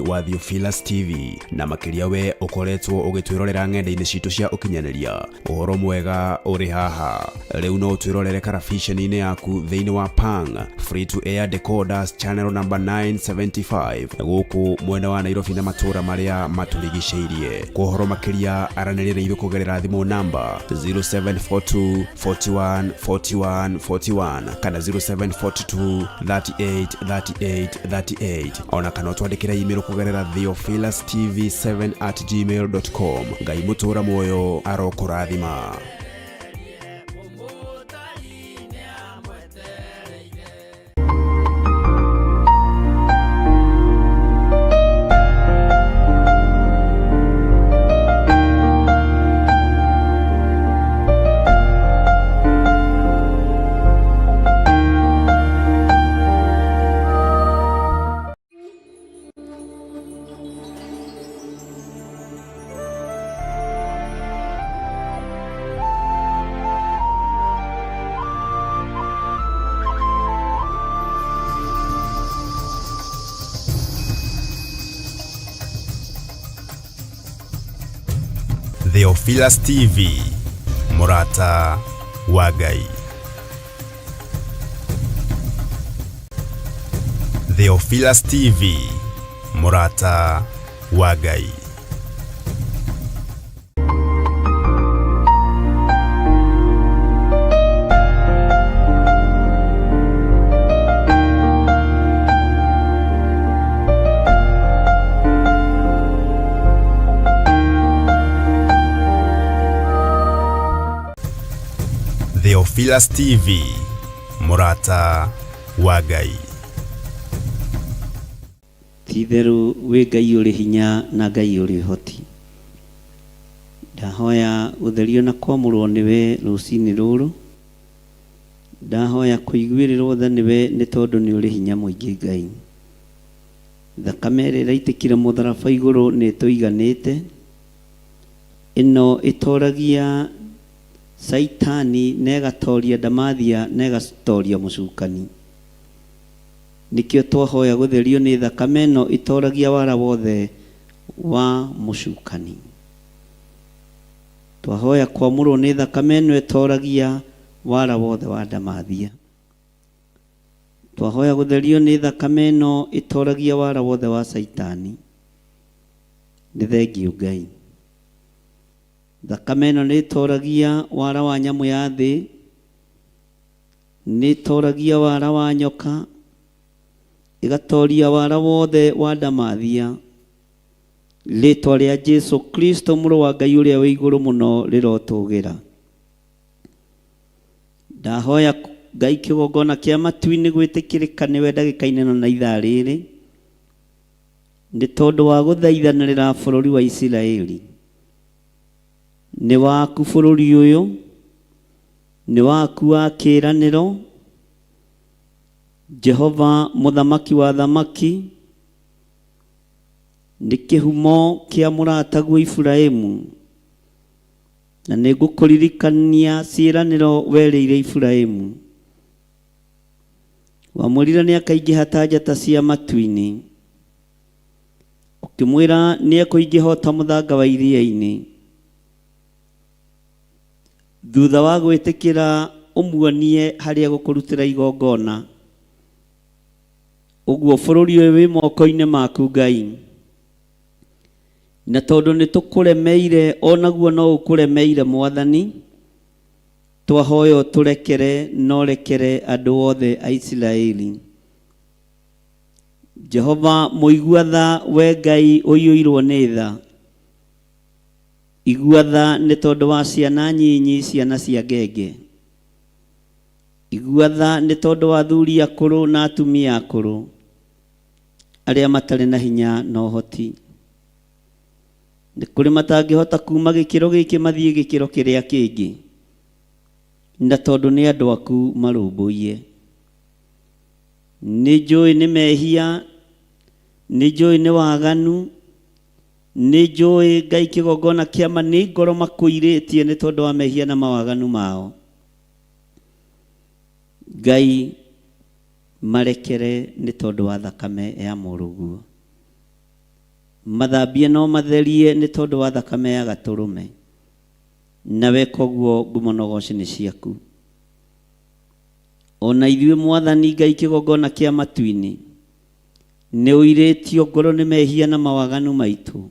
mwĩroreri wa Theophilus TV na makĩria we ũkoretwo ũgĩtwĩrorera ng'enda-inĩ citũ cia ũkinyanĩria. Ũhoro mwega ũrĩ haha. Rĩu no ũtwĩrorere karabiceni-inĩ yaku thĩinĩ wa Pang Free to Air Decoders channel number 975 gũkũ mwena wa Nairobi na matũũra marĩa matũrigicĩirie. Kwa ũhoro makĩria aranĩria na ithuĩ kũgerera thimũ namba 0742 41 41 41 kana 0742 38 38 38 ona kana ũtwandĩkĩre email kũgerera theophilustv7 at gmail.com. Ngai mũtũra muoyo arokũrathima. Theophilus TV, mũrata wa Ngai. Theophilus TV, mũrata wa Ngai. Theophilus TV, mũrata wa Ngai. Ti-itherũ wĩ Ngai ũrĩ hinya na Ngai ũrĩ ũhoti. Ndahoya gũtherio na kwamũrwo nĩwe rũcinĩ rũrũ. Ndahoya kũiguĩrĩrwo tha nĩwe nĩ tondũ nĩ ũrĩ hinya mũingĩ Ngai. Thakame ĩrĩa ĩraitĩkire mũtharaba igũrũ nĩ ĩtũiganĩte. Ĩno ĩtoragia Caitani na ĩgatoria ndamathia na ĩgatoria mũcukani. Nĩkĩo twahoya gũtherio nĩ thakame ĩno ĩtoragia wara wothe wa mũcukani. Twahoya kwamũrwo nĩ thakame ĩno ĩtoragia wara wothe wa ndamathia. Twahoya gũtherio nĩ thakame ĩno ĩtoragia wara wothe wa Caitani. Nĩ thengiũ Ngai. Thakame ĩno nĩ ĩtoragia wara wa nyamũ ya thĩ. Nĩ ĩtoragia wara wa nyoka, ĩgatoria wara wothe wa ndamathia. Rĩtwa rĩa Jesu Kristo mũrũ wa Ngai ũrĩa wĩ igũrũ mũno rĩrotũgĩra. Ndahoya Ngai kĩgongona kĩa matu-inĩ gwĩtĩkĩrĩka nĩwe ndagĩka-inĩ ĩno na ithaa rĩrĩ, nĩ tondũ wa gũthaithanĩrĩra bũrũri wa Isiraeli. Nĩ waku bũrũri ũyũ, Nĩ waku wa kĩĩranĩro, Jehova mũthamaki wa athamaki, nĩ kĩhumo kĩa mũrataguo Iburahimu, na nĩ ngũkũririkania ciĩranĩro werĩire Iburahimu. Wamwĩrire nĩ akaingĩha ta njata cia matu-inĩ, ũkĩmwĩra nĩ ekũingĩha o ta mũthanga wa iria-inĩ. Thutha wa gwĩtĩkĩra ũmuonie harĩa egũkũrutĩra igongona. Ũguo bũrũri ũyũ wĩ moko-inĩ maku Ngai. Na tondũ nĩ tũkũremeire onaguo no ũkũremeire Mwathani, twahoya ũtũrekere na ũrekere andũ othe a Isiraeli. Jehova mũigua tha, we Ngai ũiyũirwo nĩ tha. Igua tha nĩ tondũ wa ciana nyinyi, ciana cia ngenge. Igua tha nĩ tondũ wa athuri akũrũ na atumia akũrũ, arĩa matarĩ na hinya na ũhoti. Nĩ kũrĩ matangĩhota kuuma gĩkĩro gĩkĩ mathiĩ gĩkĩro kĩrĩa kĩngĩ, na tondũ nĩ andũ aku marũmbũiye. Nĩ njũĩ nĩ mehia, nĩ njũĩ nĩ waganu, Nĩ njũĩ Ngai kĩgongona kĩa ma nĩ ngoro makũirĩtie nĩ tondũ wa mehia na mawaganu mao. Ngai marekere nĩ tondũ wa thakame ya mũrũguo. Mathambie na ũmatherie nĩ tondũ wa thakame ya Gatũrũme. Na weka ũguo ngumo na ũgooci nĩ ciaku. O na ithuĩ Mwathani Ngai kĩgongona kĩa matu-inĩ, nĩ ũirĩtio ngoro nĩ mehia na mawaganu maitũ,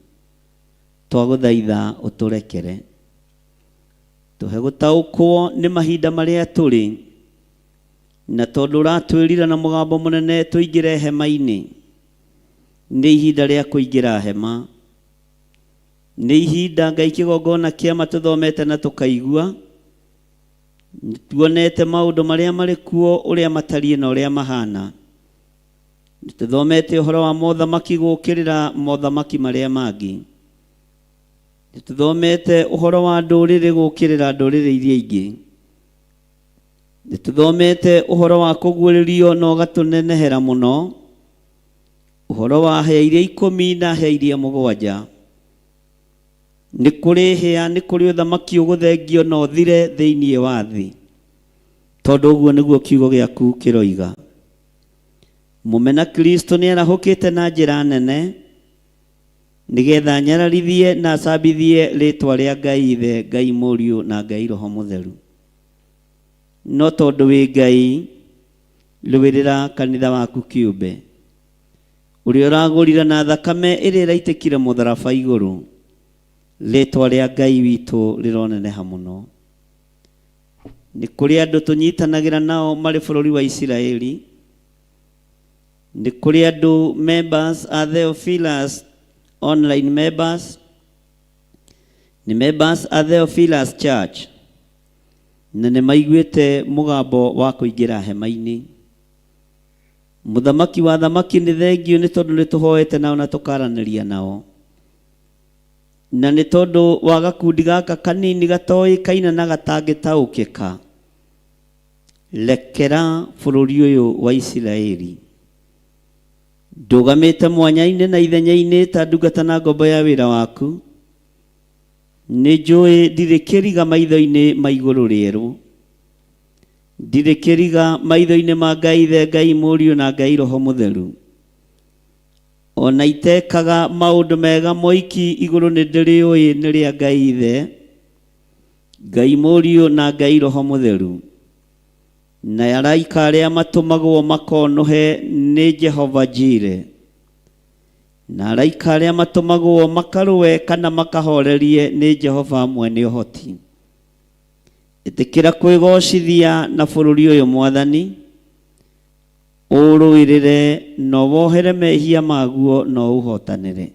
twagũthaitha ũtũrekere. Tũhe gũtaũkwo nĩ mahinda marĩa tũrĩ, na tondũ ũratwĩrira na mũgambo mũnene tũingĩre hema-inĩ, nĩ ihinda rĩa kũingĩra hema. Nĩ ihinda Ngai kĩgongona kĩa ma tũthomete na tũkaigua, nĩ tuonete maũndũ marĩa marĩ kuo ũrĩa matariĩ na ũrĩa mahana. Nĩ tũthomete ũhoro wa mothamaki gũkĩrĩra mothamaki marĩa mangĩ. Nĩ tũthomete ũhoro wa ndũrĩrĩ gũkĩrĩra ndũrĩrĩ iria ingĩ. Nĩ tũthomete ũhoro wa kũguũrĩrio na ũgatũnenehera mũno, ũhoro wa hĩa iria ikũmi na hĩa iria mũgwanja. Nĩ kũrĩ hĩa, nĩ kũrĩ ũthamaki ũgũthengio na ũthire thĩinĩ wa thĩ, tondũ ũguo nĩguo kiugo gĩaku kĩroiga. Mũmena Kristo nĩ arahũkĩte na njĩra nene, nĩgetha anyararithie na acambithie rĩtwa rĩa Ngai Ithe, Ngai Mũriũ na Ngai Roho Mũtheru. No tondũ wĩ Ngai, rũĩrĩra kanitha waku kĩũmbe, ũrĩa ũragũrire na thakame ĩrĩa ĩraitĩkire mũtharaba igũrũ. Rĩtwa rĩa Ngai witũ rĩroneneha mũno. Nĩ kũrĩ andũ tũnyitanagĩra nao marĩ bũrũri wa Isiraeli. Nĩ kũrĩ andũ members a Theophilus online members, nĩ members a Theophilus Church, na nĩ maiguĩte mũgambo wa kũingĩra hema-inĩ. Mũthamaki wa thamaki nĩ thengiũ nĩ tondũ nĩ tũhoete nao na tũkaranĩria nao. Na nĩ tondũ wa gakundi gaka kanini gatoĩkaine na gatangĩtaũkĩka, rekera bũrũri ũyũ wa Isiraeli. Ndũgamĩte mwanya-inĩ na ithenya-inĩ ta ndungata na ngombo ya wĩra waku. Nĩ njũĩ ndirĩ kĩriga maitho-inĩ ma igũrũ rĩerũ. Ndirĩ kĩriga maitho-inĩ ma Ngai Ithe, Ngai Mũriũ na Ngai Roho Mũtheru. O na itekaga maũndũ mega moiki igũrũ nĩ ndĩrĩũĩ nĩ rĩa Ngai Ithe, Ngai Mũriũ na Ngai Roho Mũtheru. Na araika arĩa matũmagwo makonũhe nĩ Jehova Jire. Na araika arĩa matũmagwo makarũe kana makahorerie nĩ Jehova mwene ũhoti. Ĩtĩkĩra kwĩgocithia na bũrũri ũyũ Mwathani, ũũrũĩrĩre na ũwohere mehia maguo na ũũhotanĩre.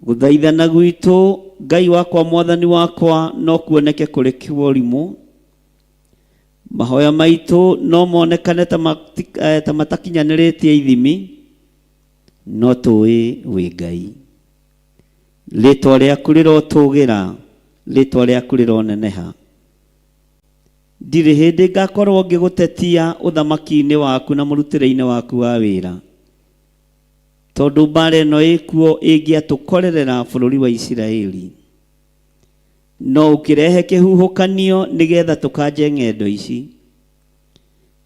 Gũthaithana gwitũ, Ngai wakwa Mwathani wakwa, no kuoneke kũrĩ kĩũrimũ. Mahoya maitũ no monekane ta matakinyanĩrĩtie ithimi, no tũĩ wĩ Ngai. Rĩtwa rĩaku rĩrotũgĩra, rĩtwa rĩaku rĩroneneha. Ndirĩ hĩndĩ ngakorwo ngĩgũtetia ũthamaki-inĩ waku na mũrutĩre-inĩ waku wa wĩra, tondũ mbara ĩno ĩkuo ĩngĩatũkorerera bũrũri wa Isiraeli. No ũkĩrehe kĩhuhũkanio nĩgetha tũkanje ng'endo ici.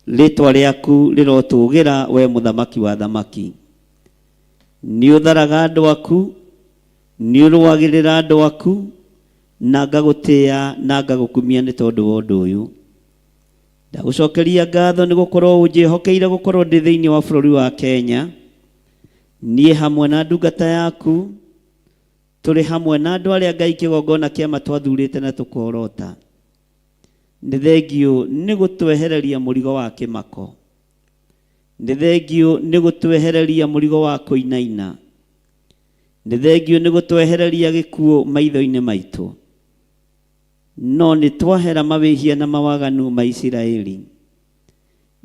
Rĩtwa rĩaku rĩrotũgĩra, we mũthamaki wa thamaki. Nĩ ũtharaga andũ aku, nĩ ũrũagĩrĩra andũ aku, na ngagũtĩĩa na ngagũkumia nĩ tondũ wa ũndũ ũyũ. Ndagũcokeria ngatho nĩ gũkorwo ũnjĩhokeire gũkorwo ndĩ thĩinĩ wa bũrũri wa Kenya. Niĩ hamwe na ndungata yaku, tũrĩ hamwe na andũ arĩa Ngai kĩgongona kĩama twathurĩte na tũkorota. Nĩ thengiũ nĩ gũtwehereria mũrigo wa kĩmako. Nĩ thengiũ nĩ gũtwehereria mũrigo wa kũinaina. Nĩ thengiũ nĩ gũtwehereria gĩkuũ maitho-inĩ maitũ. No nĩ twahera mawĩhia na mawaganu ma Isiraeli.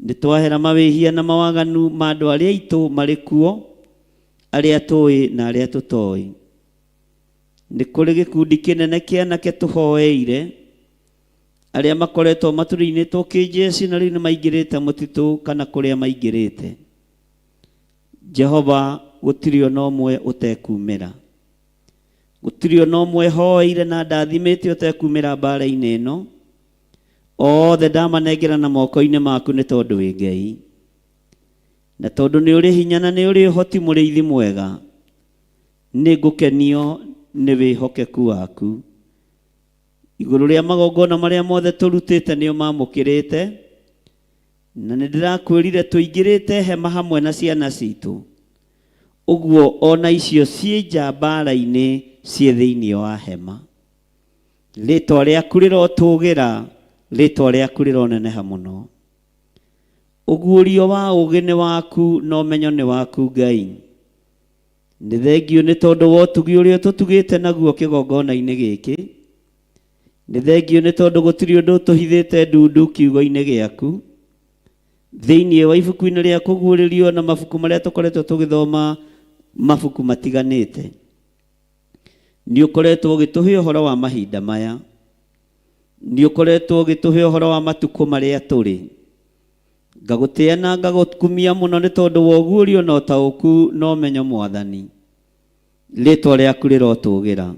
Nĩ twahera mawĩhia na mawaganu ma andũ arĩa aitũ marĩ kuo, arĩa tũĩ na arĩa tũtoĩ. Nĩ kũrĩ gĩkundi kĩnene kĩa anake tũhoeire, arĩa makoretwo matũrĩinĩtwo kĩnjeci na rĩu nĩ maingĩrĩte mũtitũ kana kũrĩa maingĩrĩte. Jehova, gũtirĩ ona ũmwe ũtekumĩra. Gũtirĩ ona ũmwe hoeire na ndathimĩte ũtekumĩra mbara-inĩ ĩno. Othe ndamanengera na moko-inĩ maku nĩ tondũ wĩ Ngai. Na tondũ nĩ ũrĩ hinya na nĩ ũrĩ ũhoti mũrĩithi mwega. Nĩ ngũkenio nĩ wĩhokeku waku. Igũrũ rĩa magongona marĩa mothe tũrutĩte nĩ ũmamũkĩrĩte, na nĩ ndĩrakwĩrire tũingĩrĩte hema hamwe na ciana citũ. Ũguo ona icio ciĩ nja mbara-inĩ ciĩ thĩinĩ wa hema. Rĩtwa rĩaku rĩrotũgĩra, rĩtwa rĩaku rĩroneneha mũno. Ũguũrio wa ũũgĩ nĩ waku na ũmenyo nĩ waku Ngai. Nĩ thengiũ nĩ tondũ wa ũtugi ũrĩa ũtũtugĩte naguo kĩgongona-inĩ gĩkĩ. Nĩ thengiũ nĩ tondũ gũtirĩ ũndũ ũtũhithĩte ndundu kiugo-inĩ gĩaku. Thĩinĩ wa ibuku-inĩ rĩa kũguũrĩrio na mabuku marĩa tũkoretwo tũgĩthoma mabuku matiganĩte. Nĩ ũkoretwo ũgĩtũhe ũhoro wa mahinda maya. Nĩ ũkoretwo ũgĩtũhe ũhoro wa matukũ marĩa tũrĩ. Ngagũtĩa na ngagũkumia mũno nĩ tondũ wa ũguũrio na ũtaũku na ũmenyo Mwathani. Rĩtwa rĩaku rĩrotũgĩra.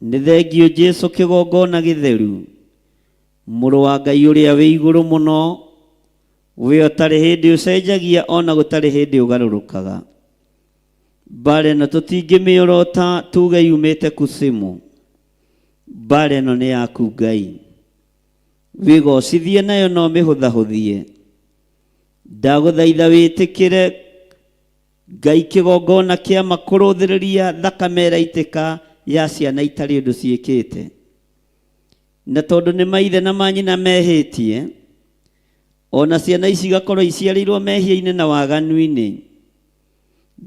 Nĩ thengiũ Jesu kĩgongona gĩtheru, Mũrũ wa Ngai ũrĩa wĩ igũrũ mũno, we ũtarĩ hĩndĩ ũcenjagia ona gũtarĩ hĩndĩ ũgarũrũkaga. Mbara ĩno tũtingĩmĩorota tuge yumĩte kusimu. Mbara ĩno nĩ yaku Ngai. Wĩgocithie nayo no mĩhũthahũthie. Ndagũthaitha wĩtĩkĩre Ngai kĩgongona kĩa ma kũrũthĩrĩria thakame ĩraitĩka ya ciana itarĩ ũndũ ciĩkĩte. Na tondũ nĩ maithe na manyina mehĩtie, ona ciana ici igakorwo iciarĩirwo mehia-inĩ na waganu-inĩ.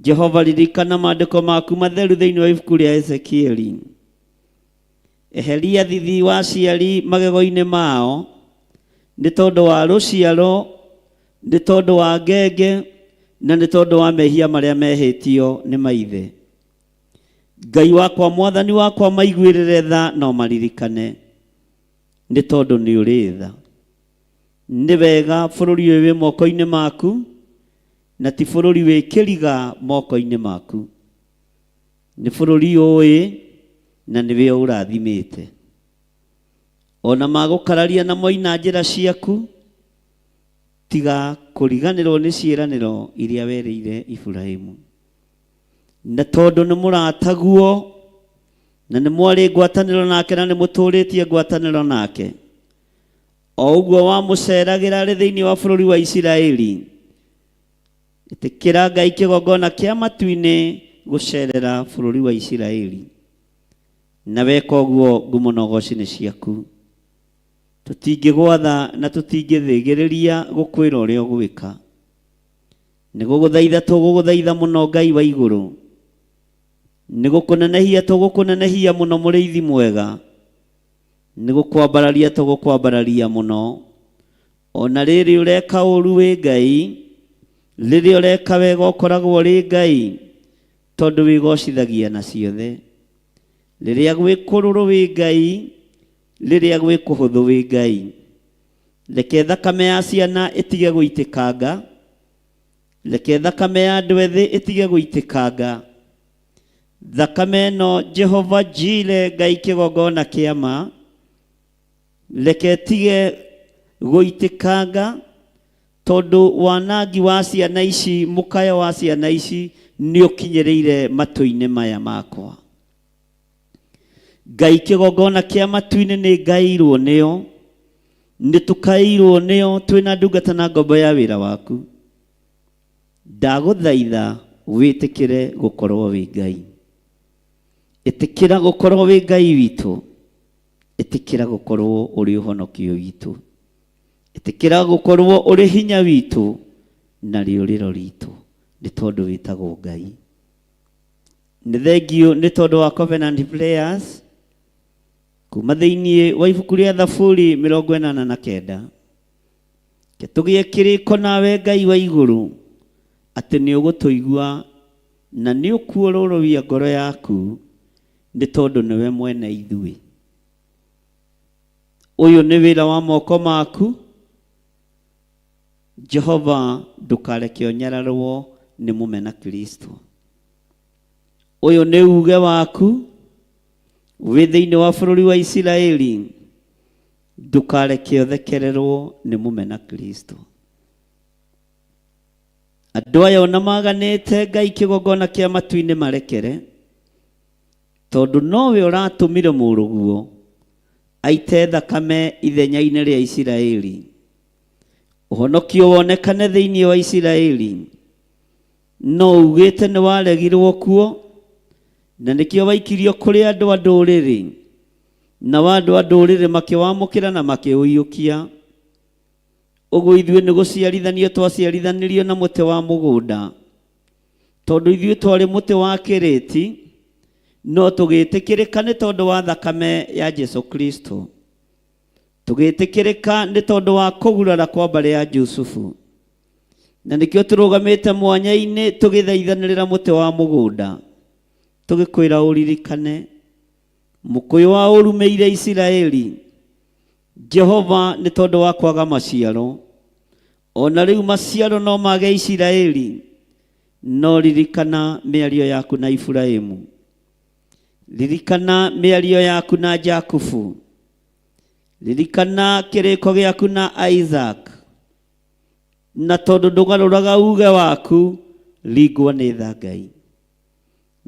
Jehova ririkana maandĩko maku matheru thĩinĩ wa ibuku rĩa Ezekieli. Eheria thithi wa aciari magego-inĩ mao, nĩ tondũ wa rũciaro, nĩ tondũ wa ngenge, na nĩ tondũ wa mehia marĩa mehĩtio nĩ maithe. Ngai wakwa, Mwathani wakwa, maiguĩrĩre tha na ũmaririkane, nĩ tondũ nĩ ũrĩ tha. Nĩ wega bũrũri ũyũ wĩ moko-inĩ maku, na ti bũrũri wĩ kĩriga moko-inĩ maku. Nĩ bũrũri ũĩ na nĩwe ũrathimĩte. Ona magũkararia na moina njĩra ciaku, tiga kũriganĩrwo nĩ ciĩranĩro iria werĩire Iburahimu. Na tondũ nĩ mũrataguo na nĩ mwarĩ ngwatanĩro nake na nĩ mũtũrĩtie ngwatanĩro nake, o ũguo wamũceragĩra arĩ thĩinĩ wa bũrũri wa Isiraeli, Ĩtĩkĩra Ngai kĩgongona kĩa matu-inĩ gũcerera bũrũri wa Isiraeli. Na weka ũguo ngumo na ũgoci nĩ ciaku. Tũtingĩgwatha na tũtingĩthĩgĩrĩria gũkwĩra ũrĩa ũgwĩka. Nĩ gũgũthaitha tũgũgũthaitha mũno Ngai wa igũrũ. Nĩ gũkũnenehia tũgũkũnenehia mũno mũrĩithi mwega. Nĩ gũkwambararia tũgũkwambararia mũno. O na rĩrĩ ũreka ũũru wĩ Ngai, rĩrĩa ũreka wega ũkoragwo ũrĩ Ngai, tondũ wĩgocithagia na ciothe. Rĩrĩa gwĩ kũrũrũ wĩ Ngai, rĩrĩa gwĩ kũhũthũ wĩ Ngai. Reke thakame ya ciana ĩtige gũitĩkanga, reke thakame ya andũ ethĩ ĩtige gũitĩkanga. Thakame ĩno Jehova Jire Ngai kĩgongona kĩa ma, Reke tige gũitĩkanga tondũ wanangi wa ciana ici, mũkayo wa ciana ici nĩ ũkinyĩrĩire matũ-inĩ maya makwa. Ngai kĩgongona kĩa matu-inĩ nĩ ngaĩirwo nĩo, nĩ tũkaĩirwo nĩo twĩna ndungata na ngombo ya wĩra waku. Ndagũthaitha wĩtĩkĩre gũkorwo wĩ Ngai. Ĩtĩkĩra gũkorwo wĩ Ngai witũ. Ĩtĩkĩra gũkorwo ũrĩ ũhonokio witũ. Ĩtĩkĩra gũkorwo ũrĩ hinya witũ na rĩũrĩro ritũ, nĩ tondũ wĩtagwo Ngai. Nĩ thengiũ nĩ tondũ wa Covenant Prayers kuma thĩinĩ wa ibuku rĩa Thaburi 89. Reke tũgĩe kĩrĩko nawe Ngai wa igũrũ atĩ nĩ ũgũtũigua na nĩ ũkuororoia ngoro yaku nĩ tondũ nĩwe mwene ithuĩ. Ũyũ nĩ wĩra wa moko maku, Jehova, ndũkareke ũnyararwo nĩ mũmena Kristo. Ũyũ nĩ uge waku wĩ thĩinĩ wa bũrũri wa Isiraeli, ndũkareke ũthekererwo nĩ mũmena Kristo. Andũ aya ona maganĩte Ngai kĩgongona kĩa matu-inĩ marekere, tondũ nowe ũratũmire mũrũguo aite thakame ithenya-inĩ rĩa Isiraeli, ũhonokio wonekane thĩinĩ wa Isiraeli. No ugĩte nĩ waregirwo kuo, na nĩkĩo waikirio kũrĩ andũ a ndũrĩrĩ, nao andũ a ndũrĩrĩ makĩwamũkĩra na makĩũiyũkia. Ũguo ithuĩ nĩ gũciarithanio twaciarithanirio na mũtĩ wa mũgũnda, tondũ ithuĩ twarĩ mũtĩ wa kĩrĩti, no tũgĩtĩkĩrĩka nĩ tondũ wa thakame ya Jesu Kristo. Tũgĩtĩkĩrĩka nĩ tondũ wa kũgurara kwa mbarĩ ya Jusufu. Na nĩkĩo tũrũgamĩte mwanya-inĩ tũgĩthaithanĩrĩra mũtĩ wa mũgũnda, tũgĩkwĩra ũririkane mũkũyũ wa ũrumĩire Isiraeli, Jehova, nĩ tondũ wa kwaga maciaro. O na rĩu maciaro no mage Isiraeli, no ririkana mĩario yaku na Iburahimu, ririkana mĩario yaku na Jakubu, ririkana kĩrĩko gĩaku na Isaac, na tondũ ndũgarũraga uge waku, ringwo nĩ tha Ngai.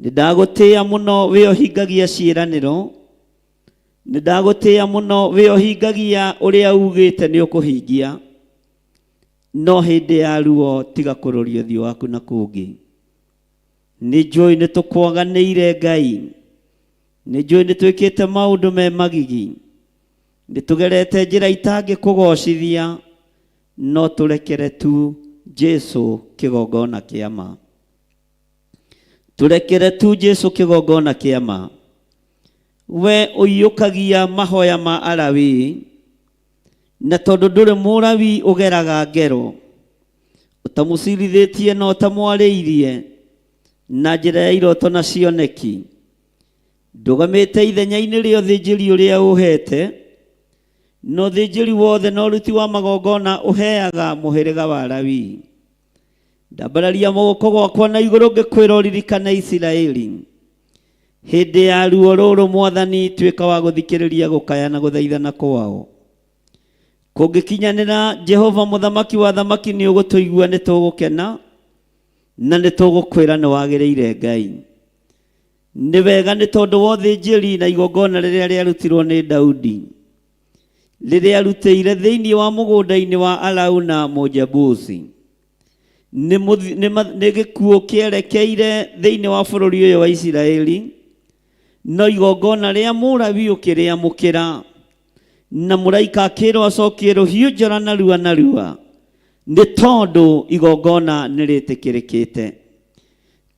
Nĩ ndagũtĩĩa mũno wĩ ũhingagia ciĩranĩro, nĩ ndagũtĩĩa mũno wĩ ũhingagia ũrĩa ugĩte nĩ ũkũhingia, no hĩndĩ ya ruo tiga kũroria ũthiũ waku na kũngĩ. Nĩ njũĩ nĩ tũkwaganĩire Ngai, nĩ njũĩ nĩ twĩkĩte maũndũ me magigi, nĩ tũgerete njĩra itangĩkũgocithia, no tũrekere tu Jesu kĩgongona kĩa ma. Tũrekere tu Jesu kĩgongona kĩa ma. We ũiyũkagia mahoya ma Alawii, na tondũ ndũrĩ Mũlawii ũgeraga ngero, ũtamũcirithĩtie na ũtamwarĩirie na njĩra ya iroto na cioneki, ndũgamĩte ithenya-inĩ rĩa ũthĩnjĩri ũrĩa ũhete, na ũthĩnjĩri wothe na ũruti wa magongona ũheaga mũhĩrĩga wa Lawii. Ndambararia moko gwakwa na igũrũ ngĩkwĩra ũririkane Isiraeli. Hĩndĩ ya ruo rũrũ Mwathani, tuĩka wa gũthikĩrĩria gũkaya na gũthaithana kwao. Kũngĩkinyanĩra, Jehova mũthamaki wa thamaki nĩ ũgũtũigua, nĩ tũgũkena na nĩ tũgũkwĩra nĩ wagĩrĩire Ngai. Nĩ wega nĩ tondũ wa ũthĩnjĩri na igongona rĩrĩa rĩarutirwo nĩ Daudi, rĩrĩa arutĩire thĩinĩ wa mũgũnda-inĩ wa Arauna Mũjebusi. Nĩ nĩ gĩkuũ kĩerekeire thĩinĩ wa bũrũri ũyũ wa Isiraeli, no igongona rĩa Mũlawi ũkĩrĩamũkĩra, na mũraika akĩrwo acokie rũhiũ njora narua narua, nĩ tondũ igongona nĩ rĩtĩkĩrĩkĩte.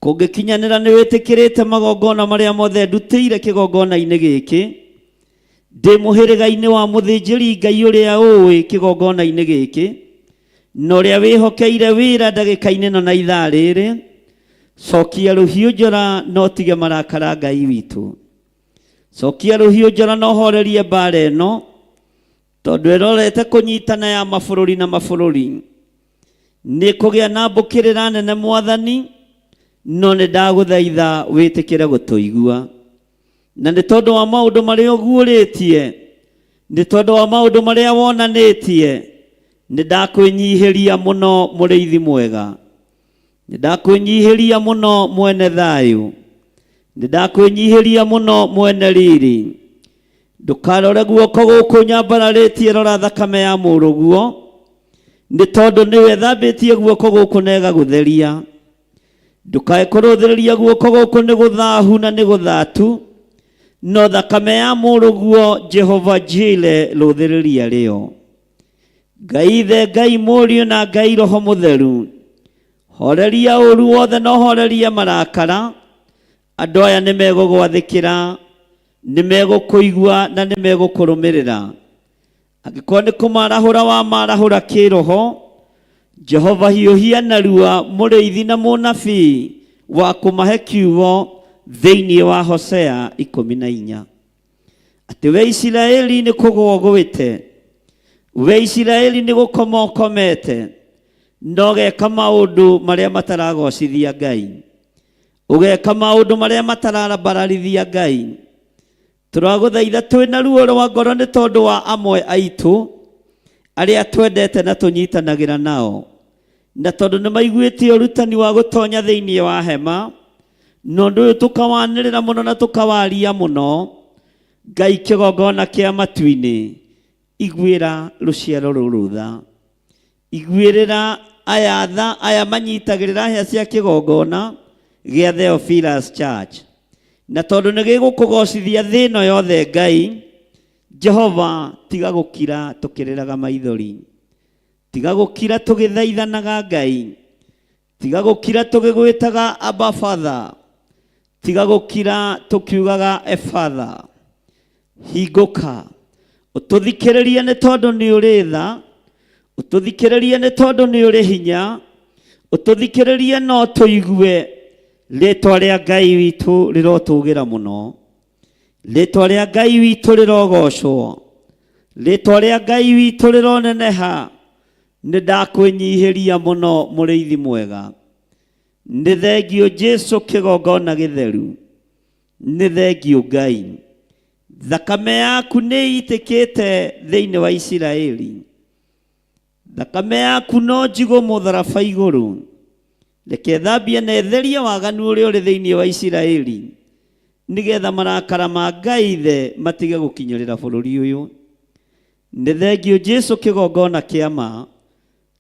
Kũngĩkinyanĩra nĩ wĩtĩkĩrĩte magongona marĩa mothe ndutĩire kĩgongona-inĩ gĩkĩ, ndĩ mũhĩrĩga-inĩ wa mũthĩnjĩri Ngai ũrĩa ũĩ kĩgongona-inĩ gĩkĩ, na ũrĩa wĩhokeire wĩra ndagĩka-inĩ ĩno na ithaa rĩrĩ, cokia rũhiũ njora na ũtige marakara Ngai witũ. Cokia rũhiũ njora na ũhorerie mbaara ĩno, tondũ ĩrorete kũnyitana ya mabũrũri na mabũrũri. Nĩ kũgĩa na mbũkĩrĩra nene Mwathani, no nĩ ndagũthaitha wĩtĩkĩre gũtũigua. Na nĩ tondũ wa maũndũ marĩa ũguũrĩtie, nĩ tondũ wa maũndũ marĩa wonanĩtie, nĩ ndakwĩnyihĩria mũno mũrĩithi mwega. Nĩ ndakwĩnyihĩria mũno mwene thayũ. Nĩ ndakwĩnyihĩria mũno mwene riri. Ndũkarore guoko gũkũ nyambararĩtie, rora thakame ya mũrũguo, nĩ tondũ nĩwe ĩthambĩtie guoko gũkũ na ĩgagũtheria. Ndũkae kũrũthĩrĩria guoko gũkũ nĩ gũthahu na nĩ gũthatu, no thakame ya mũrũguo Jehova Jire rũthĩrĩria rĩo. Ngai Ithe, Ngai Mũriũ na Ngai Roho Mũtheru, horeria ũru wothe na ũhorerie marakara. Andũ aya nĩ megũgwathĩkĩra, nĩ megũkũigua na nĩ megũkũrũmĩrĩra. Angĩkorwo nĩ kũmarahũra wamarahũra kĩroho, Jehova hiũhia narua mũrĩithi na mũnabii wa kũmahe kiugo thĩinĩ wa Hosea 14. Atĩ we Isiraeli nĩ kũgũa ũgwĩte, we Isiraeli nĩ gũkoma ũkomete, na ũgeka maũndũ marĩa mataragocithia Ngai, ũgeka maũndũ marĩa matarabararithia Ngai. Tũragũthaitha twĩ na ruo rwa ngoro nĩ tondũ wa amwe aitũ arĩa twendete na tũnyitanagĩra nao. Na tondũ nĩ maiguĩte ũrutani wa gũtonya thĩinĩ wa hema, na ũndũ ũyũ tũkawanĩrĩra mũno na tũkawaria mũno, Ngai kĩgongona kĩa matu-inĩ, iguĩra rũciaro rũrũ tha. Iguĩrĩra aya tha, aya manyitagĩrĩra hĩa cia kĩgongona gĩa Theophilus Church. Na tondũ nĩ gĩgũkũgocithia thĩ ĩno yothe Ngai, Jehova tiga gũkira tũkĩrĩraga maithori. Tiga gũkira tũgĩthaithanaga Ngai. Tiga gũkira tũgĩgwĩtaga Abba Father. Tiga gũkira tũkiugaga E Father. Hingũka ũtũthikĩrĩrie nĩ tondũ nĩ ũrĩ tha, ũtũthikĩrĩrie nĩ tondũ nĩ ũrĩ hinya, ũtũthikĩrĩrie no tũigue rĩtwa rĩa Ngai witũ rĩrotũgĩra mũno. Rĩtwa rĩa Ngai witũ rĩrogocwo, rĩtwa rĩa Ngai witũ rĩroneneha. Nĩ ndakwĩnyihĩria mũno mũrĩithi mwega. Nĩ thengiũ Jesu kĩgongona gĩtheru. Nĩ thengiũ Ngai. Thakame yaku nĩ ĩitĩkĩte thĩinĩ wa Isiraeli. Thakame yaku no njigũ mũtharaba igũrũ. Reke thambie na ĩtherie waganu ũrĩa ũrĩ thĩinĩ wa Isiraeli, nĩgetha marakara ma Ngai Ithe matige gũkinyĩrĩra bũrũri ũyũ. Nĩ thengiũ Jesu kĩgongona kĩa ma,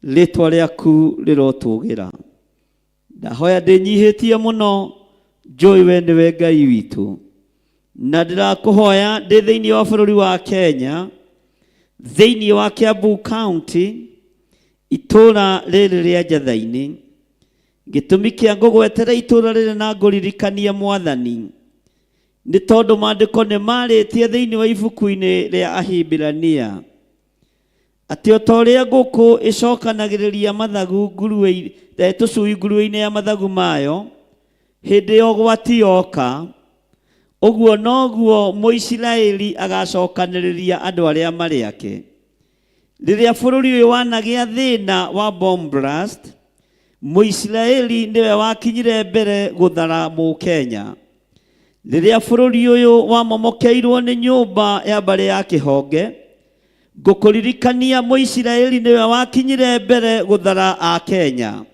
rĩtwa rĩaku rĩrotũgĩra. Ndahoya ndĩnyihĩtie mũno, njũĩ we nĩwe Ngai witũ. Na ndĩrakũhoya ndĩ thĩinĩ wa bũrũri wa Kenya, thĩinĩ wa Kiambu County, itũũra rĩrĩ rĩa Njatha-inĩ. Gĩtũmi kĩa ngũgwetera itũũra rĩrĩ na ngũririkanie Mwathani, nĩ tondũ maandĩko nĩ marĩtie thĩinĩ wa ibuku-inĩ rĩa Ahibirania atĩ o ta ũrĩa ngũkũ ĩcokanagĩrĩria mathagu nguruwe, tũcui nguruwe-inĩ ya mathagu mayo hĩndĩ ya ũgwati yoka, ũguo noguo Mũisiraeli agacokanĩrĩria andũ arĩa marĩ ake. Rĩrĩa bũrũri ũyũ wanagĩa thĩna wa bomb blast, Mũisiraeli nĩwe wakinyire mbere gũthara Mũkenya. Rĩrĩa bũrũri ũyũ wamomokeirwo nĩ nyũmba ya mbarĩ ya Kĩhonge, ngũkũririkania Mũisiraeli nĩwe wakinyire mbere gũthara Akenya.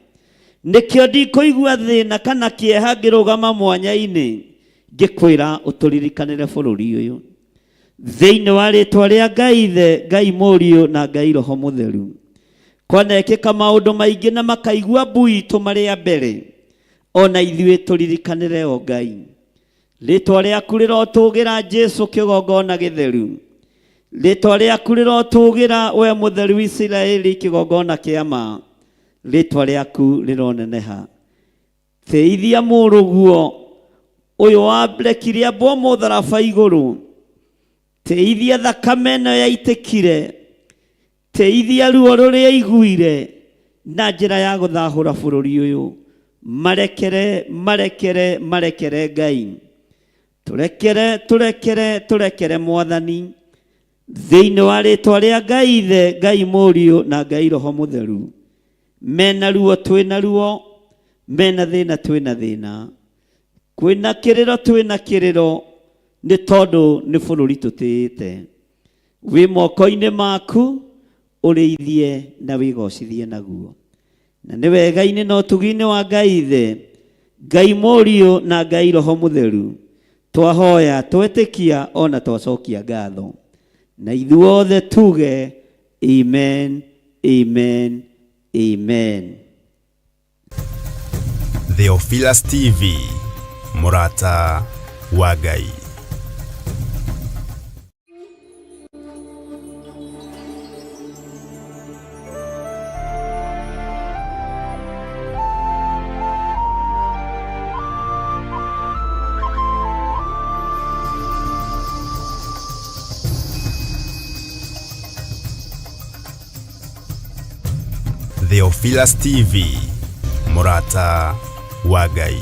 Nĩkĩo ndikũigua thĩna kana kĩeha ngĩrũgama mwanya-inĩ ngĩkwĩra ũtũririkanĩre bũrũri ũyũ. Thĩinĩ wa rĩtwa rĩa Ngai Ithe, Ngai Mũriũ na Ngai Roho Mũtheru. Kwanekĩka maũndũ maingĩ na makaigua mbu itũ marĩ a mbere, ona ithuĩ tũririkanĩre o Ngai. Rĩtwa rĩaku rĩrotũgĩra Jesu kĩgongona gĩtheru. Rĩtwa rĩaku rĩrotũgĩra we mũtheru Isiraeli kĩgongona kĩa ma. Rĩtwa rĩaku rĩroneneha. Teithia mũrũguo ũyũ warekire ambwo mũtharaba igũrũ. Teithia thakame ĩno yaitĩkire. Teithia ruo rũrĩa aiguire na njĩra ya gũthahũra bũrũri ũyũ. Marekere, marekere, marekere Ngai. Tũrekere, tũrekere, tũrekere Mwathani. Thĩinĩ wa rĩtwa rĩa Ngai Ithe, Ngai Mũriũ na Ngai Roho Mũtheru. Mena ruo twĩna ruo, mena thĩna twĩna thĩna. Kwĩna kĩrĩro twĩna kĩrĩro, nĩ tondũ nĩ bũrũri tũtĩĩte. Wĩ moko-inĩ maku, ũrĩithie na wĩgocithie naguo. Na nĩ wega-inĩ na ũtugi-inĩ wa Ngai Ithe, Ngai Mũriũ na Ngai Roho Mũtheru, twahoya, twetĩkia ona twacokia ngatho. Na ithuothe tuge amen, amen, amen. Theophilus TV, mũrata wa Ngai. Theophilus TV, mũrata wa Ngai.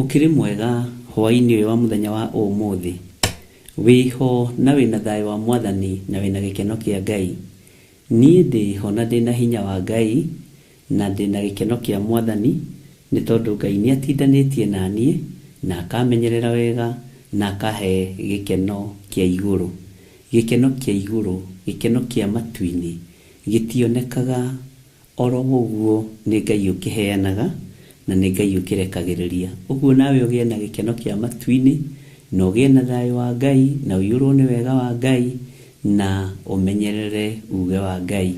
Ũkĩrĩ mwega hwaĩ-inĩ ũyũ wa mũthenya wa ũmũthĩ? Wĩho na wĩna thayũ wa Mwathani na wĩna gĩkeno kĩa Ngai. Niĩ ndĩho na ndĩna hinya wa Ngai na ndĩna gĩkeno kĩa Mwathani nĩ tondũ Ngai nĩ atindanĩtie na niĩ na akamenyerera wega na akahe gĩkeno kĩa igũrũ. Gĩkeno kĩa igũrũ, gĩkeno kĩa matu-inĩ gĩtionekaga oro ũguo, nĩ Ngai ũkĩheanaga na nĩ Ngai ũkĩrekagĩrĩria. Ũguo nawe ũgĩe na gĩkeno kĩa matu-inĩ na ũgĩe na thayũ wa Ngai na ũiyũrwo nĩ wega wa Ngai na ũmenyerere uge wa Ngai.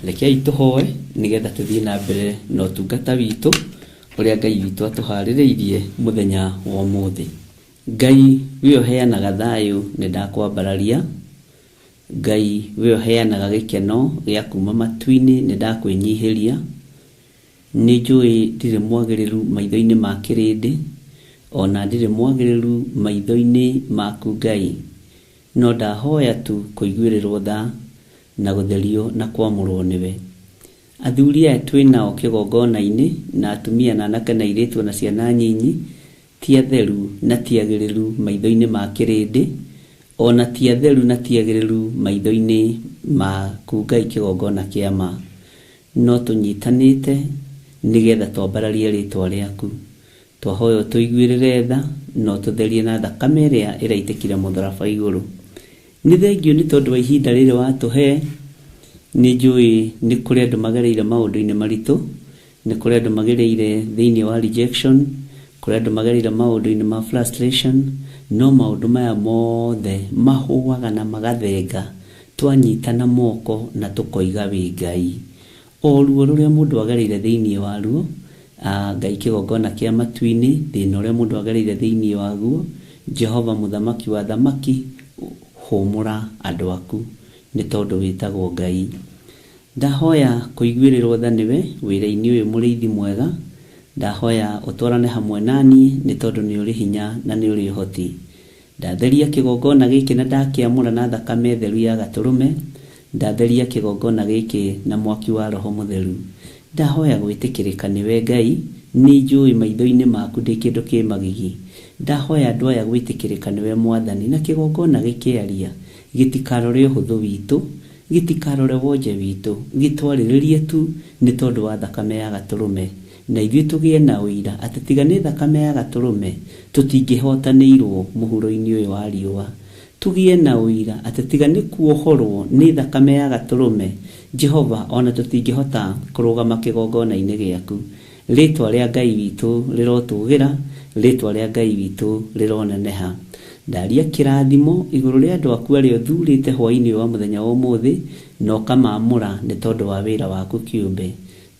Rekei tũhoe nĩgetha tũthiĩ na mbere na ũtungata witũ ũrĩa Ngai witũ atũharĩrĩirie mũthenya wa ũmũthĩ. Ngai we ũheanaga thayũ nĩ ndakwambararia. Ngai we ũheanaga gĩkeno gĩa kuma matu-inĩ nĩ ndakwĩnyihĩria. Nĩ njũĩ ndirĩ mwagĩrĩru maitho-inĩ ma kĩrĩndĩ, ona ndirĩ mwagĩrĩru maitho-inĩ maku Ngai, no ndahoya tu kũiguĩrĩrwo tha na gũtherio na kwamũrwo nĩwe. Athuri aya twĩ nao kĩgongona-inĩ, na atumia na anake na airĩtu na ciana nyinyi, ti atheru na ti agĩrĩru maitho-inĩ ma kĩrĩndĩ, ona ti atheru na ti agĩrĩru maitho-inĩ maku Ngai kĩgongona kĩa ma. No tũnyitanĩte nĩgetha twambararie rĩtwa rĩaku. Twahoya ũtũiguĩrĩre tha na ũtũtherie na thakame ĩrĩa ĩraitĩkire mũtharaba igũrũ. Nĩ thengiũ nĩ tondũ wa ihinda rĩrĩ watũhe. Nĩ njũĩ nĩ kũrĩ andũ magereire maũndũ-inĩ maritũ, nĩ kũrĩ andũ magereire thĩinĩ wa rejection, kũrĩ andũ magereire maũndũ-inĩ ma frustration, no maũndũ maya mothe mahũaga na magathenga twanyitana moko na tũkoiga wĩ Ngai. O ruo rũrĩa mũndũ agereire thĩinĩ waruo, Ngai kĩgongona kĩa matu-inĩ, thĩna ũrĩa mũndũ agereire thĩinĩ waguo, Jehova mũthamaki wa thamaki, hũmũra andũ aku nĩ tondũ wĩtagwo Ngai. Ndahoya kũiguĩrĩrwo tha nĩwe wĩra-inĩ ũyũ mũrĩithi mwega. Ndahoya ũtwarane hamwe naniĩ nĩ tondũ nĩ ũrĩ hinya na nĩ ũrĩ ũhoti. Ndatheria kĩgongona gĩkĩ na ndakĩamũra na thakame theru ya gatũrũme. Ndatheria kĩgongona gĩkĩ na mwaki wa Roho Mũtheru. Ndahoya gwĩtĩkĩrĩka nĩwe Ngai, nĩ njũĩ maitho-inĩ maku ndĩ kĩndũ kĩ magigi. Ndahoya andũ aya gwĩtĩkĩrĩka nĩwe Mwathani, na kĩgongona gĩkĩaria gĩtikarore ũhũthũ witũ, gĩtikarore wonje witũ, gĩtwarĩrĩrie tu nĩ tondũ wa thakame ya gatũrũme. Na ithuĩ tũgĩe na ũira atĩ tiga nĩ thakame ya gatũrũme tũtingĩhotanĩirwo mũhuro-inĩ ũyũ wa riũa. Tũgĩe na ũira atĩ tiga nĩ kuohorwo nĩ thakame ya gatũrũme, Jehova, ona tũtingĩhota kũrũgama kĩgongona-inĩ gĩaku. Rĩtwa rĩa Ngai witũ rĩrotũgĩra, rĩtwa rĩa Ngai witũ rĩroneneha. Ndaria kĩrathimo igũrũ rĩa andũ aku arĩa ũthurĩte hwaĩ-inĩ wa mũthenya wa ũmũthĩ na ũkamaamũra nĩ tondũ wa wĩra waku kĩũmbe.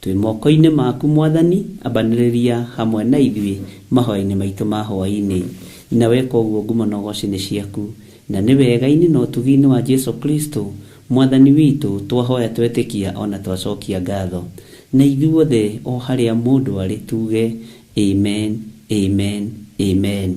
Twĩ moko-inĩ maku Mwathani, ambanĩrĩria hamwe na ithuĩ mahoya-inĩ maitũ ma hwaĩ-inĩ. Na weka ũguo ngumo na ũgoci nĩ ciaku. Na nĩ wega-inĩ na ũtugi-inĩ wa Jesu Kristo Mwathani witũ twahoya twetĩkia ona twacokia ngatho. Na ithuothe o harĩa mũndũ arĩ tuge amen, amen, amen.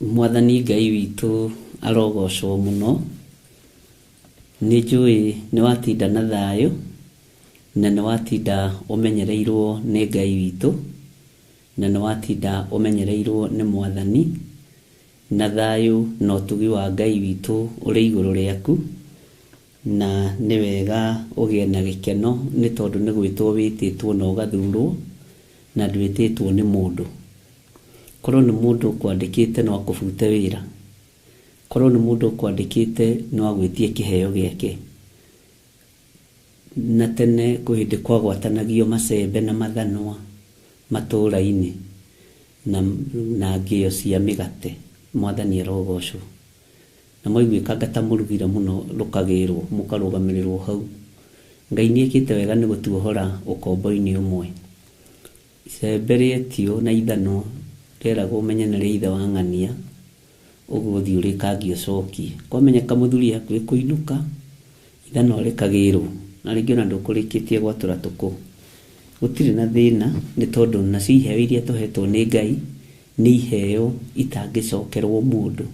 Mwathani Ngai witũ arogocwo mũno. Nĩ njũĩ nĩ watinda na thayũ na nĩ watinda ũmenyereirwo nĩ Ngai witũ na nĩ watinda ũmenyereirwo nĩ Mwathani, na thayũ na ũtugi wa Ngai witũ ũrĩ igũrũ rĩaku. Na nĩ wega ũgĩe na gĩkeno nĩ tondũ nĩ gwĩtwo wĩtĩtwo na ũgathurwo, na ndwĩtĩtwo nĩ mũndũ. Korwo nĩ mũndũ ũkwandĩkĩte no akũbute wĩra. Korwo nĩ mũndũ ũkwandĩkĩte no agwĩtie kĩheo gĩake. Na tene kwĩ hĩndĩ kwagwatanagio macembe na mathanwa matũũra-inĩ na ngĩo cia mĩgate. Mwathani arogocwo. Na mwaiguĩkanga ta mũrugire mũno rũkagĩrwo mũkarũgamĩrĩrwo hau. Ngai nĩ ekĩte wega nĩ gũtuohora ũkombo-inĩ ũmwe. Icembe rĩetio na ithanwa rĩeragwo ũmenye nĩ rĩa ithe wa ng'ania, ũguo ũthiĩ ũrĩkangie ũcokie. Kwamenyeka mũthuri e hakuhĩ kũinũka, ithanwa rĩkagĩrwo na rĩngĩ ona ndũkũrĩkĩtie gwatũra tũkũ. Gũtirĩ na thĩna nĩ tondũ nacio iheo iria tũhetwo nĩ Ngai nĩ iheo itangĩcokerwo mũndũ.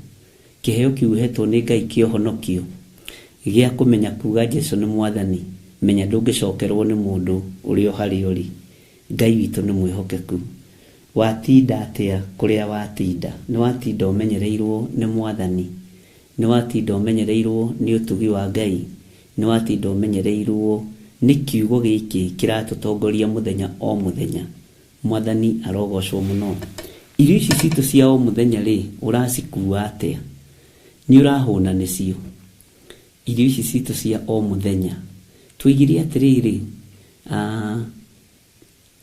Kĩheo kĩu ũhetwo nĩ Ngai kĩa ũhonokio, gĩa kũmenya kuga Jesu nĩ Mwathani, menya ndũngĩcokerwo nĩ mũndũ ũrĩ o harĩa ũrĩ. Ngai witũ nĩ mwĩhokeku. Watinda atĩa kũrĩa watinda? Nĩ watinda ũmenyereirwo nĩ Mwathani? Nĩ watinda ũmenyereirwo nĩ ũtugi wa Ngai? Nĩ watinda ũmenyereirwo nĩ kiugo gĩkĩ kĩratũtongoria mũthenya o mũthenya? Mwathani arogocwo mũno. Irio ici citũ cia o mũthenya rĩ, ũracikua atĩa? Nĩ ũrahũna nĩcio? Irio ici citũ cia o mũthenya. Twoigire atĩrĩrĩ,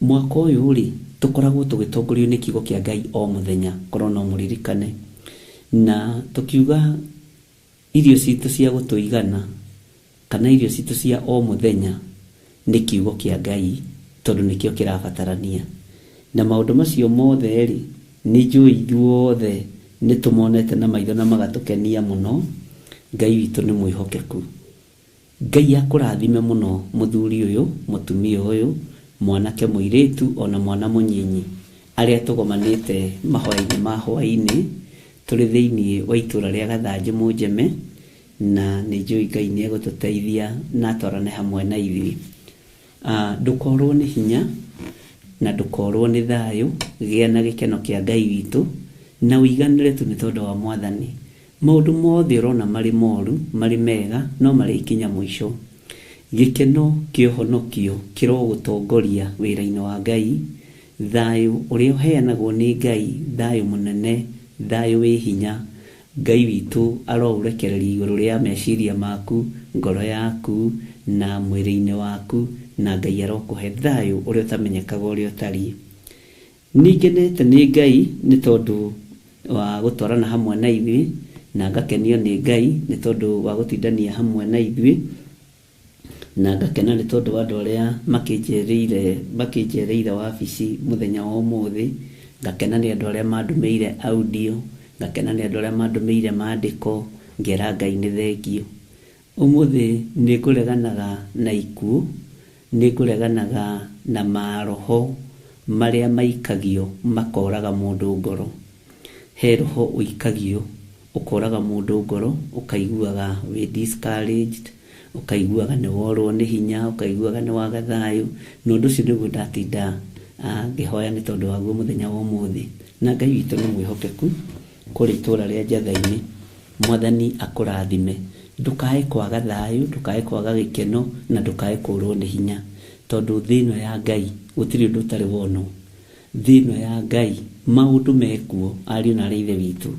mwaka ũyũ rĩ, tũkoragwo tũgĩtongorio nĩ kiugo kĩa Ngai o mũthenya, korwo no mũririkane. Na tũkiuga irio citũ cia gũtũigana, kana irio citũ cia o mũthenya, nĩ kiugo kĩa Ngai, tondũ nĩkĩo kĩrabatarania. Na maũndũ macio mothe rĩ, nĩ njũĩ ithuothe nĩ tũmonete na maitho na magatũkenia mũno. Ngai witũ nĩ mwĩhokeku. Ngai akũrathime mũno mũthuri ũyũ, mũtumia ũyũ, mwanake mũirĩtu ona mwana mũnyinyi, arĩa tũgomanĩte mahoya-inĩ ma hwaĩ-inĩ, tũrĩ thĩinĩ wa itũũra rĩa Gathanjĩ Mũnjeme, na nĩ njũĩ Ngai nĩ egũtũteithia na atwarane hamwe na ithuĩ. Ndũkorwo nĩ hinya na ndũkorwo nĩ thayũ, gĩa na gĩkeno kĩa Ngai witũ na ũiganĩre tu nĩ tondũ wa Mwathani. Maũndũ mothe ũrona marĩ moru, marĩ mega, no marĩkinya mũico. Gĩkeno kĩa ũhonokio kĩrogũtongoria wĩra-inĩ wa Ngai. Thayũ ũrĩa ũheanagwo nĩ Ngai, thayũ mũnene, thayũ wĩ hinya, Ngai witũ aroũrekereria igũrũ rĩa meciria maku, ngoro yaku, na mwĩrĩ-inĩ waku, na Ngai arokũhe thayũ ũrĩa ũtamenyekaga ũrĩa ũtariĩ. Nĩngenete nĩ Ngai nĩ tondũ wa gũtwarana hamwe na ithuĩ, na ngakenio nĩ Ngai nĩ tondũ wa gũtindania hamwe na ithuĩ, na ngakena nĩ tondũ wa andũ arĩa makĩnjereire wabici mũthenya wa ũmũthĩ, ngakena nĩ andũ arĩa mandũmĩire audio, ngakena nĩ andũ arĩa mandũmĩire maandĩko, ngera Ngai nĩ thengio. Ũmũthĩ nĩ ngũreganaga na ikuũ, nĩ ngũreganaga na maroho marĩa maikagio makoraga mũndũ ngoro. He roho ũikagio ũkoraga mũndũ ngoro, ũkaiguaga wĩ discouraged, ũkaiguaga nĩ worwo nĩ hinya, ũkaiguaga nĩ waga thayũ, na ũndũ ũcio nĩguo ndatinda ngĩhoya nĩ tondũ waguo mũthenya wa ũmũthĩ. Na Ngai witũ nĩ mwĩhokeku kũrĩ itũũra rĩa Njatha-inĩ. Mwathani akũrathime, ndũkae kwaga thayũ, ndũkae kwaga gĩkeno, na ndũkae kũrwo nĩ hinya, tondũ thĩ ĩno ya Ngai gũtirĩ ũndũ ũtarĩ wonwo. Thĩ ĩno ya Ngai maũndũ mekuo, ariũ na aarĩ a Ithe witũ,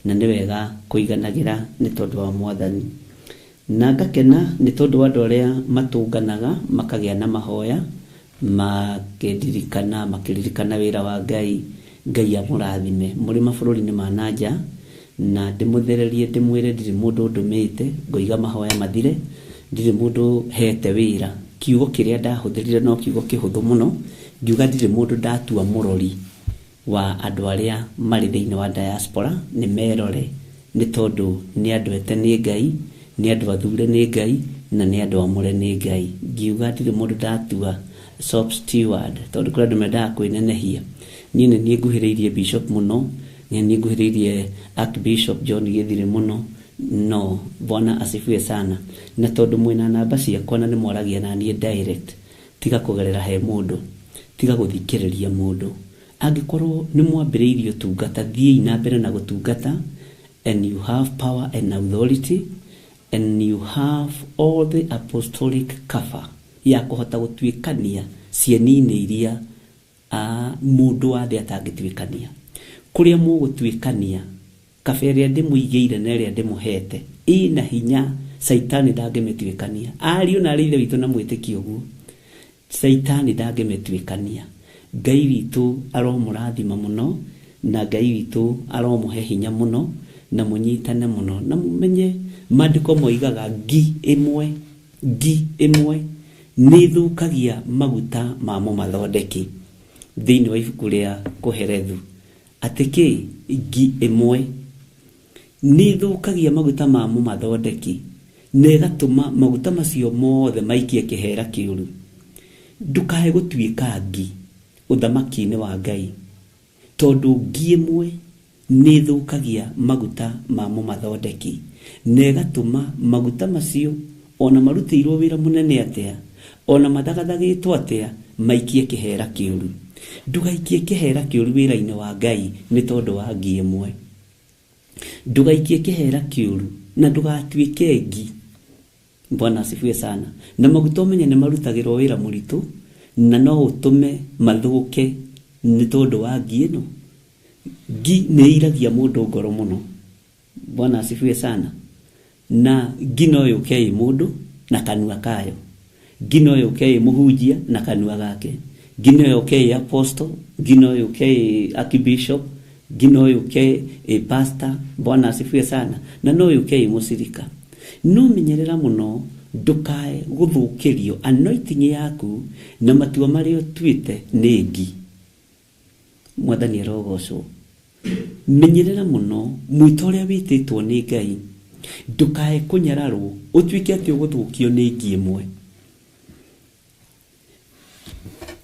na nĩ wega kũiganagĩra nĩ tondũ wa Mwathani. Na ngakena nĩ tondũ wa andũ arĩa matũnganaga makagĩa na mahoya, makĩririkana, makĩririkana wĩra wa Ngai. Ngai amũrathime mũrĩ mabũrũri-inĩ ma na nja, na ndĩmũthererie ndĩmwĩre ndirĩ mũndũ ndũmĩte ngoiga mahoya mathire, ndirĩ mũndũ hete wĩra. Kiugo kĩrĩa ndahũthĩrire no kiugo kĩhũthũ mũno, ngiuga ndirĩ mũndũ ndatua mũrori wa andũ arĩa marĩ thĩinĩ wa diaspora, nĩ merore nĩ tondũ nĩ andũ ete nĩ Ngai, nĩ andũ athure nĩ Ngai, na nĩ andũ amũre nĩ Ngai. Ngiuga ndirĩ mũndũ ndatua shop steward, tondũ kũrĩ andũ mendaga kwĩnenehia. Niĩ nĩ niĩ nguhĩrĩirie bishop mũno, nĩ niĩ nguhĩrĩirie Archbishop John Gĩthirĩ mũno, no Bwana asifiwe sana. Na tondũ mwĩna namba ciakwa na nĩ mwaragia na niĩ direct, tiga kũgerera he mũndũ, tiga gũthikĩrĩria mũndũ. Angĩkorwo nĩ mwambĩrĩirie ũtungata, thiĩi na mbere na gũtungata, and you have power and authority, and you have all the apostolic cover ya kũhota gũtuĩkania cieni-inĩ iria mũndũ wa thĩ atangĩtuĩkania. Kũrĩa mũgũtuĩkania, kaba ĩrĩa ndĩmũigĩire na ĩrĩa ndĩmũhete ĩna hinya, Caitani ndangĩmĩtuĩkania. Ariũ na aarĩ a Ithe witũ na mwĩtĩkie ũguo, Caitani ndangĩmĩtuĩkania. Ngai witũ aromũrathima mũno, na Ngai witũ aromũhe hinya mũno, na mũnyitane mũno, na mũmenye maandĩko moigaga ngi ĩmwe, ngi ĩmwe nĩ ĩthũkagia maguta ma mũmathondeki. Thĩinĩ wa ibuku rĩa Kohelethu, atĩ kĩ? Ngi ĩmwe nĩ ĩthũkagia maguta ma mũmathondeki, na ĩgatũma maguta macio mothe maikie kĩhera kĩũru. Ndũkae gũtuĩka ngi ũthamaki-inĩ wa Ngai, tondũ ngi ĩmwe Nĩ ĩthũkagia maguta ma mũmathondeki na ĩgatũma maguta macio ona marutĩirwo wĩra mũnene atĩa, ona mathagathagĩtwo atĩa, maikie kĩhera kĩũru. Ndũgaikie kĩhera kĩũru wĩra-inĩ wa Ngai nĩ tondũ wa ngi ĩmwe. Ndũgaikie kĩhera kĩũru na ndũgatuĩke ngi. Bwana asifiwe sana. Na maguta ũmenye nĩ marutagĩrwo wĩra mũritũ na no ũtũme mathũke nĩ tondũ wa ngi ĩno. Ngi nĩ iragia mũndũ ngoro mũno. Bwana asifiwe sana. Na ngi no yũke ĩ mũndũ na kanua kayo. Ngi no yũke ĩ mũhunjia na kanua gake. Ngi no yũke ĩ apostle, ngi no yũke ĩ archbishop, ngi no yũke ĩ pastor. Bwana asifiwe sana. Na no yũke ĩ mũcirika. No menyerera mũno ndũkae gũthũkĩrio anointing yaku na matua marĩa ũtuĩte nĩ ngi. Mwathani arogocwo. Menyerera mũno mwĩto ũrĩa wĩtĩtwo nĩ Ngai, ndũkae kũnyararwo ũtuĩke atĩ ũgũthũkio nĩ ngi ĩmwe.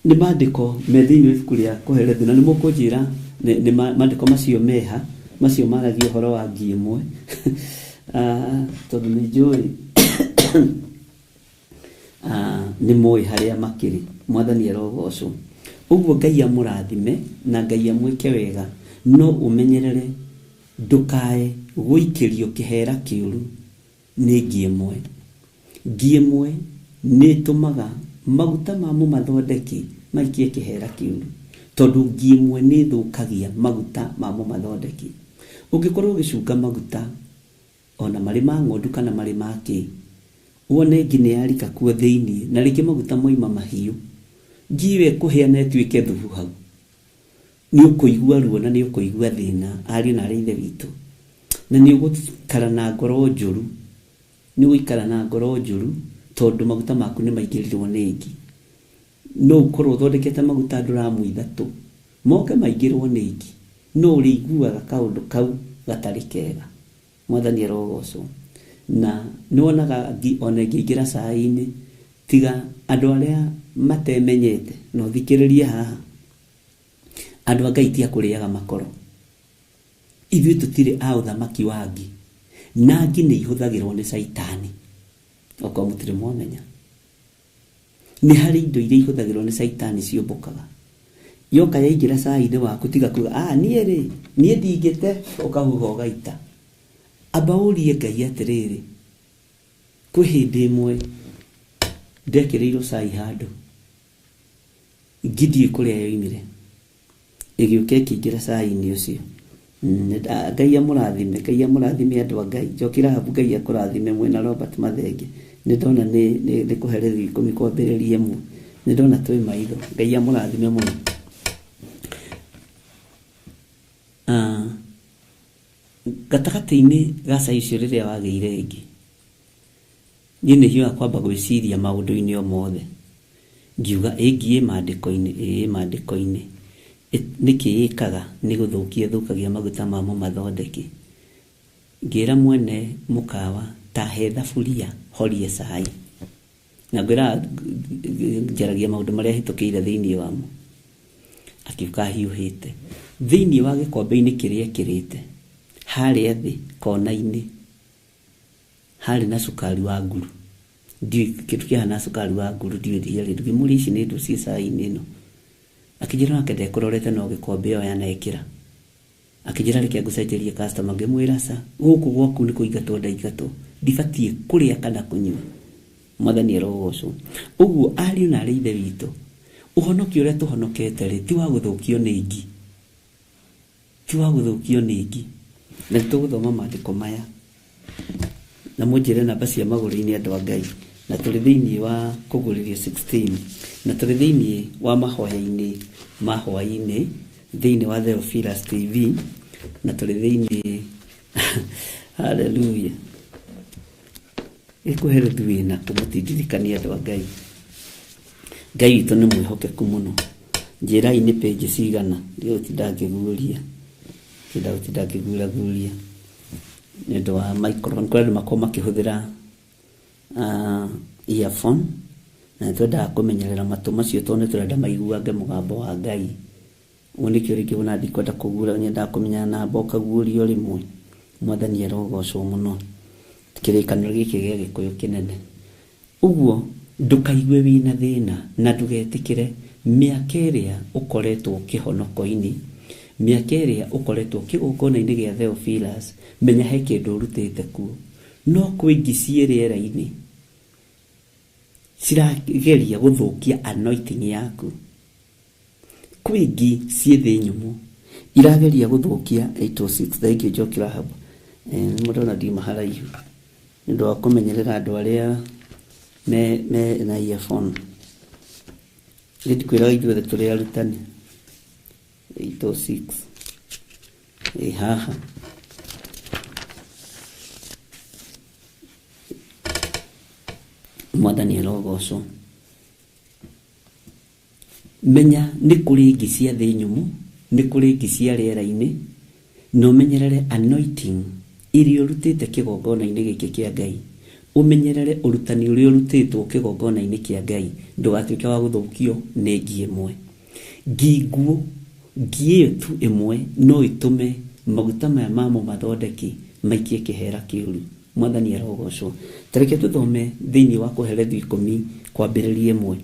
Nĩ maandĩko me thĩinĩ wa ibuku rĩa Kohelethu, na nĩ mũkũnjĩra nĩ maandĩko macio meha, macio maragia ũhoro wa ngi ĩmwe. Tondũ nĩ njũĩ nĩ mũĩ harĩa makĩrĩ. Mwathani arogocwo. Ũguo Ngai amũrathime na Ngai amwĩke wega, no ũmenyerere ndũkae gũikĩrio kĩhera kĩũru nĩ ngi ĩmwe. Ngi ĩmwe nĩ ĩtũmaga maguta ma mũmathondeki maikie kĩhera kĩũru, tondũ ngi ĩmwe nĩ ĩthũkagia maguta ma mũmathondeki. Ũngĩkorwo ũgĩcunga maguta ona marĩ ma ng'ondu kana marĩ ma kĩ, wone ngi nĩ yarika kuo thĩinĩ na rĩngĩ maguta moima mahiũ, ngi ĩyo ĩkũhĩa na ĩtuĩke thubu hau, nĩ ũkũigua ruo na nĩ ũkũigua thĩna, ariũ na arĩ ithe witũ, na nĩ ũgũikara na ngoro njũru. Nĩ ũgũikara na ngoro njũru tondũ maguta maku nĩ maingĩrirwo nĩ ngi. No ũkorwo ũthondekete maguta nduramu ithatũ, moke maingĩrwo nĩ ngi, no ũrĩiguaga kaũndũ kau gatarĩ kega. Mwathani arogocwo. Na nĩ wonaga ngi ona ĩngĩingĩra cai-inĩ, tiga andũ arĩa matemenyete, na ũthikĩrĩrie haha, andũ a Ngai ti a kũrĩaga makoro. Ithuĩ tũtirĩ a ũthamaki wa ngi, na ngi nĩ ihũthagĩrwo nĩ caitani. Okorwo mũtirĩ mwamenya, nĩ harĩ indo iria ihũthagĩrwo nĩ caitani ciũmbũkaga. Yoka yaingĩra cai-inĩ waku, tiga kuga, niĩ rĩ, niĩ ndingĩte, ũkahuha ũgaita. Amba ũrie Ngai atĩrĩrĩ, kwĩ hĩndĩ ĩmwe ndekĩrĩirwo cai handũ, ngi ndiũĩ kũrĩa yoimire, ĩgĩũka ĩkĩingĩra cai-inĩ ũcio. Ngai amũrathime, Ngai amũrathime andũ a Ngai. Njoki Rahabu, Ngai akũrathime mwĩna Robert Mathenge. Nĩ ndona nĩ kũherithio ikũmi kwambĩrĩria ĩmwe. Nĩ ndona twĩ maitho. Ngai amũrathime mũno. Gatagatĩ-inĩ ga cai ũcio rĩrĩa wagĩire ĩngĩ, niĩ nĩ hiũhaga kwamba gwĩciria maũndũ-inĩ o mothe. Ngiuga ĩ ngi ĩ maandĩko-inĩ, ĩ maandĩko-inĩ. Nĩkĩ ĩkaga nĩ gũthũkia ĩthũkagia maguta ma mũmathondeki. Ngĩra mwene mũkawa ta he thaburia horie cai. Na ngwĩra njaragia maũndũ marĩa hĩtũkĩire thĩinĩ wamo. Akiuga hiũhĩte. Thĩinĩ wa gĩkombe-inĩ kĩrĩa ekĩrĩte, harĩa thĩ kona-inĩ harĩ na cukari wa nguru. Ndiũĩ kĩndũ kĩhana cukari wa nguru, ndiũĩ ndiarĩ. Ngĩmũria ici nĩ indo ciĩ cai-inĩ ĩno. Akĩnjĩra nake ndekũrorete no gĩkombe oya na ĩkĩra. Akĩnjĩra reke ngũcenjerie customer, ngĩmwĩra ca, gũkũ gwaku nĩ kũingatwo ndaingatwo, ndibatiĩ kũrĩa kana kũnyua. Mwathani arogocwo. Ũguo ariũ na arĩ ithe witũ, ũhonokio ũrĩa tũhonokete rĩ, ti wa gũthũkio nĩ ngi. Ti wa gũthũkio nĩ ngi. Na nĩ tũgũthoma maandĩko maya. Na mũnjĩre namba cia magũrũ-inĩ andũ a Ngai. Na tũrĩ thĩinĩ wa kũgũrĩrio 16. Na tũrĩ thĩinĩ wa mahoya-inĩ ma hwaĩ-inĩ, thĩinĩ wa Theophilus TV. Na tũrĩ thĩinĩ, hallelujah. Ĩkũherithio wĩna kũmũtindirikania andũ a Ngai. Ngai witũ nĩ mwĩhokeku mũno. Njĩrai nĩ page cigana, ndigũtinda ngĩguũria. Ndĩrenda gũtinda ngĩguũraguũria nĩ ũndũ wa microphone. Kũrĩ andũ makoragwo makĩhũthĩra earphone, na nĩ twendaga kũmenyerera matũ macio tondũ nĩ tũrenda maiguange mũgambo wa Ngai Ũguo nĩkĩo rĩngĩ wona ndikwenda kũguũra, nyendaga kũmenya namba ũkaguũrio rĩmwe. Mwathani arogocwo mũno. Kĩrĩkanĩro gĩkĩ gĩa Gĩkũyũ kĩnene. Ũguo ndũkaigue wĩna thĩna na ndũgetĩkĩre mĩaka ĩrĩa ũkoretwo kĩhonoko-inĩ, mĩaka ĩrĩa ũkoretwo kĩgongona-inĩ gĩa Theophilus, menya he kĩndũ ũrutĩte kuo. No kwĩ ngi ciĩ rĩera-inĩ cirageria gũthũkia anointing yaku. Kwĩ ngi ciĩ thĩ nyũmũ irageria gũthũkia 806. Thengiũ Njoki Rahab. Nĩ mũndona ndiuma haraihu nĩ ũndũ wa kũmenyerera andũ arĩa me na earphone. Nĩ ndikwĩraga ithuothe tũrĩ arutani. 806 ĩ haha. Mwathani arogocwo. Menya nĩ kũrĩ ngi cia thĩ nyũmũ, nĩ kũrĩ ngi cia rĩera-inĩ, na ũmenyerere anointing iria ũrutĩte kĩgongona-inĩ gĩkĩ kĩa Ngai. Ũmenyerere ũrutani ũrĩa ũrutĩtwo kĩgongona-inĩ kĩa Ngai, ndũgatuĩke wa gũthũkio nĩ ngi ĩmwe. Ngi nguũ, ngi ĩyo tu ĩmwe no ĩtũme maguta maya ma mũmathondeki maikie kĩhera kĩũru. Mwathani arogocwo. Ta reke tũthome thĩinĩ wa Kohelethu 10 kwambĩrĩria 1.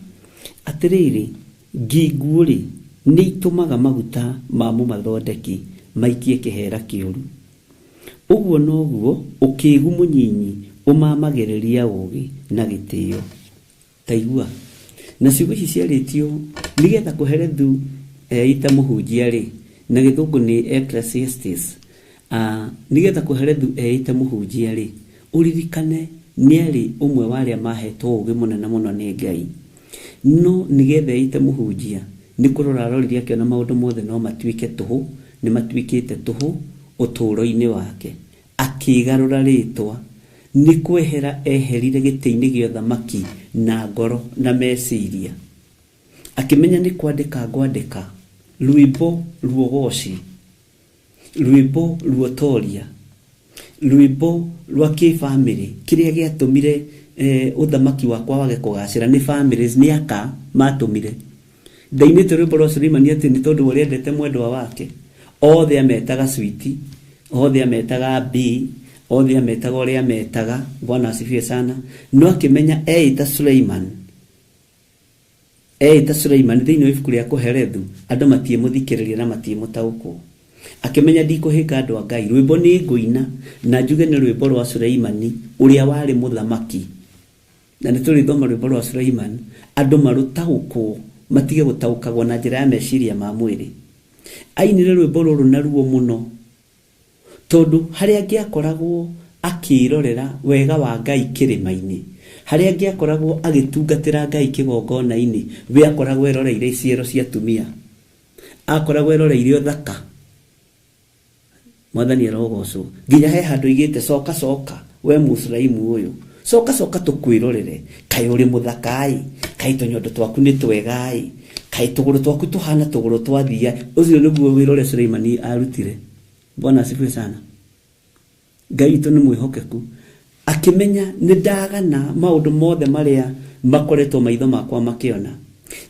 Atĩrĩrĩ, ngi nguũ-rĩ, nĩ itũmaga maguta ma mũmathondeki maikie kĩhera kĩũru. Ũguo noguo ũkĩgu mũnyinyi ũmamagĩrĩria ũũgĩ na gĩtĩo. Ta igua. Na ciugo ici ciarĩtio nĩgetha Kohelethu eita mũhunjia-rĩ, na gĩthũngũ nĩ Ecclesiastes. Nĩgetha Kohelethu eite mũhunjia-rĩ, ũririkane nĩ arĩ ũmwe wa arĩa mahetwo ũũgĩ mũnene mũno nĩ Ngai. No nĩgetha eite mũhunjia, nĩ kũrora arorire akĩona maũndũ mothe no matuĩke tũhũ, nĩ matuĩkĩte tũhũ ũtũũro-inĩ wake. Akĩgarũra rĩtwa, nĩ kwehera eherire gĩtĩ-inĩ gĩa ũthamaki na ngoro na meciria. Akĩmenya nĩ kwandĩka ngwandĩka rwĩmbo ruogoci, rwĩmbo ruotoria, rwĩmbo rwa kĩbamĩrĩ, kĩrĩa gĩatũmire ũthamaki wakwa wage kũgacĩra nĩ families, nĩ aka matũmire. Ndainĩte rwĩmbo rwa Suleimani atĩ nĩ tondũ ũrĩa endete mwendwa wake, othe ametaga sweetie, othe ametaga B, othe ametaga ũrĩa ametaga. Bwana asifiwe sana. No akĩmenya eĩta Suleiman, eĩta Suleiman thĩinĩ wa ibuku rĩa Kohelethu, andũ matiĩmũthikĩrĩria na matiĩmũtaũkwo. Akĩmenya ndikũhĩnga andũ a Ngai, rwĩmbo nĩ ngũina na njuge nĩ rwĩmbo rwa Suleimani ũrĩa warĩ mũthamaki. Na nĩ tũrĩthoma rwĩmbo rwa Suleiman, andũ marũtaũkwo, matige gũtaũkagwo na njĩra ya meciria ma mwĩrĩ. Ainire rwĩmbo rũrũ na ruo mũno, tondũ harĩa angĩakoragwo akĩrorera wega wa Ngai kĩrĩma-inĩ, harĩa angĩakoragwo agĩtungatĩra Ngai kĩgongona-inĩ, we akoragwo eroreire iciero cia atumia, akoragwo eroreire ũthaka. Mwathani arogocwo. Nginya he handũ oigĩte coka coka we Mũisulaimu ũyũ, coka coka tũkwĩrorere, kaĩ ũrĩ mũthaka-ĩ, kaĩ tũnyondo twaku nĩ twega-ĩ, kaĩ tũgũrũ twaku tũhana tũgũrũ twa thia. Ũcio nĩguo wĩra ũrĩa Suleimani arutire. Bwana asifiwe sana. Ngai witũ nĩ mwĩhokeku. Akĩmenya nĩ ndagana maũndũ mothe marĩa makoretwo maitho makwa makĩona,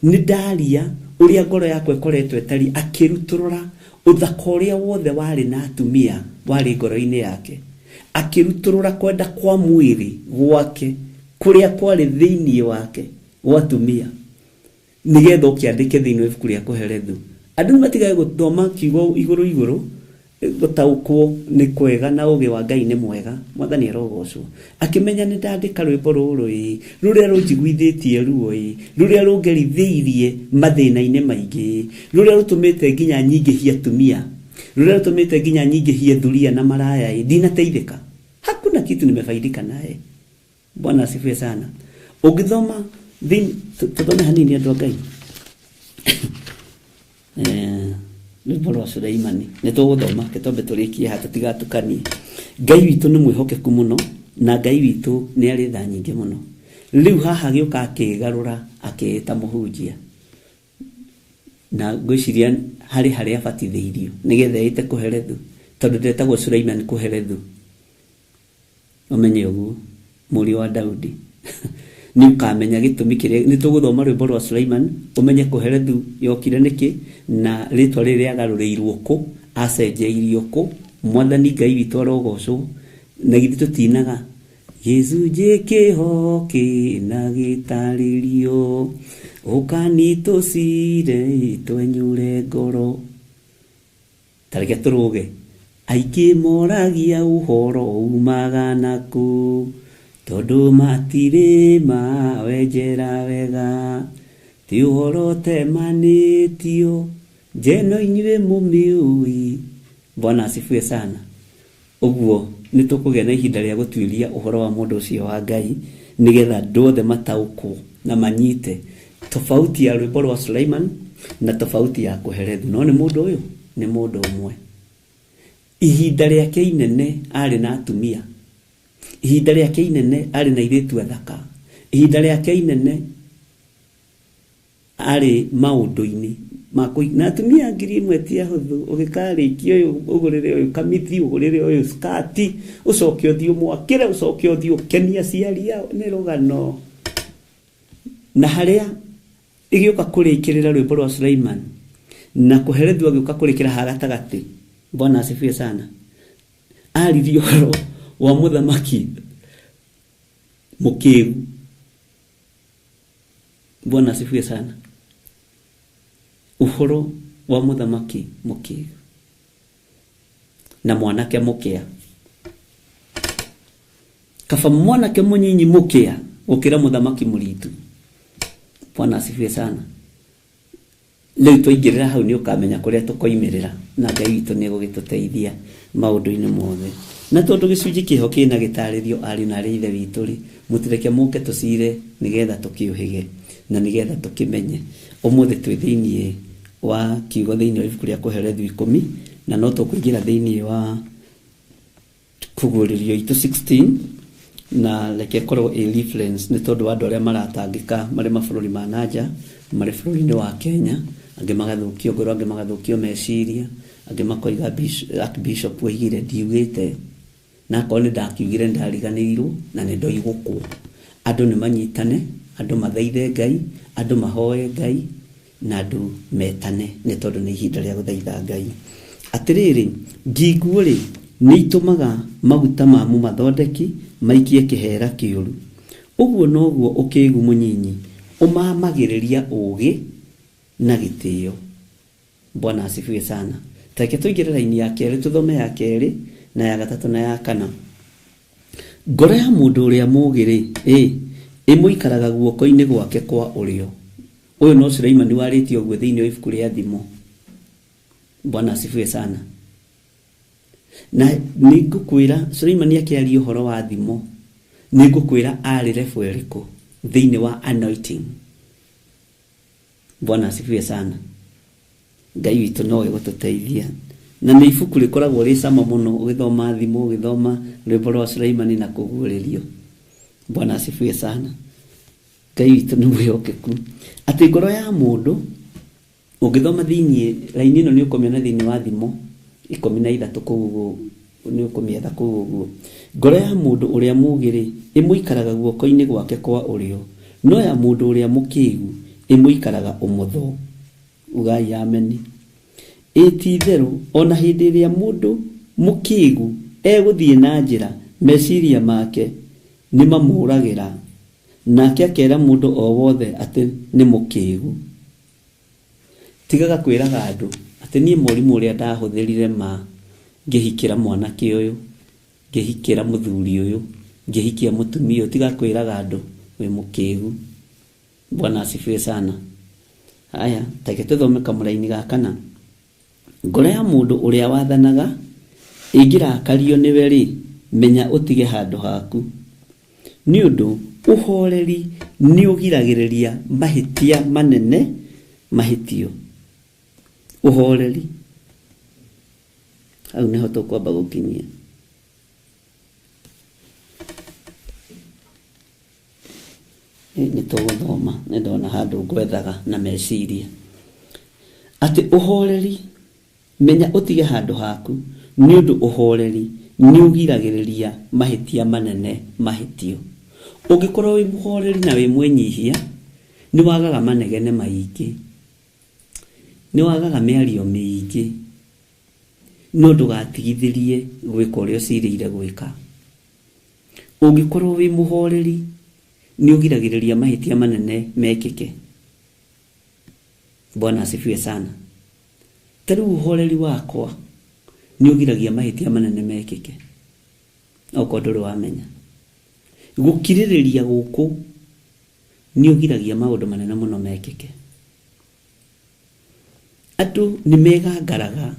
nĩ ndaria ũrĩa ngoro yakwa ĩkoretwo ĩtariĩ. Akĩrutũrũra ũthaka ũrĩa wothe warĩ na atumia warĩ ngoro-inĩ yake, akĩrutũrũra kwenda kwa mwĩrĩ gwake kũrĩa kwarĩ thĩinĩ wake gwa atumia, nĩgetha ũkĩandĩke thĩinĩ wa ibuku rĩa Kohelethu. Andũ nĩ matigage gũthoma kiugo igũrũ igũrũ, gũtaũkwo nĩ kwega na ũũgĩ wa Ngai nĩ mwega. Mwathani arogocwo. Akĩmenya nĩ ndandĩka rwĩmbo rũrũ ĩ, rũrĩa rũnjiguithĩtie ruo ĩ, rũrĩa rũngerithĩirie mathĩna-inĩ maingĩ ĩ, rũrĩa rũtũmĩte nginya nyingĩhie atumia, rũrĩa rũtũmĩte nginya nyingĩhie thuria na maraya ĩ, ndinateithĩka. Hakuna kitu nimefaidika naye. Bwana asifiwe sana. Ũngĩthoma thĩinĩ, tũthome hanini andũ a Ngai. Rwĩmbo rwa Suleimani nĩ tũgũthoma, ke twambe tũrĩkie haha tũtigatukanie. Ngai witũ nĩ mwĩhokeku mũno, na Ngai witũ nĩ arĩ tha nyingĩ mũno. Rĩu haha agĩũka akĩgarũra akĩĩta mũhunjia, na ngwĩciria harĩ harĩa abatithĩirio nĩgetha eĩte Kohelethu, tondũ ndetagwo Suleiman Kohelethu. Ũmenye ũguo, mũriũ wa Daudi. Nĩ ũkamenya gĩtũmi kĩrĩa nĩ tũgũthoma rwĩmbo rwa Sulaiman, ũmenye Kohelethu yokire nĩkĩ na rĩtwa rĩrĩ rĩagarũrĩirwo kũ, acenjeirio kũ. Mwathani Ngai witũ arogocwo. Na githĩ tũtinaga gĩcunjĩ kĩho kĩna gĩtarĩrio, ũkani tũcire twenyũre ngoro. Ta reke tũrũge. Aingĩ moragia ũhoro umaga nakũ, tondũ matirĩ mawenjera wega, ti ũhoro ũtemanĩtio, njeno inyuĩ mũmĩũĩ. Bwana asifiwe sana. Ũguo nĩ tũkũgĩa na ihinda rĩa gũtuĩria ũhoro wa mũndũ ũcio wa Ngai, nĩgetha andũ othe mataũkwo na manyite tofauti ya rwĩmbo rwa Sulaiman na tofauti ya Kohelethu. No nĩ mũndũ ũyũ nĩ mũndũ ũmwe. Ihinda rĩake inene arĩ na atumia, ihinda rĩake inene arĩ na airĩtu athaka, ihinda rĩake inene arĩ maũndũ-inĩ ma kũi na atumia 1000 ti ahũthũ. Ũgĩkarĩkia ũyũ ũgũrĩre ũyũ kamithi, ũgũrĩre ũyũ skati, ũcoke ũthiĩ ũmwakĩre, ũcoke ũthiĩ ũkenie aciari ao, nĩ rũgano. Na harĩa ĩgĩũka kũrĩkĩrĩra rwĩmbo rwa Sulaiman na Kohelethu agĩũka kũrĩkĩra ha gatagatĩ. Bwana asifiwe sana. Aririe ũhoro wa mũthamaki mũkĩgu. Bwana asifiwe sana. Ũhoro wa mũthamaki mũkĩgu na mwanake mũkĩa. Kaba mwanake mũnyinyi mũkĩa gũkĩra mũthamaki mũritu. Bwana asifiwe sana. Rĩu twaingĩrĩra hau nĩ ũkamenya kũrĩa tũkoimĩrĩra, na Ngai witũ nĩ egũgĩtũteithia maũndũ-inĩ mothe. Na tondũ gĩcunjĩ kĩho kĩna gĩtarĩrio, ariũ na aarĩ a Ithe witũ-rĩ, mũtireke mũke tũcire nĩgetha tũkĩũhĩge na nĩgetha tũkĩmenye. Ũmũthĩ twĩ thĩinĩ wa kiugo thĩinĩ wa ibuku rĩa Kohelethu 10, na no tũkũingĩra thĩinĩ wa Kũguũrĩrio itũ 16, na reke ĩkorwo ĩ reference nĩ tondũ wa andũ arĩa maratangĩka marĩ mabũrũri ma na nja, marĩ bũrũri-inĩ wa Kenya, angĩ magathũkio ngoro, angĩ magathũkio meciria, angĩ makoiga Archbishop oigire, ndiugĩte, na akorwo nĩ ndakiugire nĩ ndariganĩirwo na nĩ ndoigũkwo. Andũ nĩ manyitane, andũ mathaithe Ngai, andũ mahoe Ngai, na andũ metane, nĩ tondũ nĩ ihinda rĩa gũthaitha Ngai. Atĩrĩrĩ, nginguo-rĩ, nĩitũmaga maguta ma mũmathondeki maikie kĩheera kĩũru, ũguo noguo ũkĩgu mũnyinyi ũmamagĩrĩria ũũgĩ na gĩtĩo. Bwana asifiwe sana. Ta reke tũingĩre raini ya kerĩ, tũthome ya kerĩ na ya gatatũ na ya kana. Ngoro ya mũndũ ũrĩa mũũgĩ-rĩ, ĩ, ĩmũikaraga guoko-inĩ gwake kwa ũrĩo. Ũyũ no Suleimani warĩtie ũguo thĩinĩ wa ibuku rĩa Thimo. Bwana asifiwe sana. Na nĩ ngũkwĩra Suleimani akĩaria ũhoro wa thimo, nĩ ngũkwĩra arĩ level ĩrĩkũ thĩinĩ wa anointing. Bwana asifiwe sana. Ngai witũ nowe gũtũteithia. Na nĩ ibuku rĩkoragwo rĩ cama mũno ũgĩthoma thimo, ũgĩthoma rwĩmbo rwa Suleimani na kũguũrĩrio. Bwana asifiwe sana. Ngai witũ nĩ mwĩhokeku. Atĩ ngoro ya mũndũ, ũngĩthoma thĩinĩ, raini ĩno nĩ ũkũmĩona thĩinĩ wa Thimo 13 kũu ũguo, nĩ ũkũmĩetha kũu ũguo. Ngoro ya mũndũ ũrĩa mũũgĩ-rĩ, ĩmũikaraga guoko-inĩ gwake kwa ũrĩo, no ya mũndũ ũrĩa mũkĩgu ĩmũikaraga ũmotho. Ugai ameni. Ĩ ti-itherũ, o na hĩndĩ ĩrĩa mũndũ mũkĩgu egũthiĩ na njĩra, meciria make nĩmamũũragĩra, nake akera mũndũ o wothe atĩ nĩ mũkĩgu. Tigaga kwĩraga andũ atĩ niĩ mũrimũ ũrĩa ndahũthĩrire ma ngĩhikĩra mwanake ũyũ, ngĩhikĩra mũthuri ũyũ, ngĩhikia mũtumia ũyũ, tiga kwĩraga andũ wĩ mũkĩgu. Bwana asifiwe sana. Haya, take tũthome kamũraini ga kana. Ngoro ya mũndũ ũrĩa wathanaga ĩngĩrakario nĩwe-rĩ, menya ũtige handũ haku. Nĩ ũndũ ũhoreri nĩũgiragĩrĩria mahĩtia manene mahĩtio. Ũhoreri. Hau nĩho tũkwamba gũkinyia. Nĩ tũgũthoma, nĩ ndona handũ ngwethaga na meciria. Atĩ ũhoreri, menya ũtige handũ haku, nĩ ũndũ ũhoreri nĩ ũgiragĩrĩria mahĩtia manene mahĩtio. Ũngĩkorwo wĩ mũhoreri na wĩ mwĩnyihia, nĩ wagaga manegene maingĩ, nĩ wagaga mĩario mĩingĩ, no ndũgatigithĩrie gwĩka ũrĩa ũcirĩire gwĩka. Ũngĩkorwo wĩ mũhoreri, nĩ ũgiragĩrĩria mahĩtia manene mekĩke. Bwana asifiwe sana. Ta rĩu ũhoreri wakwa nĩ ũgiragia mahĩtia manene mekĩke, okorwo ndũrĩ wamenya. Gũkirĩrĩria gũkũ nĩ ũgiragia maũndũ manene mũno mekĩke. Andũ nĩ megangaraga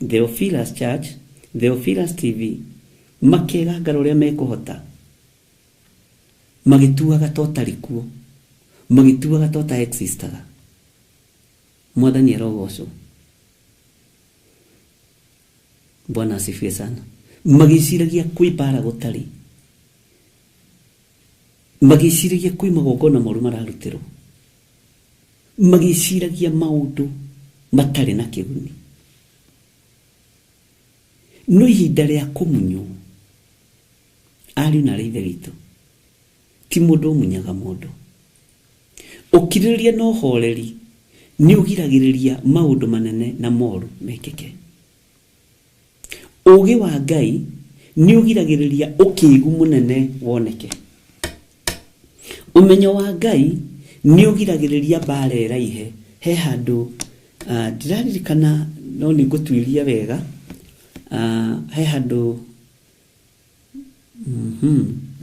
Theophilus Church, Theophilus TV, makegangara ũrĩa mekũhota, magĩtuaga ta ũtarĩ kuo, magĩtuaga ta ũta existaga. Mwathani arogocwo. Bwana asifiwe sana. Magĩciragia kwĩ mbara gũtarĩ, magĩciragia kwĩ magongona moru mararutĩrwo, magĩciragia maũndũ matarĩ na kĩguni. No ihinda rĩa kũmunywo, ariũ na arĩ ithe witũ, ti mũndũ ũmunyaga mũndũ. Ũkirĩrĩria na ũhoreri nĩ ũgiragĩrĩria maũndũ manene na moru mekĩke. Ũũgĩ wa Ngai nĩ ũgiragĩrĩria ũkĩgu mũnene woneke. Ũmenyo wa Ngai nĩ ũgiragĩrĩria mbara ĩraihe. He handũ ndiraririkana no nĩ ngũtuĩria wega, he handũ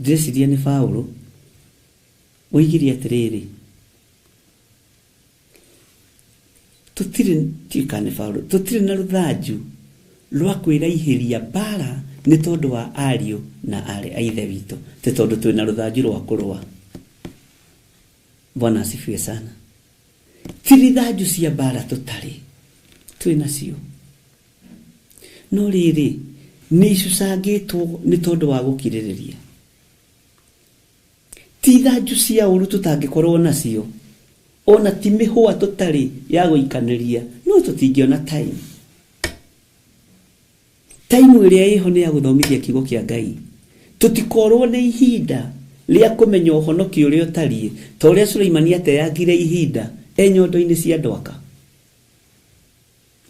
ndĩreciria nĩ Paũlũ oigire atĩrĩrĩ, tũtirĩ ndiũĩ kana nĩ Paũlũ, tũtirĩ na rũthanju rwa kwĩraihĩria mbara nĩ tondũ wa ariũ na aarĩ a Ithe witũ, ti tondũ twĩna rũthanju rwa kũrũa. Bwana asifiwe sana. Ti rithanju cia mbara tũtarĩ, twĩ nacio. No rĩrĩ, nĩ icucangĩtwo nĩ tondũ wa gũkirĩrĩria. Ti thanju cia ũru tũtangĩkorwo nacio, ona ti mĩhũa tũtarĩ ya gũikanĩria, no tũtingĩona time. Time ĩrĩa ĩho nĩ ya gũthomithia kiugo kĩa Ngai. Tũtikorwo nĩ ihinda rĩa kũmenya ũhonokio ũrĩa ũtariĩ, ta ũrĩa Suleimani ateangire ihinda e nyondo-inĩ cia ndwaka.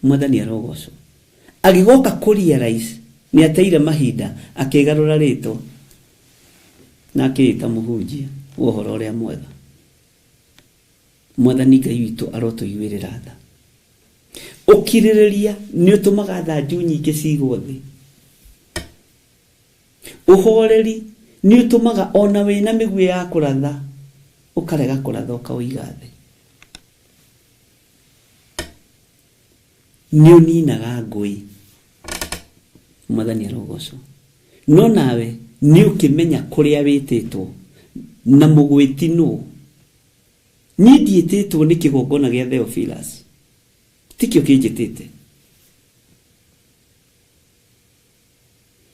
Mwathani arogocwo. Agĩgoka kũ realize nĩ ateire mahinda, akĩgarũra rĩtwa na akĩĩta mũhunjia wa ũhoro ũrĩa mwega. Mwathani Ngai witũ arotũiguĩrĩra tha. Ũkirĩrĩria nĩ ũtũmaga thanju nyingĩ cigwo thĩ. Ũhoreri nĩ ũtũmaga ona wĩna mĩguĩ ya kũratha ũkarega kũratha ũkaũiga thĩ. Nĩ ũninaga ngũĩ. Mwathani arogocwo. No nawe nĩ ũkĩmenya kũrĩa wĩtĩtwo na mũgwĩti nũ. Niĩ ndiĩtĩtwo nĩ kĩgongona gĩa Theophilus. Tikĩo kĩnjĩtĩte.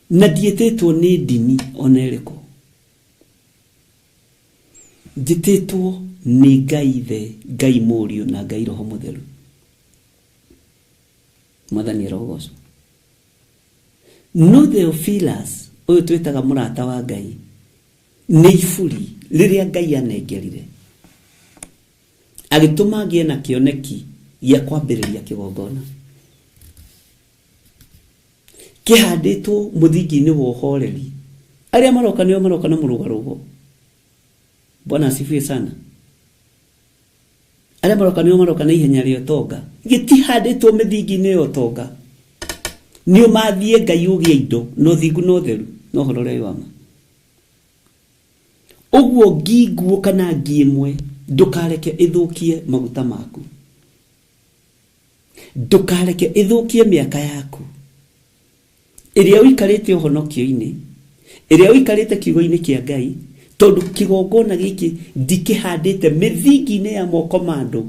Na ndiĩtĩtwo nĩ ndini ona ĩrĩkũ. Njĩtĩtwo nĩ Ngai Ithe, Ngai Mũriũ na Ngai Roho Mũtheru. Mwathani arogocwo. No Theophilus ũyũ twĩtaga mũrata wa Ngai nĩ iburi rĩrĩa Ngai anengerire agĩtũma ngĩe na kĩoneki gĩa kwambĩrĩria kĩgongona kĩhandĩtwo mũthingi-inĩ wa ũhoreri. Arĩa maroka nĩo maroka na mũrũgarũgo. Bwana asifiwe sana. Arĩa maroka nĩo maroka na ihenya rĩa ũtonga. Gĩtihandĩtwo mĩthingi-inĩ ya ũtonga. Nĩ ũmathie Ngai ũgĩe indo na ũthingu na ũtheru na ũhoro ũrĩa wĩ wa ma. Ũguo ngi nguũ kana ngi ĩmwe ndũkareke ĩthũkie maguta maku. Ndũkareke ĩthũkie mĩaka yaku ĩrĩa ũikarĩte ũhonokio-inĩ, ĩrĩa ũikarĩte kiugo-inĩ kĩa Ngai, tondũ kĩgongona gĩkĩ ndikĩhandĩte mĩthingi-inĩ ya moko ma andũ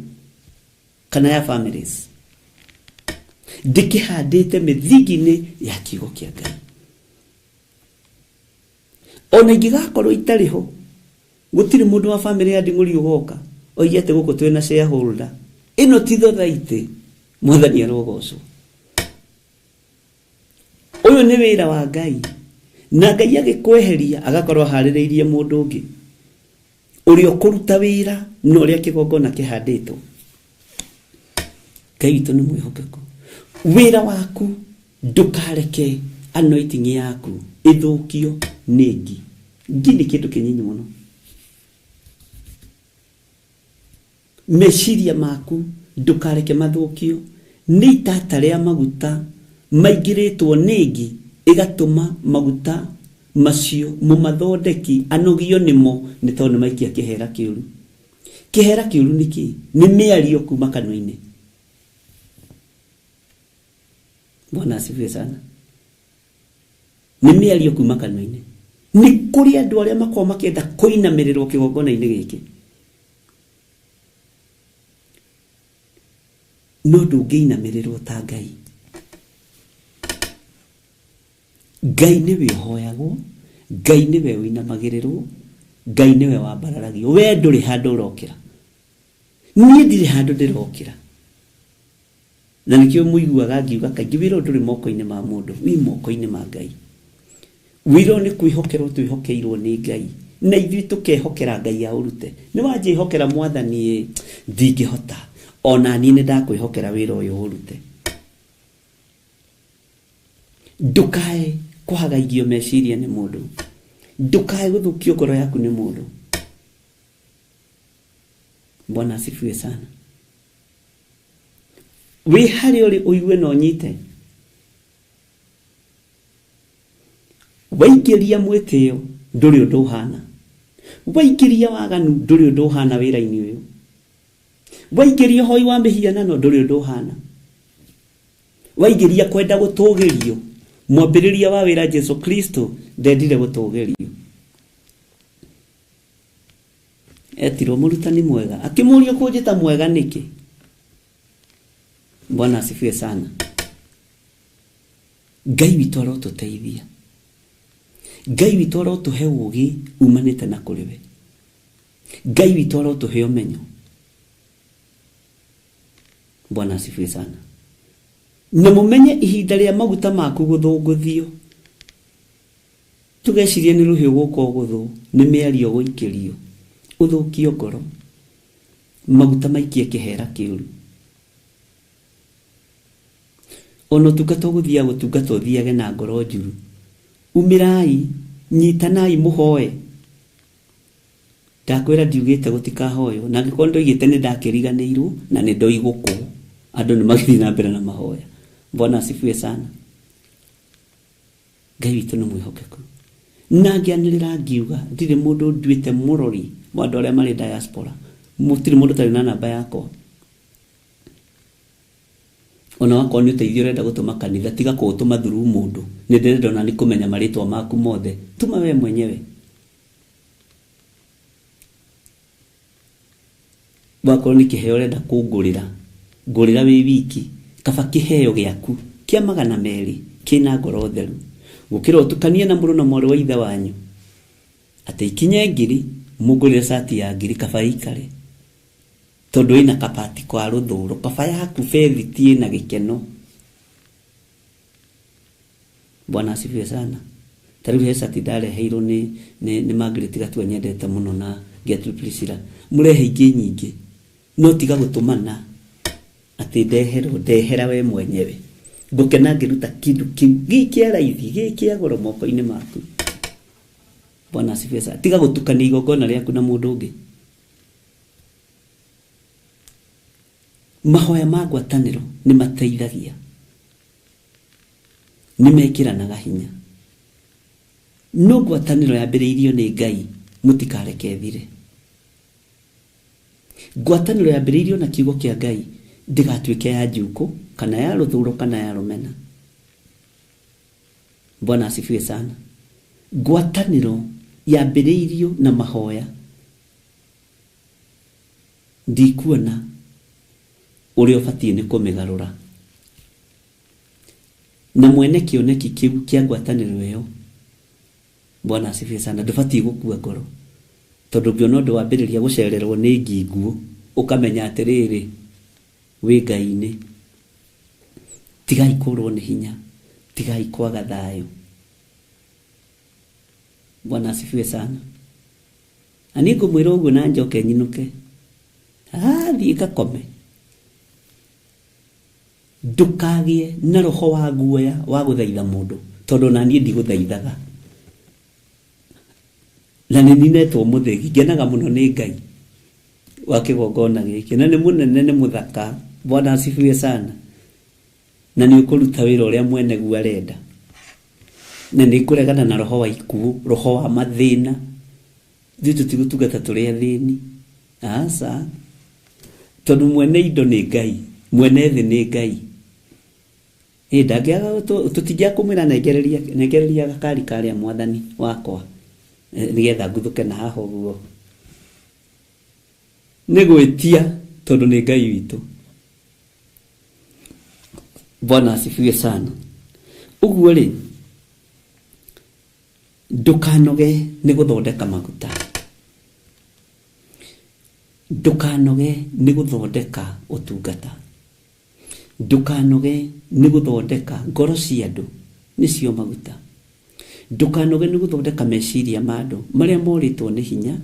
kana ya families. Ndĩkĩhandĩte mĩthingi-inĩ ya kiugo kĩa Ngai. Ona ingĩgakorwo itarĩ ho, gũtirĩ mũndũ wa famĩlĩ ya Nding'ũri ũgoka oige atĩ gũkũ twĩna shareholder. Ĩno ti thothaitĩ, Mwathani arogocwo. Ũyũ nĩ wĩra wa Ngai. Na Ngai agĩkweheria agakorwo aharĩrĩirie mũndũ ũngĩ ũrĩa ũkũruta wĩra na ũrĩa kĩgongona kĩhandĩtwo. Ngai witũ nĩ mwĩhokeku. Wĩra waku ndũkareke anointing yaku ĩthũkio nĩ ngi. Ngi nĩ kĩndũ kĩnyinyi mũno. Meciria maku ndũkareke mathũkio nĩ itata rĩa maguta maingĩrĩtwo nĩ ngi ĩgatũma maguta macio mũmathondeki anogio nĩmo nĩ tondũ nĩ maikia kĩhera kĩũru. Kĩhera kĩũru nĩ kĩĩ? Nĩ mĩario kuma kanua-inĩ. Bwana asifiwe sana. Nĩ mĩario kuma kanua-inĩ. Nĩ kũrĩ andũ arĩa makoragwo makĩenda kũinamĩrĩrwo kĩgongona-inĩ gĩkĩ. No ndũngĩinamĩrĩrwo ta Ngai. Ngai nĩwe ũhoyagwo, Ngai nĩwe ũinamagĩrĩrwo, Ngai nĩwe wambararagio. We ndũrĩ handũ ũrokĩra. Niĩ ndirĩ handũ ndĩrokĩra. Na nĩkĩo mũiguaga ngiuga kaingĩ wĩra ũyũ ndũrĩ moko-inĩ ma mũndũ, wĩ moko-inĩ ma Ngai. Wĩra ũyũ nĩ kwĩhokerwo twĩhokeirwo nĩ Ngai, na ithuĩ tũkehokera Ngai aũrute. Nĩ wanjĩhokera Mwathani ĩ, ndingĩhota. Ona niĩ nĩ ndakwĩhokera wĩra ũyũ ũrute. Ndũkae kũhagaigio meciria nĩ mũndũ. Ndũkae gũthũkio ngoro yaku nĩ mũndũ. Bwana asifiwe sana. Wĩ harĩa ũrĩ ũigue na ũnyite. Waingĩria mwĩtĩo ndũrĩ ũndũ ũhana. Waingĩria waganu ndũrĩ ũndũ ũhana wĩra-inĩ ũyũ. Waingĩria ũhoi wa mĩhianano ndũrĩ ũndũ ũhana. Waingĩria kwenda gũtũgĩrio, mwambĩrĩria wa wĩra Jesu Kristo ndendire gũtũgĩrio. Etirwo mũrutani mwega, akĩmũria kũnjĩta mwega nĩkĩ? Bwana asifiwe sana. Ngai witũ arotũteithia. Ngai witũ arotũhe ũũgĩ umanĩte na kũrĩ we. Ngai witũ arotũhe ũmenyo. Bwana asifiwe sana. Na mũmenye ihinda rĩa maguta maku gũthũngũthio. Tũgeciria nĩ rũhiũ gũka ũgũthũ, nĩ mĩario gũikĩrio. Ũthũkio ngoro. Maguta maikie kĩhera kĩũru. Ona ũtungata ũgũthiaga gũtungata ũthiage na ngoro njuru. Umĩrai, nyitanai mũhoe. Ndakwĩra ndiugĩte gũtikahoywo, na angĩkorwo ndoigĩte nĩ ndakĩriganĩirwo na nĩ ndoigũkwo. Andũ nĩ magĩthiĩ na mbere na mahoya. Bwana asifiwe sana. Ngai witũ nĩ mwĩhokeku. Na ngĩanĩrĩra ngiuga ndirĩ mũndũ nduĩte mũrori wa andũ arĩa marĩ diaspora. Mũtirĩ mũndũ ũtarĩ na namba yakwa. Ona wakorwo nĩ ũteithio ũrenda gũtũma kanitha, tiga kũũtũma through mũndũ. Nĩ ndĩrenda ona nĩ kũmenya marĩtwa maku mothe. Tuma we mwenyewe. Wakorwo nĩ kĩheo ũrenda kũngũrĩra, ngũrĩra wĩ wiki. Kaba kĩheo gĩaku kĩa 200 kĩna ngoro theru. Gũkĩra ũtukanie na mũrũ na mwarĩ wa ithe wanyu. Atĩ ikinye 1000, mũngũrĩre cati ya 1000 kaba ĩikare. Tondũ ĩna kabati kwa rũthũro, kaba yaku bethiti ĩna gĩkeno. Bwana asifiwe sana. Ta rĩu he cati ndareheirwo nĩ Margaret Gatua nyendete mũno na Gertrude Priscilla. Mũrehe ingĩ nyingĩ. No tiga gũtũmana atĩ ndeherwo, ndehera we mwenyewe. Ngũkena ngĩruta kĩndũ kĩu gĩ kĩa raithi, gĩ kĩa goro moko-inĩ maku. Bwana asifiwe sana. Tiga gũtukania igongona rĩaku na mũndũ ũngĩ. Mahoya ma ngwatanĩro nĩ mateithagia. Nĩ mekĩranaga hinya. No ngwatanĩro yambĩrĩirio nĩ Ngai, mũtikareke ĩthire. Ngwatanĩro yambĩrĩirio na kiugo kĩa Ngai, ndĩgatuĩke ya njukũ, kana ya rũthũro, kana ya rũmena. Bwana asifiwe sana. Ngwatanĩro yambĩrĩirio na mahoya. Ndikuona ũrĩa ũbatiĩ nĩ kũmĩgarũra. Na mwene kĩoneki kĩu kĩa ngwatanĩro ĩyo, Bwana asifiwe sana, ndũbatiĩ gũkua ngoro. Tondũ ũngĩona ũndũ wambĩrĩria gũcererwo nĩ ngi nguũ, ũkamenya atĩrĩrĩ, wĩ Ngai-inĩ. Tigai kũrwo nĩ hinya, tigai kwaga thayũ. Bwana asifiwe sana. Na niĩ ngũmwĩra ũguo na njoke nyinũke. Thiĩ ngakome. Ndũkagĩe na roho wa guoya wa gũthaitha mũndũ, tondũ na niĩ ndigũthaithaga. Na nĩ ninetwo mũthĩgi, ngenaga mũno nĩ Ngai wa kĩgongona gĩkĩ, na nĩ mũnene, nĩ mũthaka. Bwana asifiwe sana. Na nĩ ũkũruta wĩra ũrĩa mwene guo arenda. Na nĩ ngũregana na roho wa ikuũ, roho wa mathĩna. Ithuĩ tũtigũtungata tũrĩ athĩni. Aca. Tondũ mwene indo nĩ Ngai, mwene thĩ nĩ Ngai. Ĩ ndangĩaga tũtingĩaga kũmwĩra nengereria, nengereria gakari karĩa mwathani wakwa, nĩgetha nguthũke na haha ũguo. Nĩ gwĩtia tondũ nĩ Ngai witũ. Bwana asifiwe sana. Ũguo rĩ, ndũkanoge nĩ gũthondeka maguta. Ndũkanoge nĩ gũthondeka ũtungata. Ndũkanoge nĩ gũthondeka ngoro cia andũ nĩcio maguta. Ndũkanoge nĩ gũthondeka meciria ma andũ marĩa morĩtwo nĩ hinya,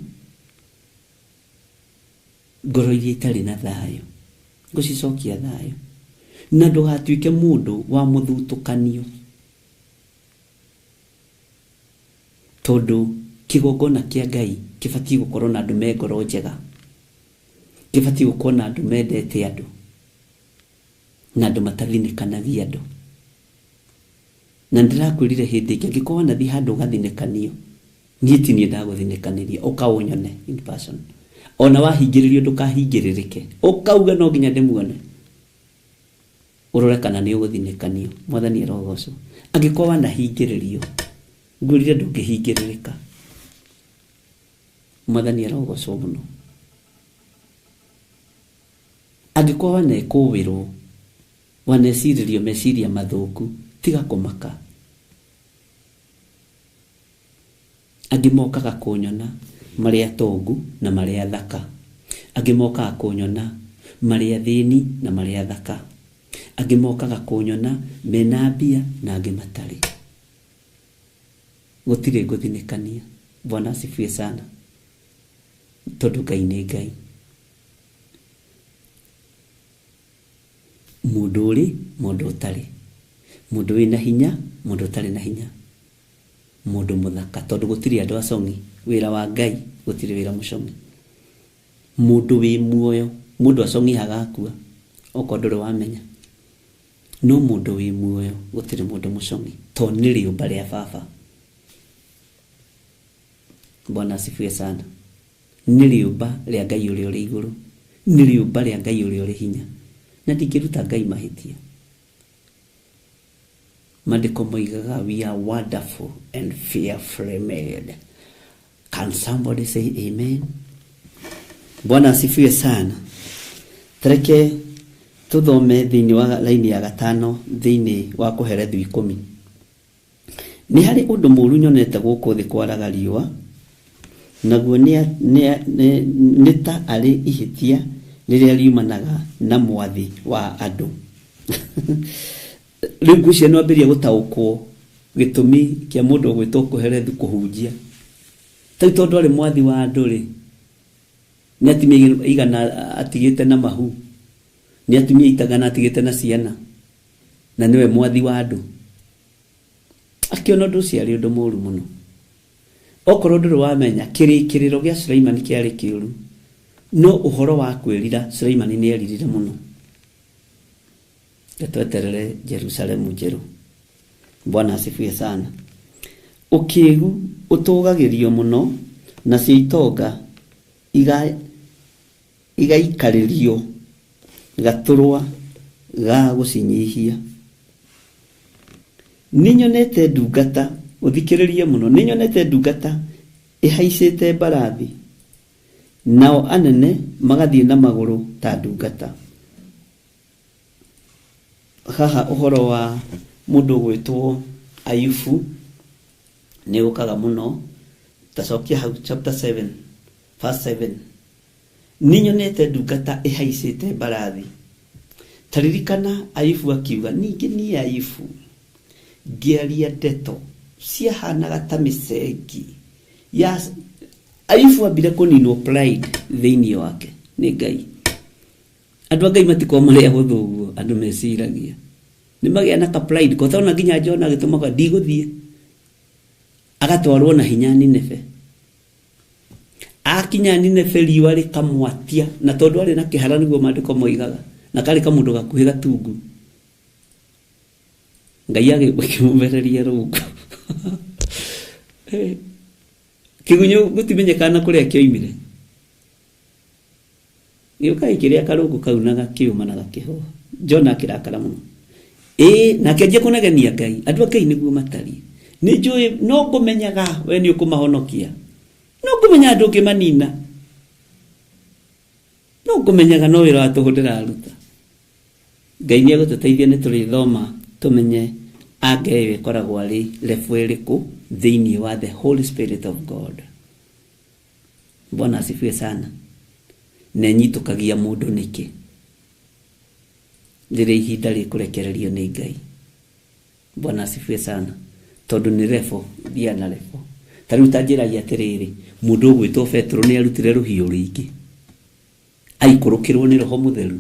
ngoro iria itarĩ na thayũ, ngũcicokia thayũ. Na ndũgatuĩke mũndũ wa mũthutũkanio, tondũ kĩgongona kĩa Ngai kĩbatiĩ gũkorwo na andũ me ngoro njega, kĩbatiĩ gũkorwo na andũ mendete andũ, na andũ matathinĩkanagia andũ. Na ndĩrakwĩrire hĩndĩ ĩngĩ, angĩkorwo wanathiĩ handũ ũgathinĩkanio, niĩ ti niĩ ndagũthinĩkanĩria, ũka ũnyone in person. Ona wahingĩrĩrio ndũkahingĩrĩrĩke, ũkauga no nginya ndĩmuone, ũrore kana nĩ ũgũthinĩkanio. Mwathani arogocwo. Angĩkorwo wanahingĩrĩrio, ngwĩrire ndũngĩhingĩrĩrĩka. Mwathani arogocwo mũno. Angĩkorwo wanekũĩrwo, wanecirĩrio meciria mathũku, tiga kũmaka. Angĩ mokaga kũnyona marĩ atongu na marĩ athaka. Angĩ mokaga kũnyona marĩ athĩni na marĩ athaka. Angĩ mokaga kũnyona mena mbia na angĩ matarĩ. Gũtirĩ ngũthinĩkania. Bwana asifiwe sana. Tondũ Ngai nĩ Ngai. Mũndũ ũrĩ, mũndũ ũtarĩ. Mũndũ wĩna hinya, mũndũ ũtarĩ na hinya. Mũndũ mũthaka, tondũ gũtirĩ andũ acong'i. Wĩra wa Ngai gũtirĩ wĩra mũcong'i. Mũndũ wĩ muoyo, mũndũ acong'ihaga akua, okorwo ndũrĩ wamenya. No mũndũ wĩ muoyo gũtirĩ mũndũ mũcong'i, tondũ nĩ rĩũmba rĩa baba. Bwana asifiwe sana. Nĩ rĩũmba rĩa Ngai ũrĩa ũrĩ igũrũ, nĩ rĩũmba rĩa Ngai ũrĩa ũrĩ hinya. Na ndingĩruta Ngai mahĩtia. Maandĩko moigaga we are wonderful and fearfully made. Can somebody say amen? Bwana asifiwe sana. Tareke tuthome thĩinĩ wa laini ya gatano thĩinĩ wa Kohelethu 10. Nĩ harĩ ũndũ mũũru nyonete gũkũ thĩ kwaraga riũa, naguo nĩ ta arĩ ihĩtia rĩrĩa riumanaga na mwathi wa andũ. Rĩu ngwĩciria nĩ wambĩrĩria gũtaũkwo gĩtũmi kĩa mũndũ ũgwĩtwo Kohelethu kũhunjia. Tarĩu tondũ arĩ mwathi wa andũ rĩ, nĩ atumia igana atigĩte na mahu, nĩ atumia itagana atigĩte na ciana, na nĩwe mwathi wa andũ. Akĩona ũndũ ũcio arĩ ũndũ mũũru mũno. Okorwo ndũrĩ wamenya, kĩrĩkĩrĩro gĩa Suleimani kĩarĩ kĩũru, no ũhoro wa kwĩrira Suleimani nĩ eririre mũno. Tweterere Jerusalemu njerũ. Bwana asifiwe sana. Ũkĩgu ũtũgagĩrio mũno, nacio itonga igaikarĩrio gaturwa ga gũcinyihia. Nĩnyonete ndungata, ũthikĩrĩrie mũno, nĩnyonete ndungata ĩhaicĩte mbarathi, nao anene magathiĩ na magũrũ ta ndungata. Haha ũhoro wa mũndũ ũgwĩtwo Ayubu nĩ ũkaga mũno. Tacokia hau chapter 7 verse 7. Nĩnyonete ndungata ĩhaicĩte mbarathi. Taririkana Ayubu akiuga, ningĩ niĩ Ayubu ngĩaria ndeto ciahanaga ta mĩcengi. Ya Ayubu ambire kũninwo pride thĩinĩ wake nĩ Ngai. Andũ a Ngai matikoragwo marĩ ahũthũ ũguo andũ meciragia. Nĩ magĩa na ka pride ko tona nginya Jona agĩtũmaga ndigũthiĩ. Agatwarwo na hinya Nineve. Akinya Nineve riũa rĩkamwatia na tondũ arĩ na kĩhara nĩguo maandĩko moigaga na karĩ kamũndũ gakuhĩ gatungu. Ngai agĩkĩmũmereria rũngũ. Kĩgunyũ gũtimenyekana kũrĩa kĩoimire. Gĩũka gĩkĩrĩa karũngũ kau na gakĩũma na gakĩhoha. Jona akĩrakara mũno. Ĩĩ na akĩanjia kũnegenia Ngai. Andũ a Ngai nĩguo matariĩ. Nĩ njũĩ no ngũmenyaga we nĩ ũkũmahonokia. No ngũmenyaga ndũngĩmanina. No ngũmenyaga no wĩra wa tũhũ ndĩraruta. Ngai nĩ egũtũteithia nĩ tũrĩthoma tũmenye anga ĩyo ĩkoragwo arĩ level ĩrĩkũ thĩinĩ wa the Holy Spirit of God. Bwana asifiwe sana. Na ĩnyitũkagia mũndũ nĩkĩ rĩrĩa ihinda rĩkũrekererio nĩ Ngai. Bwana asifiwe sana. Tondũ nĩ level, thiaga na level. Ta rĩu ta njĩragia atĩrĩrĩ, mũndũ ũgwĩtwo Petero nĩ arutire rũhiũ rũingĩ aikũrũkĩrwo nĩ Roho Mũtheru.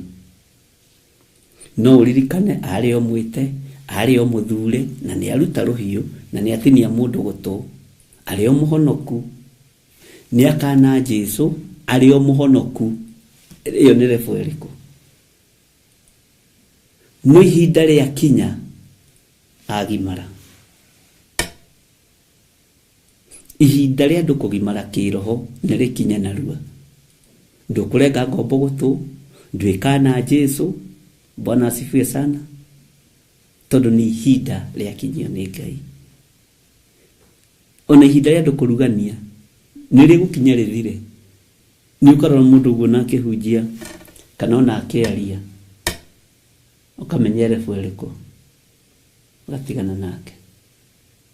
No ũririkane arĩ o mwĩte, arĩ o mũthure na nĩ aruta rũhiũ na nĩ atinia mũndũ gũtũ. Arĩ o mũhonoku. Nĩ akana Jesu arĩ o mũhonoku. Ĩyo nĩ level ĩrĩkũ? No ihinda rĩakinya agimara. Ihinda rĩa andũ kũgimara kĩroho nĩ rĩkinye narua. Ndũkũrenga ngombo gũtũ, ndwĩkana Jesu. Bwana asifiwe sana. Tondũ nĩ ihinda rĩakinyio nĩ Ngai. Ona ihinda rĩa andũ kũrugania nĩ rĩgũkinya rĩthire. Nĩ ũkarora mũndũ ũguo na akĩhunjia kana ona akĩaria ũkamenya level ĩrĩkũ ũgatigana nake.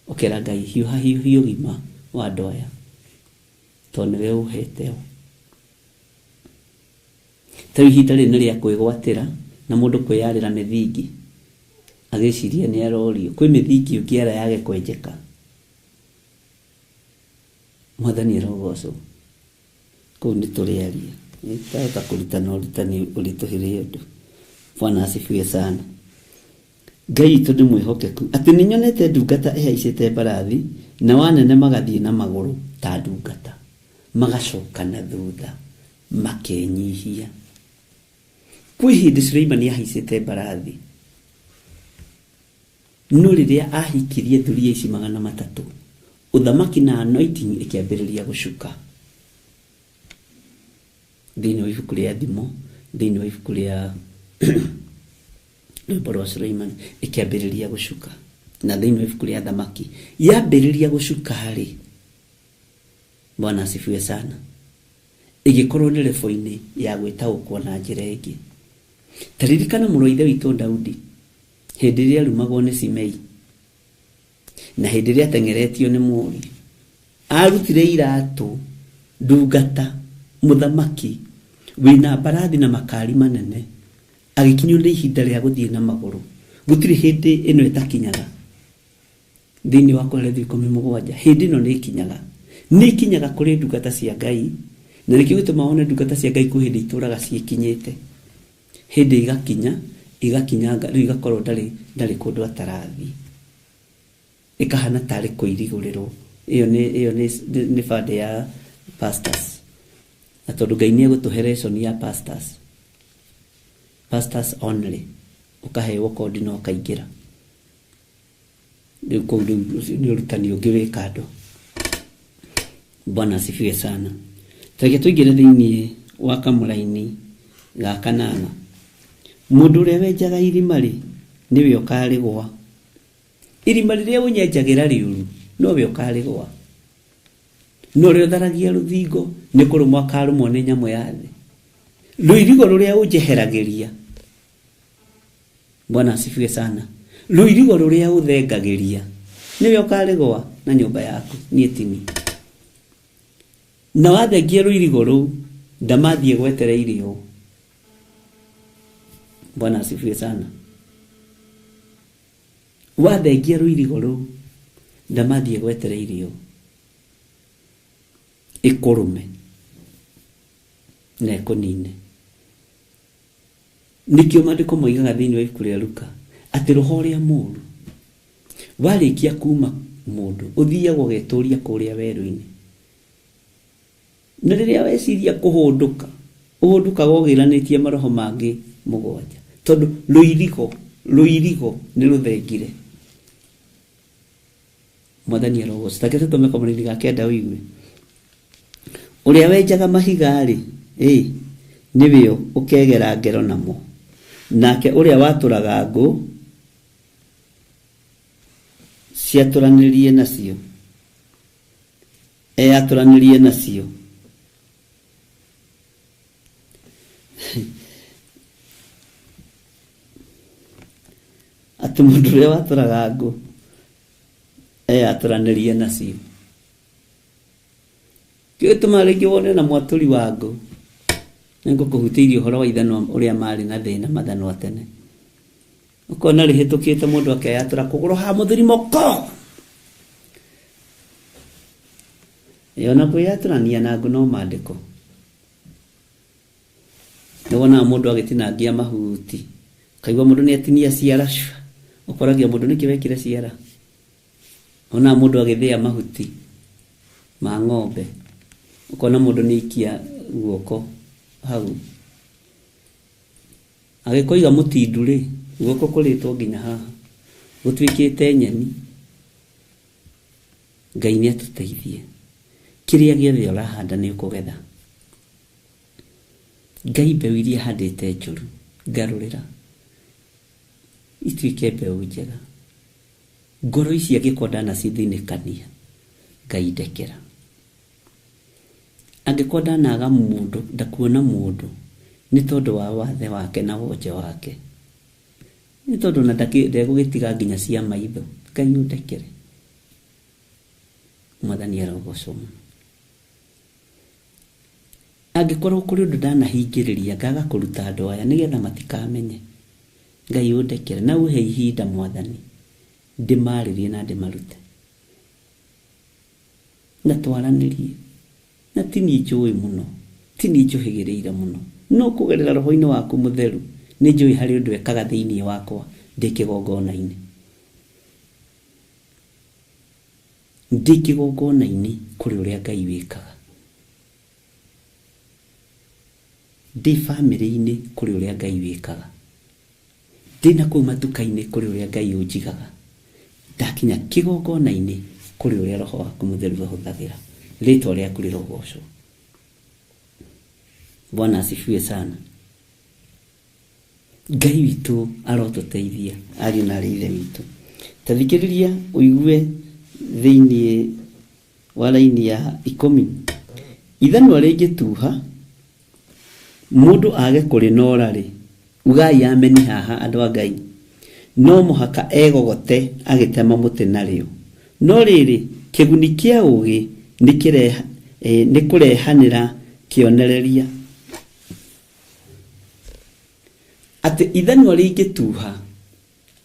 Ũkera Ngai hiũha hiũhia ũgima wa andũ aya tondũ nĩwe ũhete o. Ta rĩu ihinda rĩrĩ nĩ rĩa kwĩgwatĩra na mũndũ kwĩyarĩra mĩthingi agĩciria nĩ arorio. Kwĩ mĩthingi ũngĩara yage kwenjeka. Mwathani arogocwo. Kũu nĩ tũrĩaria. Nĩtahota kũrutana ũrutani ũritũhĩre ũndũ. Bwana asifiwe sana. Ngai witũ nĩ mwĩhokeku atĩ nĩ nyonete ndungata ĩhaicĩte mbarathi na wanene magathiĩ na magũrũ ta ndungata magacoka na thutha makenyihia. Kwĩ hĩndĩ Suleimani ahaicĩte mbarathi no rĩrĩa ahikirie thuriya ici 300 ũthamaki na anointing ĩkĩambĩrĩria gũcuka. Thĩinĩ wa ibuku rĩa Thimo, thĩinĩ wa ibuku rĩa rwĩmbo rwa Suleiman ĩkĩambĩrĩria gũcuka. Na thĩinĩ wa ibuku rĩa Thamaki yambĩrĩria gũcuka rĩ, Bwana asifiwe sana, ĩgĩkorwo nĩ level-inĩ ya gwĩtaũkwo na njĩra ĩngĩ. Ta ririkana mũrũ wa ithe witũ Daudi hĩndĩ ĩrĩa arumagwo nĩ Simei na hĩndĩ ĩrĩa ateng'eretio nĩ mũriũ, arutire iratũ ndungata mũthamaki wĩna mbarathi na makari manene agĩkinywo nĩ ihinda rĩa gũthiĩ na magũrũ. Gũtirĩ hĩndĩ ĩno ĩtakinyaga thĩinĩ wa Kohelethu 17. Hĩndĩ ĩno nĩ ĩkinyaga, nĩ ĩkinyaga kũrĩ ndungata cia Ngai, na nĩkĩo gĩtũmaga wone ndungata cia Ngai kwĩ hĩndĩ itũraga ciĩkinyĩte. Hĩndĩ igakinya, igakinyanga, rĩu igakorwo ndarĩ kũndũ atarathiĩ, ĩkahana tarĩ kũirigũrĩrwo. Ĩyo nĩ bande ya pastors. Na tondũ Ngai nĩ egũtũhe lesson ya pastors, pastors only, ũkaheo kodi na ũkaingĩra. Rĩu kũu rĩu nĩ ũrutani ũngĩ wĩ kando. Bwana asifiwe sana. Tareke tũingĩre thĩinĩ wa kamũraini ga kanana. Mũndũ ũrĩa wenjaga irima rĩ, nĩwe ũkarĩgũa. Irima rĩrĩa ũnyenjagĩra rĩũru, nowe ũkarĩgũa. No ũrĩa ũtharagia rũthingo nĩ kũrũmwo akarũmwo nĩ nyamũ ya thĩ. Rũirigo rũrĩa ũnjeheragĩria, Bwana asifiwe sana, rũirigo rũrĩa ũthengagĩria nĩwe ũkarĩgũa na nyũmba yaku, niĩ tini. Na wathengia rũirigo rũu, ndamathiĩ gwetereire ũũ. Bwana asifiwe sana. Wathengia rũirigo rũu, ndamathiĩ gwetereire ũũ. Ĩkũrũme na ĩkũnine. Nĩkĩo maandĩko moigaga thĩinĩ wa ibuku rĩa Luka atĩ roho ũrĩa mũũru warĩkia kuma mũndũ ũthiaga ũgetũria kũrĩa werũ-inĩ. Na rĩrĩa weciria kũhũndũka, ũhũndũkaga ũgĩranĩtie maroho mangĩ 7, tondũ rũirigo nĩ rũthengire. Mwathani arogocwo. Ta reke tũthome kamũraini ga 9 ũigue. Ũrĩa wenjaga mahiga-rĩ, nĩwe ũkegera ngero namo, nake ũrĩa watũraga ngũ ciatũranĩrie nacio, eyatũranĩrie nacio. Atĩ mũndũ ũrĩa watũraga ngũ eyatũranĩrie nacio. Kĩo gĩtũmaga rĩngĩ wone na mwatũri wa ngũ. Nĩngũkũhutĩirie ũhoro wa ithanwa ũrĩa marĩ na thĩna mathanwa tene. Ũkona rĩhĩtũkĩte mũndũ akeyatũra kũgũrũ ha mũthirimoko. Ona kwĩyatũrania na ngũ no maandĩko. Nĩwonaga mũndũ agĩtinangia mahuti, ũkaigua mũndũ nĩatinia ciara, cua, ũkoragia mũndũ nĩkĩ wekire ciara. Wonaga mũndũ agĩthĩa mahuti ma ng'ombe, ũkona mũndũ nĩaikia guoko hau. Agĩkoiga mũtindu rĩ, guoko kũrĩtwo nginya haha, gũtuĩkĩte nyeni. Ngai nĩatũteithie. Kĩrĩa gĩothe ũrahanda nĩũkũgetha. Ngai mbeũ iria handĩte njũru, ngarũrĩra ituĩke mbeũ njega. Ngoro ici angĩkorwo ndanacithinĩkania, Ngai ndekera. Angĩkorwo ndanaga mũndũ, ndakuona mũndũ, nĩ tondũ wa wathe wake na wonje wake. Nĩ tondũ ona ndegũgĩtiga nginya cia maitho, Ngai ũndekere. Mwathani arogocwo mũno. Angĩkorwo kũrĩ ũndũ ndanahingĩrĩria ngaga kũruta andũ aya nĩgetha matikamenye, Ngai ũndekere na ũhe ihinda Mwathani ndĩmarĩrie na ndĩmarute na twaranĩrie. Na ti niĩ njũĩ mũno, ti niĩ njũhĩgĩrĩire mũno, no kũgerera roho-inĩ waku mũtheru nĩ njũĩ harĩ ũndũ ekaga thĩinĩ wakwa ndĩ kĩgongona-inĩ. Ndĩ kĩgongona-inĩ kũrĩ ũrĩa Ngai wĩkaga. Ndĩ bamĩrĩ-inĩ kũrĩ ũrĩa Ngai wĩkaga. Ndĩ na kũu matuka-inĩ kũrĩ ũrĩa Ngai ũnjigaga. Ndakinya kĩgongona-inĩ kũrĩ ũrĩa roho waku mũtheru ahũthagĩra. Rĩtwa rĩaku rĩrogocwo. Bwana asifiwe sana. Ngai witũ arotũteithia ariũ na arĩ ithe witũ. Ta thikĩrĩria ũigue thĩinĩ wa raini ya 10. Ithanwa rĩngĩtuha mũndũ age kũrĩnoora rĩ, ugai ameni haha andũ a Ngai, no mũhaka egogote agĩtema mũtĩ narĩo. No rĩrĩ, kĩguni kĩa ũũgĩ nĩ kũrehanĩra kĩonereria. Atĩ ithanwa rĩngĩtuha,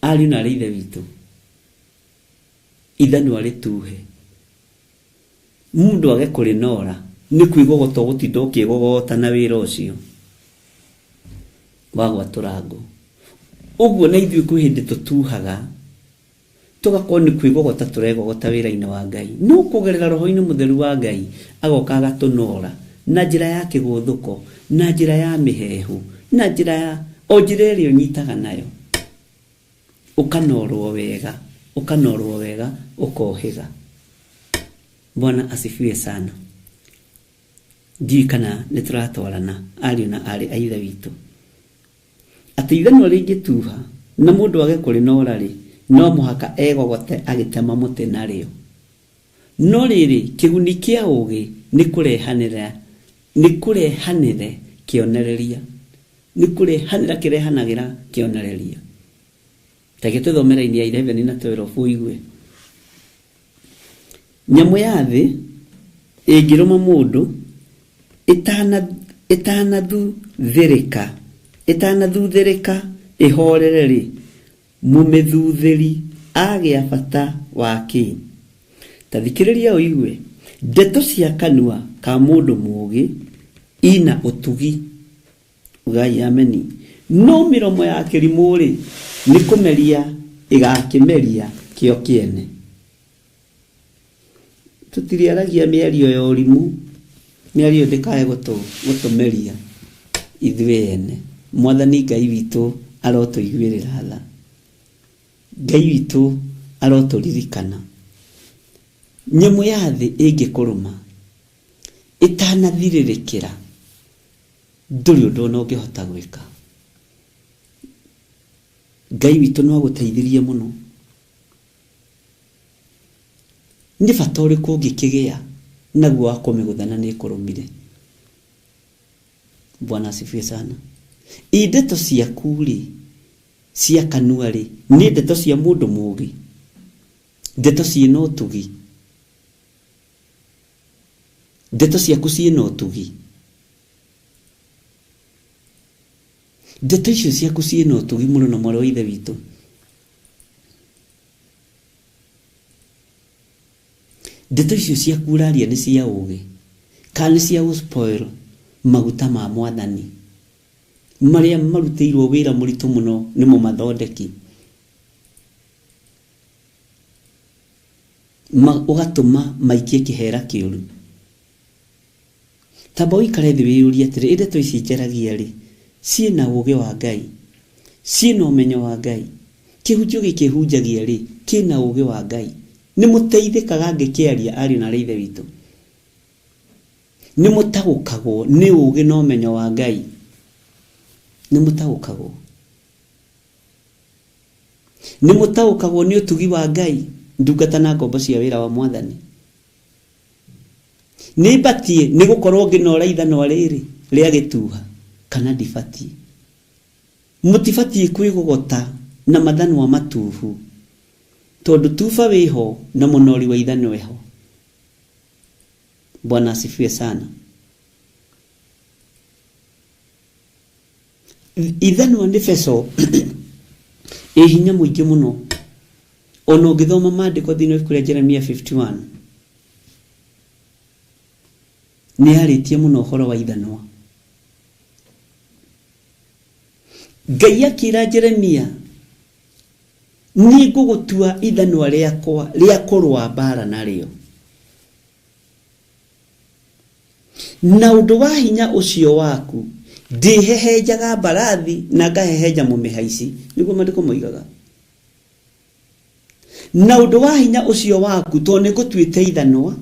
ariũ na arĩ ithe witũ, ithanwa rĩtuhe, mũndũ age kũrĩnoora, nĩ kwĩgogota ũgũtinda ũkĩgogota na wĩra ũcio wa gwatũra ngũ. Ũguo na ithuĩ kwĩ hĩndĩ tũtuhaga, tũgakorwo nĩ kwĩgogota tũregogota wĩra-inĩ wa Ngai. No kũgerera roho-inĩ mũtheru wa Ngai, agoka agatũnoora na njĩra ya kĩgũthũko, na njĩra ya mĩhehu, na njĩra ya o njĩra ĩrĩa ũnyitaga nayo. Ũkanorwo wega, ũkanorwo wega, ũkohĩga. Bwana asifiwe sana. Ndiũĩ kana nĩ tũratwarana ariũ na aarĩ a ithe witũ. Atĩ ithanwa rĩngĩtuha na mũndũ age kũrĩnoora rĩ, no mũhaka egogote agĩtema mũtĩ narĩo. No rĩrĩ, kĩguni kĩa ũũgĩ nĩ kũrehanĩra, nĩ kũrehanĩre kĩonereria. Nĩ kũrehanĩra kĩrehanagĩra kĩonereria. Ta reke tũthome raini ya 11 na 12 ũigue. Nyamũ ya thĩ ĩngĩrũma mũndũ ĩtanathuthĩrĩka ĩhorere rĩ, mũmĩthuthĩri agĩa bata wa kĩ? Ta thikĩrĩria ũigue. Ndeto cia kanua ka mũndũ mũũgĩ ina ũtugi, ugai ameni. No mĩromo ya kĩrimũ-rĩ, nĩ kũmeria ĩgakĩmeria kĩo kĩene. Tũtirĩaragia mĩario ya ũrimũ, mĩario ndĩkae gũtũmeria ithuĩ ene. Mwathani Ngai witũ arotũiguĩrĩra tha. Ngai witũ arotũririkana. Nyamũ ya thĩ ĩngĩkũrũma ĩtanathirĩrĩkĩra, ndũrĩ ũndũ ona ũngĩhota gwĩka. Ngai witũ no agũteithirie mũno. Nĩ bata ũrĩkũ ũngĩkĩgĩa naguo wa kũmĩgũtha na nĩ ĩkũrũmire? Bwana asifiwe sana. I ndeto ciaku rĩ, cia kanua rĩ, nĩ ndeto cia mũndũ mũũgĩ, ndeto ciĩna ũtugi, ndeto ciaku ciĩna ũtugi, ndeto icio ciaku ciĩna ũtugi mũno na mwarĩ wa ithe witũ. Ndeto icio ciaku ũraria nĩ cia ũgĩ kana nĩ cia gũ spoil maguta ma mwathani marĩa marutĩirwo wĩra mũritũ mũno nĩ mũmathondeki, ũgatũma maikie kĩhera kĩũru. Tamba ũikare thĩ wĩyũrie atĩrĩ, ĩ ndeto ici njaragia rĩ, ciĩna ũgĩ wa Ngai, ciĩna ũmenyo wa Ngai, kĩhunjio gĩkĩ hunjagia rĩ, kĩna ũgĩ wa Ngai, nĩ mũteithĩkaga ngĩkĩaria ariũ na aarĩ a ithe witũ, nĩ mũtaũkagwo nĩ ũgĩ na ũmenyo wa Ngai, nĩ mũtaũkagwo, nĩ mũtaũkagwo nĩ ũtugi wa Ngai, ndungata na ngombo cia wĩra wa mwathani. Nĩ mbatiĩ nĩ gũkorwo ngĩnora ithanwa rĩrĩ rĩa gĩtuha kana ndibatiĩ? Mũtibatiĩ kwĩgogota na mathanwa matuhu, tondũ tuba wĩho na mũnori wa ithanwa eho. Bwana asifiwe sana. Ithanwa nĩ beco ĩ hinya mũingĩ mũno. Ona ũngĩthoma maandĩko thĩinĩ wa ibuku rĩa Jeremia 51, nĩ yarĩtie mũno ũhoro wa ithanwa. Ngai akĩra Jeremia, niĩ ngũgũtua ithanwa rĩakwa rĩa kũrũa mbara narĩo. Na ũndũ wa hinya ũcio waku ndĩhehenjaga mbarathi na ngahehenja mũmĩhaici, nĩguo maandĩko moigaga. Na ũndũ wa hinya ũcio waku, tondũ nĩ ngũtuĩte ithanwa,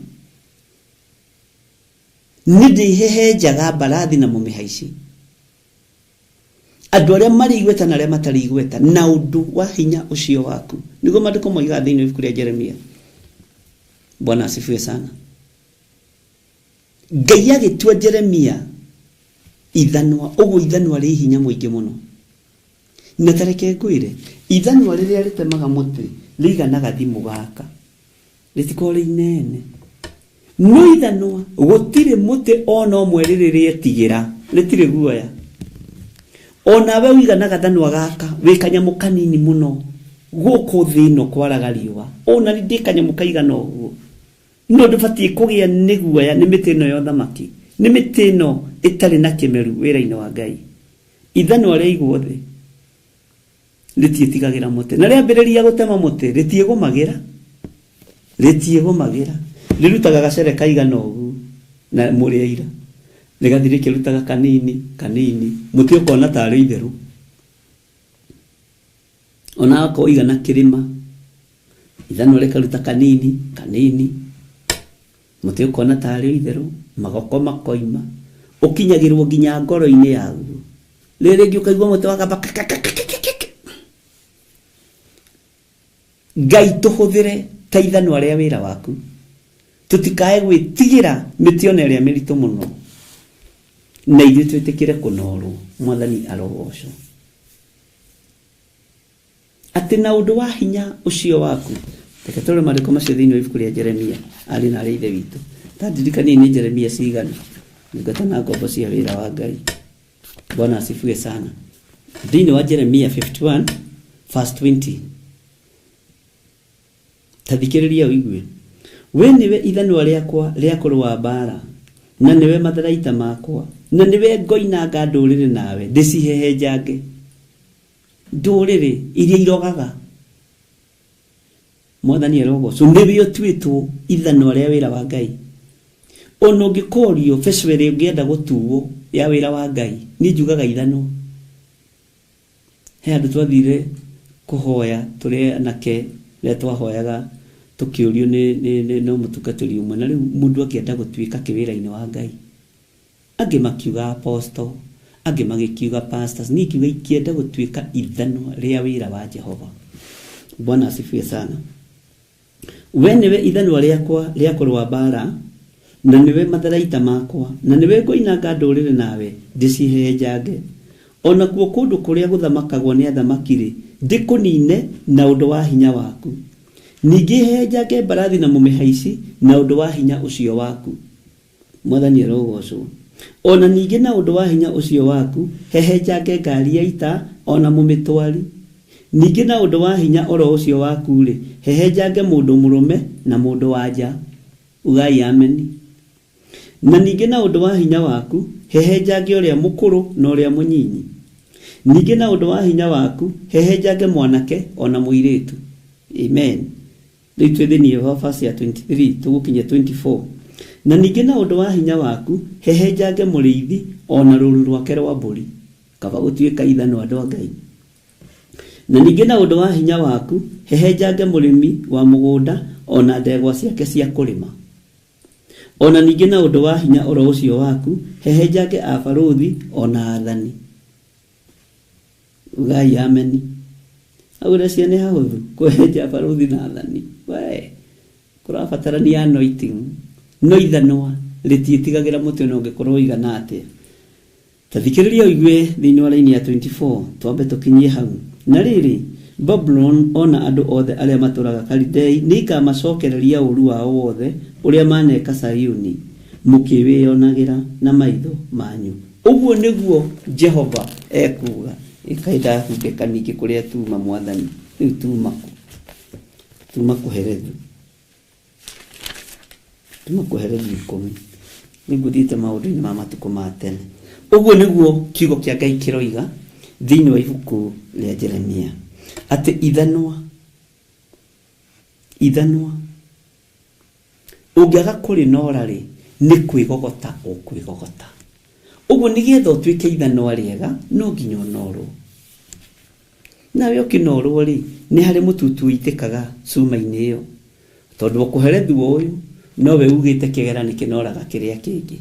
nĩ ndĩhehenjaga mbarathi na mũmĩhaici, andũ arĩa marĩ igweta na arĩa matarĩ igweta, na ũndũ wa hinya ũcio waku, nĩguo maandĩko moigaga thĩinĩ wa ibuku rĩa Jeremia. Bwana asifiwe sana. Ngai agĩtua Jeremia ithanwa, ũguo ithanwa rĩ hinya mũingĩ mũno. Na ta reke ngwĩre, ithanwa rĩrĩa rĩtemaga mũtĩ rĩigana gathimũ gaka, rĩtikoragwo rĩ inene. No ithanwa gũtirĩ mũtĩ ona ũmwe rĩrĩ rĩetigĩra, rĩtirĩ guoya. Onawe ũigana gathanwa gaka, wĩ kanyamũ kanini mũno gũkũ thĩ ĩno kwaraga riũa. Ona niĩ ndĩ kanyamũ kaigana ũguo. No ndũbatiĩ kũgĩa nĩ guoya nĩ mĩtĩ ĩno ya ũthamaki, nĩ mĩtĩ ĩno ĩtarĩ na kĩmeru wĩra-inĩ wa Ngai. Ithanwa rĩaigwo thĩ rĩtiĩtigagĩra mũtĩ, na rĩambĩrĩria gũtema mũtĩ rĩtiĩgũmagĩra, rĩtiĩgũmagĩra, rĩrutaga gacere kaigana ũguo na mũrĩ aira, rĩgathiĩ rĩkĩrutaga kanini kanini, mũtĩ ũkona tarĩ itherũ. Ona akorwo igana kĩrĩma, ithanwa rĩkaruta kanini kanini, mũtĩ ũkona tarĩ itherũ, magoko makoima, ũkinyagĩrwo nginya ngoro-inĩ yaguo. Rĩrĩ rĩngĩ ũkaigua mũtĩ wagamba kekekekekeke. Ngai tũhũthĩre ta ithanwa rĩa wĩra waku, tũtikae gwĩtigĩra mĩtĩ ona ĩrĩa mĩritũ mũno, na ithuĩ twĩtĩkĩre kũnorwo. Mwathani arogocwo. Atĩ na ũndũ wa hinya ũcio waku, reke tũrore maandĩko macio thĩinĩ wa ibuku rĩa Jeremia, arĩ na arĩa ithe witũ. Ta ndirikaniai nĩ Jeremia cigana, ndungata na ngombo cia wĩra wa Ngai. Bwana asifiwe sana. Thĩinĩ wa Jeremia 51 verse 20, ta thikĩrĩria ũigue. We nĩwe ithanwa rĩakwa rĩa kũrũa mbaara, na nĩwe matharaita makwa, na nĩwe ngoinanga ndũrĩrĩ nawe, ndĩcihehenjange. Ndũrĩrĩ iria irogaga. Mwathani arogocwo, nĩwe ũtuĩtwo ithanwa rĩa wĩra wa Ngai. Ona ũngĩkorio beco ĩrĩa ũngĩenda gũtuo ya wĩra wa Ngai, niĩ njugaga ithanwa. He handũ twathire kũhoya tũrĩ anake, rĩrĩa twahoyaga tũkĩũrio nĩ nĩ mũtungatĩri ũmwe, na rĩu mũndũ angĩenda gũtuĩka kĩ wĩra-inĩ wa Ngai. Angĩ makiuga apostle, angĩ magĩkiuga pastors, niĩ ngiuga ingĩenda gũtuĩka ithanwa rĩa wĩra wa Jehova. Bwana asifiwe sana. We nĩwe ithanwa rĩakwa rĩa kũrũa mbaara, na nĩwe matharaita makwa, na nĩwe ngoinanga ndũrĩrĩ nawe, ndĩcihehenjange. Ona kuo kũndũ kũrĩa gũthamakagwo nĩ athamaki-rĩ, ndĩkũnine na ũndũ wa hinya waku. Ningĩ hehenjange mbarathi na mũmĩhaici na ũndũ wa hinya ũcio waku. Mwathani arogocwo. Ona ningĩ na ũndũ wa hinya ũcio waku, hehenjange ngari ya ita ona mũmĩtwari. Ningĩ na ũndũ wa hinya oro ũcio waku-rĩ, hehenjange mũndũ mũrũme na mũndũ wa nja. Ugai ameni. Na ningĩ na ũndũ wa hinya waku, hehenjange ũrĩa mũkũrũ na ũrĩa mũnyinyi. Ningĩ na ũndũ wa hinya waku, hehenjange mwanake ona mũirĩtu. Amen. Rĩu twĩ thĩinĩ wa verse ya 23, tũgũkinya 24. Na ningĩ na ũndũ wa hinya waku, hehenjange mũrĩithi ona rũũru rwake rwa mbũri. Kaba gũtuĩka ithanwa andũ a Ngai. Na ningĩ na ũndũ wa hinya waku, hehenjange mũrĩmi wa mũgũnda ona ndegwa ciake cia kũrĩma. Ona ningĩ na ũndũ wa hinya oro ũcio waku, hehenjange abarũthi ona athani. Ugai ameni. Hau ũreciria nĩ hahũthũ kũhehenja abarũthi na athani. We, kũrabatarania anointing. No ithanwa rĩtiĩtigagĩra mũtĩ ona ũngĩkorwo ũigana atĩa. Ta thikĩrĩria ũigue thĩinĩ wa raini ya 24, twambe tũkinyie hau. Na rĩrĩ, Babuloni ona andũ othe arĩa matũũraga Kalidei nĩikamacokereria ũũru wao wothe ũrĩa maneka Sayuni, mũkĩwĩonagĩra na maitho manyu. Ũguo nĩguo Jehova ekuuga. Ĩkaĩ ndahundĩka ningĩ kũrĩa tuma Mwathani. Rĩu tuma kũ? Tuma kũherethu. Tuma kũherethu 10. Rĩu ngũthiĩte maũndũ-inĩ ma matukũ ma tene. Ũguo nĩguo kiugo kĩa Ngai kĩroiga thĩinĩ wa ibuku rĩa Jeremia. Atĩ ithanwa, ithanwa, ũngĩaga kũrĩnora rĩ, nĩ kwĩgogota ũkwĩgogota. Ũguo nĩgetha ũtuĩke ithanwa rĩega, no nginya ũnorwo. Nawe ũkĩnorwo rĩ, nĩ harĩ mũtutu ũitĩkaga cuma-inĩ ĩyo. Tondũ ũkũherethwo ũyũ, nowe ugĩte kĩgera nĩ kĩnoraga kĩrĩa kĩngĩ.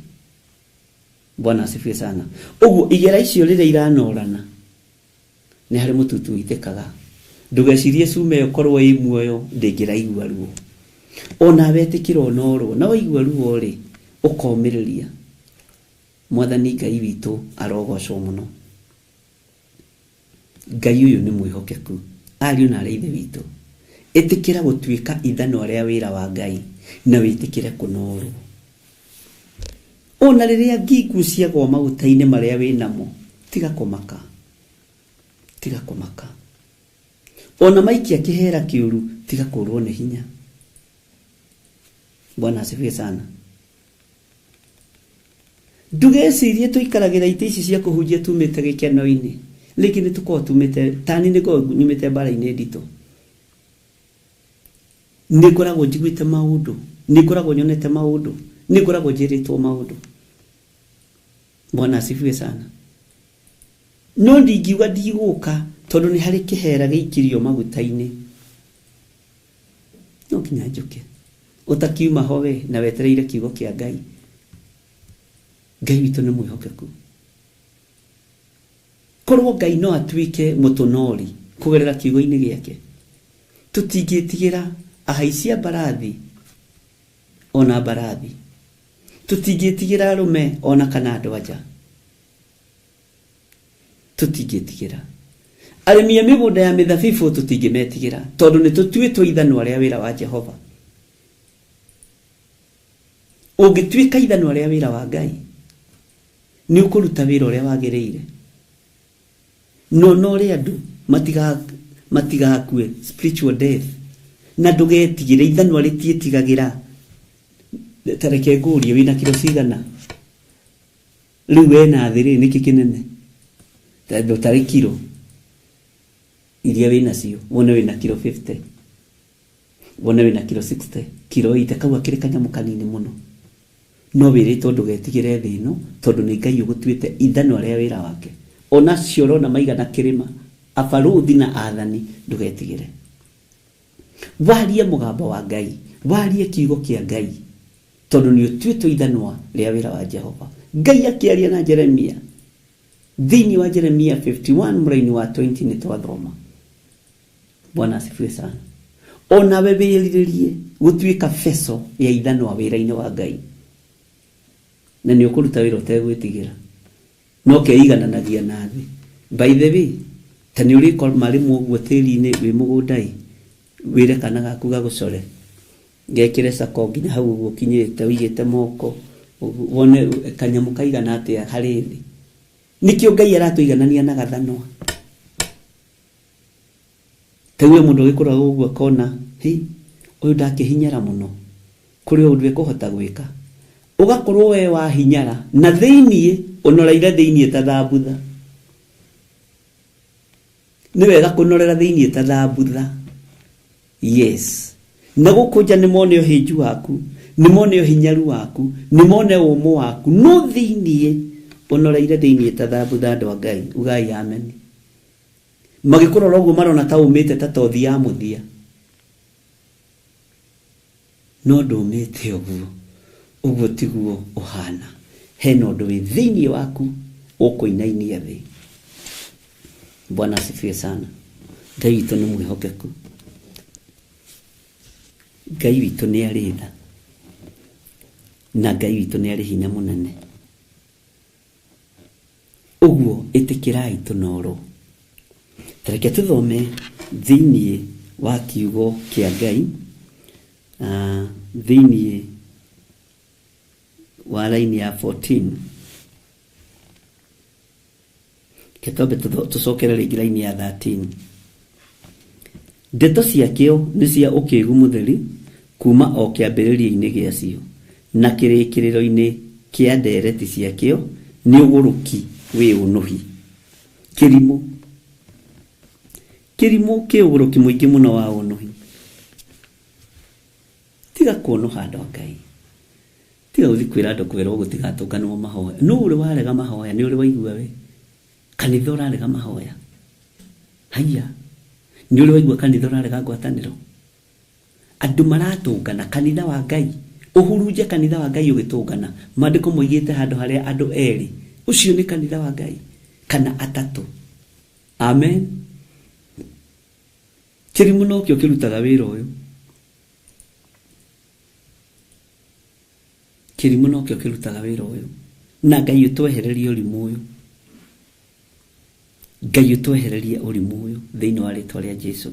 Bwana asifiwe sana. Ũguo igera icio rĩrĩa iranorana, nĩ harĩ mũtutu ũitĩkaga. Ndũgecirie cuma ĩyo korwo ĩ muoyo ndĩngĩraigua ruo. Ona wetĩkĩra ũnorwo, na waigua ruo rĩ, ũkomĩrĩria. Mwathani Ngai witũ arogocwo mũno. Ngai ũyũ nĩ mwĩhokeku. Ariũ na arĩa ithe witũ, ĩtĩkĩra gũtuĩka ithanwa rĩa wĩra wa Ngai na wĩtĩkĩre kũnorwo. Ona rĩrĩa ngingu ciagwa maguta-inĩ marĩa wĩnamo, tiga kũmaka. Tiga kũmaka. Ona maikia kĩhera kĩũru, tiga kũrwo nĩ hinya. Bwana asifiwe sana. Ndũgecirie tũikaragĩra itĩ ici cia kũhunjia tumĩte gĩkeno-inĩ. Rĩngĩ nĩ tũkoragwo tumĩte, tani nĩ ngoragwo nyumĩte mbara-inĩ nditũ. Nĩ ngoragwo njiguĩte maũndũ, nĩ ngoragwo nyonete maũndũ, nĩ ngoragwo njĩrĩtwo maũndũ. Bwana asifiwe sana. No ndingiuga ndigũka tondũ nĩ harĩ kĩhera gĩikirio maguta-inĩ. No nginya njũke. Ũtakiuma ho we na wetereire kiugo kĩa Ngai. Ngai witũ nĩ mwĩhokeku. Korwo Ngai no atuĩke mũtũnori kũgerera kiugo-inĩ gĩake, tũtingĩtigĩra ahaici a mbarathi ona mbarathi. Tũtingĩtigĩra arũme ona kana andũ anja. Tũtingĩtigĩra. Arĩmi a mĩgũnda ya mĩthabibũ tũtingĩmetigĩra tondũ nĩ tũtuĩtwo ithanwa rĩa wĩra wa Jehova. Ũngĩtuĩka ithanwa rĩa wĩra wa Ngai, nĩ ũkũruta wĩra ũrĩa wagĩrĩire. No no rĩ andũ matigakue spiritual death. Na ndũgetigĩre, ithanwa rĩtiĩtigagĩra. Ta reke ngũrie wĩna kiro cigana? Rĩu we na thĩ rĩ nĩkĩ kĩnene? Tondũ tarĩ kiro iria wĩnacio, wone wĩna kiro 50, wone wĩna kiro 60, kiro 80, kau akĩrĩ kanyamũ kanini mũno. No wĩrĩtwo ndũgetigĩre thĩ ĩno, tondũ nĩ Ngai ũgũtuĩte ithanwa rĩa wĩra wake. Ona acio ũrona maigana kĩrĩma, abarũthi na athani, ndũgetigĩre. Warie mũgambo wa Ngai, warie kiugo kĩa Ngai, tondũ nĩ ũtuĩtwo ithanwa rĩa wĩra wa Jehova. Ngai akĩaria na Jeremia, thĩinĩ wa Jeremia 51 mũraini wa 20 nĩ twathoma. Bwana asifiwe sana. Onawe wĩrirĩrie gũtuĩka beco ya ithanwa wĩra-inĩ wa Ngai, na nĩ ũkũruta wĩra ũtegwĩtigĩra, no keigananagia na thĩ. By the way, ta nĩ ũrĩkoma rĩmwe ũguo tĩri-inĩ wĩ mũgũnda-ĩ, wĩre kana gaku gagũcore, gekĩre cako nginya hau ũguo ũkinyĩte, ũigĩte moko, wone kanyamũ kaigana atĩa harĩ thĩ. Nĩkĩo Ngai aratũiganania na gathanwa. Ta rĩu mũndũ agĩkũraga ũguo akona, hĩ, ũyũ ndakĩhinyara mũno, kũrĩ o ũndũ ekũhota gwĩka. Ũgakorwo we wahinyara, na thĩiniĩ, ũnoreire thĩiniĩ ta thambutha. Nĩ wega kũnorera thĩiniĩ ta thambutha. Yes. Na gũkũ nja nĩ mone ũhĩnju waku, nĩ mone ũhinyaru waku, nĩ mone ũmũ waku, no thĩiniĩ, ũnoreire thĩiniĩ ta thambutha andũ a Ngai. Ugai amen. Magĩkũrora ũguo marona ta ũmĩte ta tothi ya mũthia. No ndũmĩte ũguo. Ũguo tiguo ũhana. Hena ũndũ wĩ thĩiniĩ waku ũkũinainia thĩ. Bwana asifiwe sana. Ngai witũ nĩ mwĩhokeku. Ngai witũ nĩ arĩ tha. Na Ngai witũ nĩ arĩ hinya mũnene. Ũguo ĩtĩkĩrai tũnoorwo. Ta reke tũthome thĩinĩ wa kiugo kĩa Ngai, thĩinĩ wa raini ya 14. Reke twambe tũcokere rĩngĩ raini ya 13. Ndeto ciakĩo nĩ cia ũkĩgu mũtheri kuuma o kĩambĩrĩria-inĩ gĩacio, na kĩrĩkĩrĩro-inĩ kĩa ndeereti ciakĩo nĩ ũgũrũki wĩ ũnũhi. Kĩrimũ. Kĩrimũ kĩ ũgũrũki mũingĩ mũno wa ũnũhi. Tiga kũnũha andũ a Ngai. Tiga gũthiĩ kwĩra andũ kwĩrwo gũtigatũnganwo mahoya. Nũ ũrĩ warega mahoya? Nĩ ũrĩ waigua we? Kanitha ũrarega mahoya? Haiya. Nĩ ũrĩ waigua kanitha ũrarega ngwatanĩro? Andũ maratũngana, kanitha wa Ngai. Ũhurunje kanitha wa Ngai ũgĩtũngana. Maandĩko moigĩte handũ harĩa andũ erĩ, ũcio nĩ kanitha wa Ngai, kana atatũ. Amen. Kĩrimũ nokĩo kĩrutaga wĩra ũyũ. Kĩrimũ nokĩo kĩrutaga wĩra ũyũ. Na Ngai ũtwehererie ũrimũ ũyũ. Ngai ũtwehererie ũrimũ ũyũ thĩinĩ wa rĩtwa rĩa Jesu.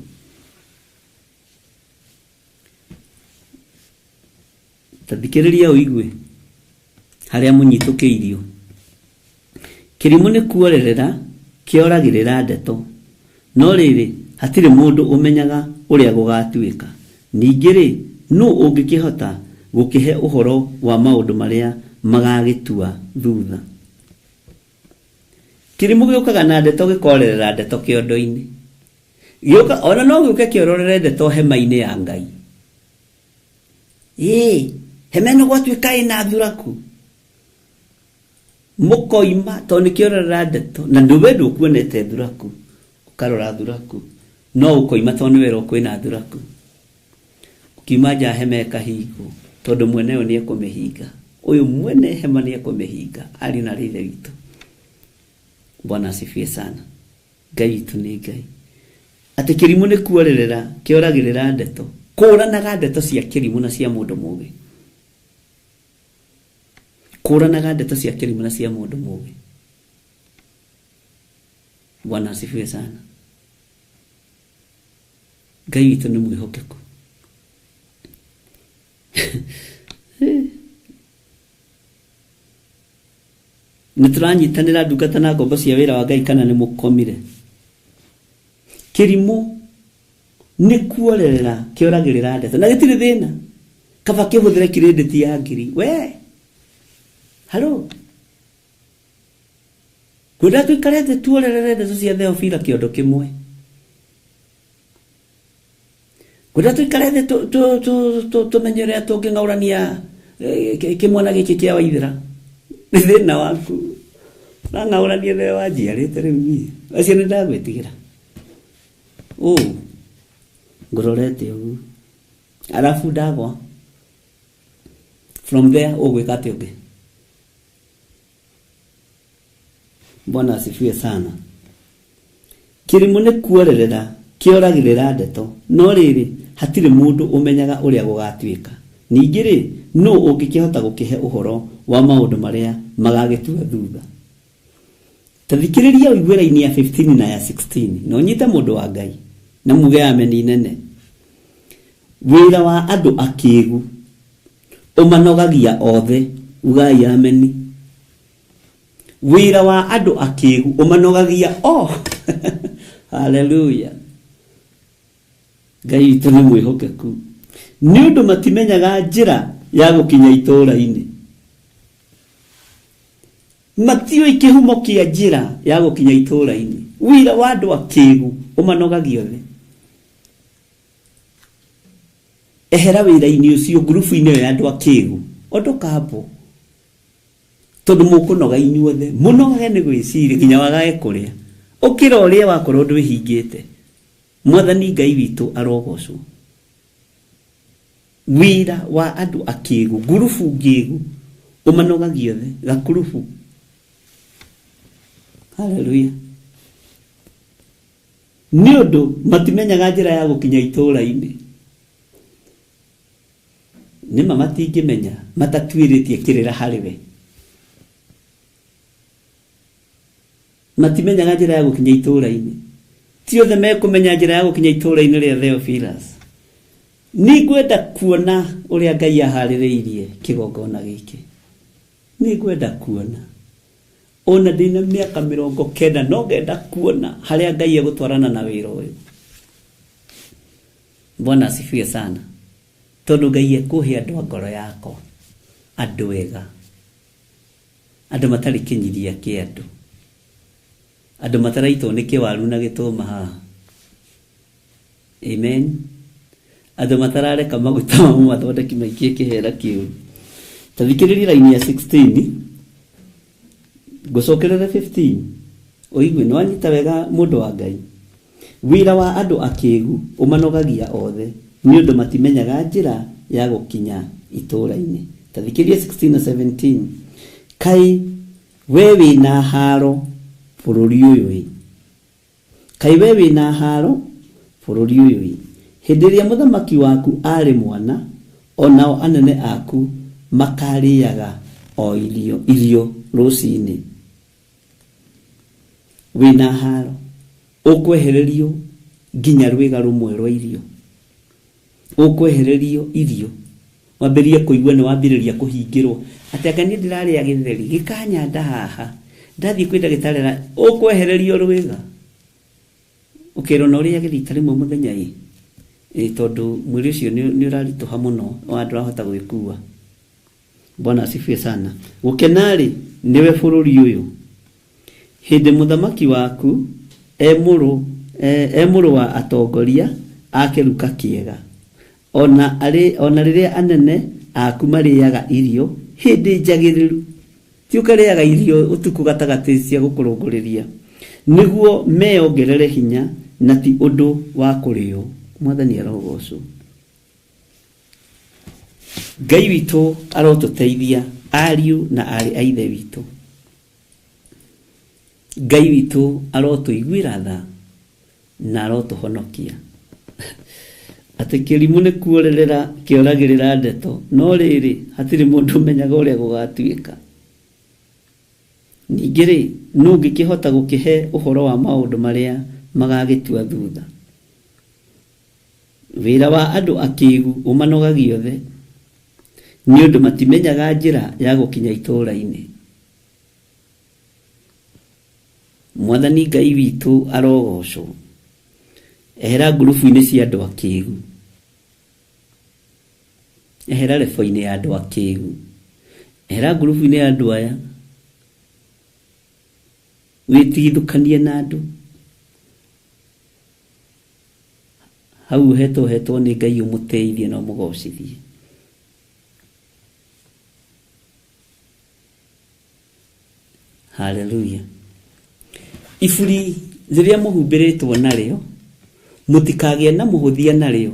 Ta thikĩrĩria ũigue harĩa mũnyitũkĩirio. Kĩrimũ nĩ kuorerera kĩoragĩrĩra ndeto, no rĩrĩ, hatirĩ mũndũ ũmenyaga ũrĩa gũgatuĩka. Ningĩ-rĩ, nũ ũngĩkĩhota gũkĩhe ũhoro wa maũndũ marĩa magagĩtua thutha? Kĩrimũ gĩũkaga na ndeto gĩkorerera ndeto kĩondo-inĩ. Gĩũka, ona no gĩũke kĩororere ndeto hema-inĩ ya Ngai. Ĩĩ, hema ĩno gwatuĩka ĩna thuraku. Mũkoima, tondũ nĩ kĩororera ndeto, na ndũwe ndũkuonete thuraku, ũkarora thuraku, no ũkoima tondũ nĩ werwo kwĩna thuraku. Ũkiuma nja hema ĩkahingwo, tondũ mwene yo nĩ ekũmĩhinga. Ũyũ mwene hema nĩ ekũmĩhinga, ariũ na aarĩ a Ithe witũ. Bwana asifiwe sana. Ngai witũ nĩ Ngai. Atĩ kĩrimũ nĩ kuorerera kĩoragĩrĩra ndeto. Kũranaga ndeto cia kĩrimũ na cia mũndũ mũgĩ. Kũranaga ndeto cia kĩrimũ na cia mũndũ mũgĩ. Bwana asifiwe sana. Ngai witũ nĩ mwĩhokeku. Nĩ tũranyitanĩra ndungata na ngombo cia wĩra wa Ngai kana nĩ mũkomire? Kĩrimũ nĩ kuorerera kĩoragĩrĩra ndeto na gĩtirĩ thĩna. Kaba kĩhũthĩre credit ya ngiri. We halo, kwenda tuikare thĩ tuorerere ndeto cia Theophila kĩondo kĩmwe. Kwenda tuikare thĩ tũmenye ũrĩa tũngĩng'aũrania kĩmwana gĩkĩ kĩa Waithĩra. Nĩ thĩna waku. Ũrang'aũrania nĩwe wanjiarĩte rĩu niĩ. Acio nĩ ndagwĩtigĩra. Ũũ ngũrorete ũguo. Arabu ndagwa. From there ũgwĩka atĩa ũngĩ? Bwana asifiwe sana. Kĩrimũ nĩ kuorerera kĩoragĩrĩra ndeto, no rĩrĩ, hatirĩ mũndũ ũmenyaga ũrĩa gũgatuĩka. Ningĩ-rĩ, nũũ ũngĩkĩhota gũkĩhe ũhoro wa maũndũ marĩa magagĩtua thutha? Ta thikĩrĩria ũigue raini ya 15 na ya 16, na ũnyite mũndũ wa Ngai, na muge ameni nene. Wĩra wa andũ akĩgu ũmanogagia othe, ugai ameni. Wĩra wa andũ akĩgu ũmanogagia o. Haleluya. Ngai witũ nĩ mwĩhokeku. Nĩ ũndũ matimenyaga njĩra ya gũkinya itũũra-inĩ. Matiũĩ kĩhumo kĩa njĩra ya gũkinya itũũra-inĩ. Wĩra wa andũ akĩgu ũmanogagia othe. Ehera wĩra-inĩ ũcio ngurubu-inĩ ĩyo ya andũ akĩgu. Ondoka hapo. Tondũ mũkũnoga inyuothe. Mũnogage nĩ gwĩciria nginya wagage kũrĩa. Ũkĩra ũrĩe wakorwo ndwĩhingĩte. Mwathani Ngai witũ arogocwo. Wĩra wa andũ akĩgu, ngurubu ngĩgu, ũmanogagia othe, gakurubu. Haleluya. Nĩ ũndũ matimenyaga njĩra ya gũkinya itũũra-inĩ. Nĩma matingĩmenya matatuĩrĩtie kĩrĩra harĩ we. Matimenyaga njĩra ya gũkinya itũũra-inĩ. Ti othe mekũmenya njĩra ya gũkinya itũũra-inĩ rĩa Theophilus. Nĩngwenda kuona ũrĩa Ngai aharĩrĩirie kĩgongona gĩkĩ. Nĩngwenda kuona. Ona ndĩna mĩaka 90 no ngenda kuona harĩa Ngai egũtwarana na wĩra ũyũ. Bwana asifiwe sana. Tondũ Ngai ekũhe andũ a ngoro yakwa, andũ ega, andũ matarĩ kĩnyiria kĩa andũ, andũ mataraitwo nĩ kĩwaru na gĩtũma haha. Amen. Andũ matarareka maguta ma mathondeki maikie kĩhera kĩũru. Ta thikĩrĩria raini ya 16, ngũcokerere 15, ũigue nĩ wanyita wega mũndũ wa Ngai. Wĩra wa andũ akĩgu ũmanogagia othe, nĩ ũndũ matimenyaga njĩra ya gũkinya itũũra-inĩ. Ta thikĩrĩria 16 na 17. Kaĩ we wĩna haro bũrũri ũyũ ĩ? Kaĩ we wĩna haro bũrũri ũyũ ĩ? Hĩndĩ ĩrĩa mũthamaki waku aarĩ mwana, o nao anene aku makarĩaga o irio rũcinĩ. Wĩna haro, ũkwehererio nginya rwĩga rũmwe rwa irio. Ũkwehererio irio, wambĩrĩrie kũigua nĩ wambĩrĩria kũhingĩrwo. Atĩ anga niĩ ndĩrarĩa gĩtheri, gĩkanyanda haha. Ndathiĩ kwĩ ndagĩtarĩ ũkwehererio rwĩga. Ũkerwo na ũrĩage rita rĩmwe mũthenya ĩ, ĩ tondũ mwĩrĩ ũcio nĩ ũraritũha mũno, wa ndũrahota gwĩkua. Bwana asifiwe sana. Gũkena-rĩ, nĩwe bũrũri ũyũ, hĩndĩ mũthamaki waku e mũrũ, e mũrũ wa atongoria a kĩruka kĩega, o na arĩ, o na rĩrĩa anene aku marĩaga irio hĩndĩ njagĩrĩru. Ti ũkarĩaga irio ũtukũ gatagatĩ cia gũkũrũngũrĩria, nĩguo meyongerere hinya, na ti ũndũ wa kũrĩo. Mwathani arogocwo. Ngai witũ arotũteithia ariũ na aarĩ a Ithe witũ. Ngai witũ arotũiguĩra tha na arotũhonokia. Atĩ kĩrimũ nĩ kuorerera kĩoragĩrĩra ndeto, no rĩrĩ, hatirĩ mũndũ ũmenyaga ũrĩa gũgatuĩka. Ningĩ-rĩ, nũ ũngĩkĩhota gũkĩhe ũhoro wa maũndũ marĩa magagĩtua thutha? Wĩra wa andũ akĩgu ũmanogagia othe, nĩ ũndũ matimenyaga njĩra ya gũkinya itũũra-inĩ. Mwathani Ngai witũ arogocwo. Ehera ngurubu-inĩ cia andũ akĩgu. Ehera rebo-inĩ ya andũ akĩgu. Ehera ngurubu-inĩ ya andũ aya. Wĩtigithũkanie na andũ. Hau ũhetwo ũhetwo nĩ Ngai ũmũteithie na ũmũgocithie. Haleluya. Iburi rĩrĩa mũhumbĩrĩtwo narĩo, mũtikagĩe na mũhũthia narĩo,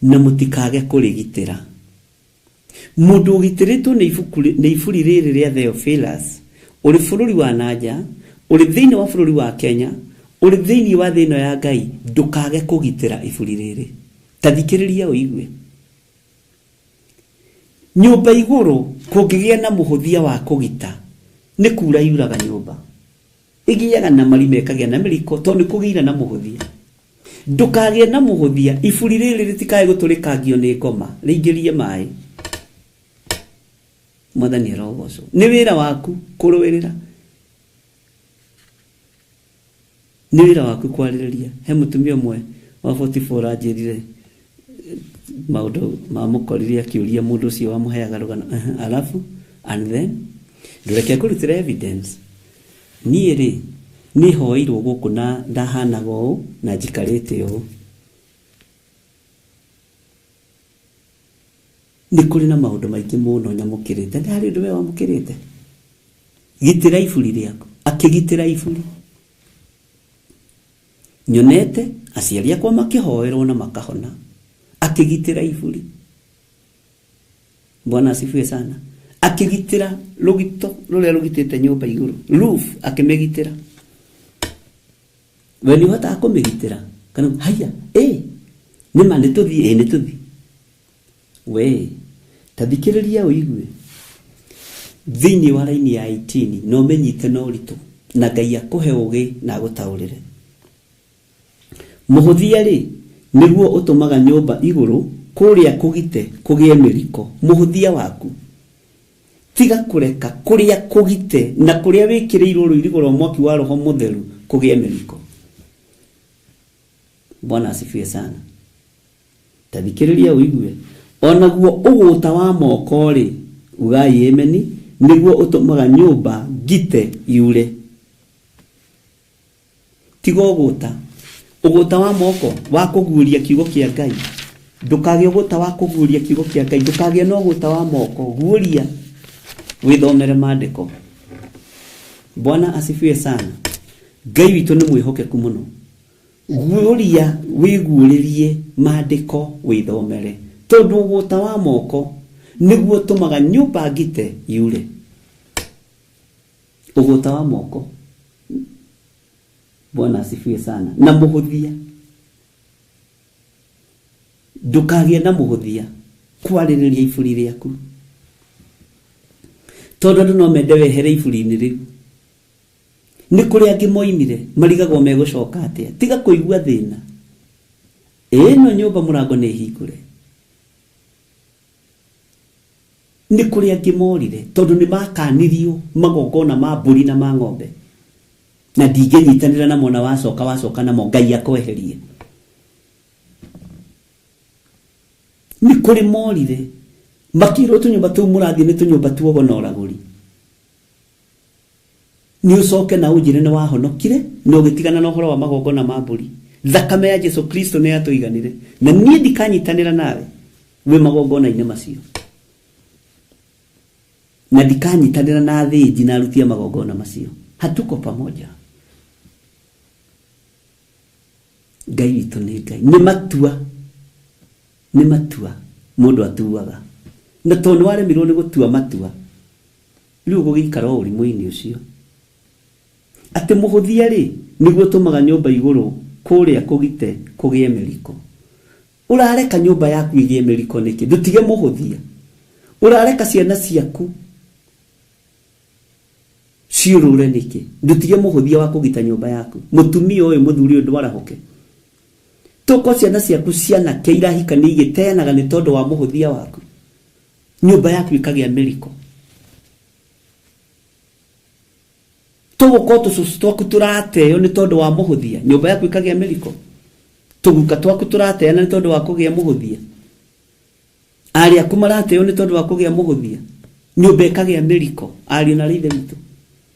na mũtikage kũrĩgitĩra. Mũndũ ũgitĩrĩtwo nĩ ibuku nĩ iburi rĩrĩ rĩa Theophilus, ũrĩ bũrũri wa na nja, ũrĩ thĩinĩ wa bũrũri wa Kenya, ũrĩ thĩinĩ wa thĩ ĩno ya Ngai, ndũkage kũgitĩra iburi rĩrĩ. Ta thikĩrĩria ũigue. Nyũmba igũrũ kũngĩgĩa na mũhũthia wa kũgita, nĩ kura yuraga nyũmba. Ĩgĩaga na marima ĩkagĩa na mĩriko tondũ nĩ kũgĩire na mũhũthia. Ndũkagĩe na mũhũthia, iburi rĩrĩ rĩtikae gũtũrĩkangio nĩ ngoma, rĩingĩrie maĩ. Mwathani arogocwo. Nĩ wĩra waku kũrũĩrĩra. Nĩ wĩra waku kwarĩrĩria. He mũtumia ũmwe wa 44 anjĩrire maũndũ mamũkorire akĩũria mũndũ ũcio wamũheaga rũgano, alafu and then ndũreke ngũrutĩre evidence. Niĩ rĩ, nĩ hoeirwo gũkũ na ndahanaga ũũ na njikarĩte ũũ. Nĩ kũrĩ na maũndũ maingĩ mũno nyamũkĩrĩte. Nĩ harĩ ũndũ we wamũkĩrĩte? Gitĩra iburi rĩaku. Akĩgitĩra iburi. Nyonete aciari akwa makĩhoerwo na makahona. Akĩgitĩra iburi. Bwana asifiwe sana. Akĩgitĩra rũgito rũrĩa rũgitĩte nyũmba igũrũ. Roof akĩmĩgitĩra. We nĩ ũhotaga kũmĩgitĩra? Kana haiya, ĩ nĩ ma nĩ tũthiĩ, ĩ nĩ tũthiĩ. We, ta thikĩrĩria ũigue. Thĩinĩ wa raini ya 18 na ũmĩnyite na ũritũ na Ngai akũhe ũgĩ na agũtaũrĩre. Mũhũthia-rĩ, nĩguo ũtũmaga nyũmba igũrũ kũrĩa kũgite kũgĩe mĩriko. Mũhũthia waku. Tiga kũreka kũrĩa kũgite na kũrĩa wĩkĩrĩirwo rũirigo rwa mwaki wa Roho Mũtheru kũgĩe mĩriko. Bwana asifiwe sana. Ta thikĩrĩria ũigue. O naguo ũgũũta wa moko-rĩ, ugai ĩmeni, nĩguo ũtũmaga nyũmba ngite yure. Tiga ũgũũta. Ũgũũta wa moko, wa kũguũria kiugo kĩa Ngai. Ndũkagĩe ũgũũta wa kũguũria kiugo kĩa Ngai. Ndũkagĩe na ũgũũta wa moko. Guũria, wĩthomere maandĩko. Bwana asifiwe sana. Ngai witũ nĩ mwĩhokeku mũno. Guũria wĩguũrĩrie maandĩko wĩthomere, tondũ ũgũta wa moko nĩguo ũtũmaga nyũmba ngite yure. Ũgũta wa moko. Bwana asifiwe sana. Na mũhũthia. Ndũkagĩe na mũhũthia kwarĩrĩria iburi rĩaku. Tondũ andũ no mende wehere iburi-inĩ rĩu. Nĩ kũrĩ angĩ moimire, marigagwo megũcoka atĩa. Tiga kũigua thĩna. Ĩno nyũmba mũrango nĩ hingũre. Nĩ kũrĩ angĩ morire tondũ nĩ makanirio magongona ma mbũri na ma ng'ombe. Na ndingĩnyitanĩra namo na wacoka wacoka namo Ngai akweherie. Nĩ kũrĩ morire makĩrwo tũnyũmba tũu mũrathiĩ nĩ tũnyũmba tuogo na ũragũri. Nĩ ũcoke na ũnjĩre nĩ wahonokire na ũgĩtigana na ũhoro wa magongona ma mbũri. Thakame ya Jesu Kristo nĩ yatũiganire, na niĩ ndikanyitanĩra nawe wĩ magongona-inĩ macio. Na ndikanyitanĩra na athĩnji na aruti a magongona macio. Hatuko pamoja. Ngai witũ nĩ Ngai. Nĩ matua, nĩ matua mũndũ atuaga. Na tondũ nĩ waremirwo nĩ gũtua matua, Rĩu ũgũgĩikara o ũrimũ-inĩ ũcio. Atĩ mũhũthia-rĩ, nĩguo ũtũmaga nyũmba igũrũ kũrĩa kũgite kũgĩe mĩriko. Ũrareka nyũmba yaku ĩgĩe mĩriko nĩkĩ? Ndũtige mũhũthia. Ũrareka ciana ciaku ciũrũre nĩkĩ? Ndũtige mũhũthia wa kũgita nyũmba yaku. Mũtumia ũyũ, mũthuri ũyũ, ndwarahũke. Toko ciana ciaku cianake irahikania igĩteanaga nĩ tondũ wa mũhũthia waku. Nyũmba yaku ĩkagĩa mĩriko. Tũgũkorwo tũcũcũ twaku tũrateo nĩ tondũ wa mũhũthia, nyũmba yaku ĩkagĩa mĩriko. Tũguka twaku tũrateana nĩ tondũ wa kũgĩa mũhũthia. Arĩ aku marateo nĩ tondũ wa kũgĩa mũhũthia, nyũmba ĩkagĩa mĩriko. Ariũ na ithe witũ,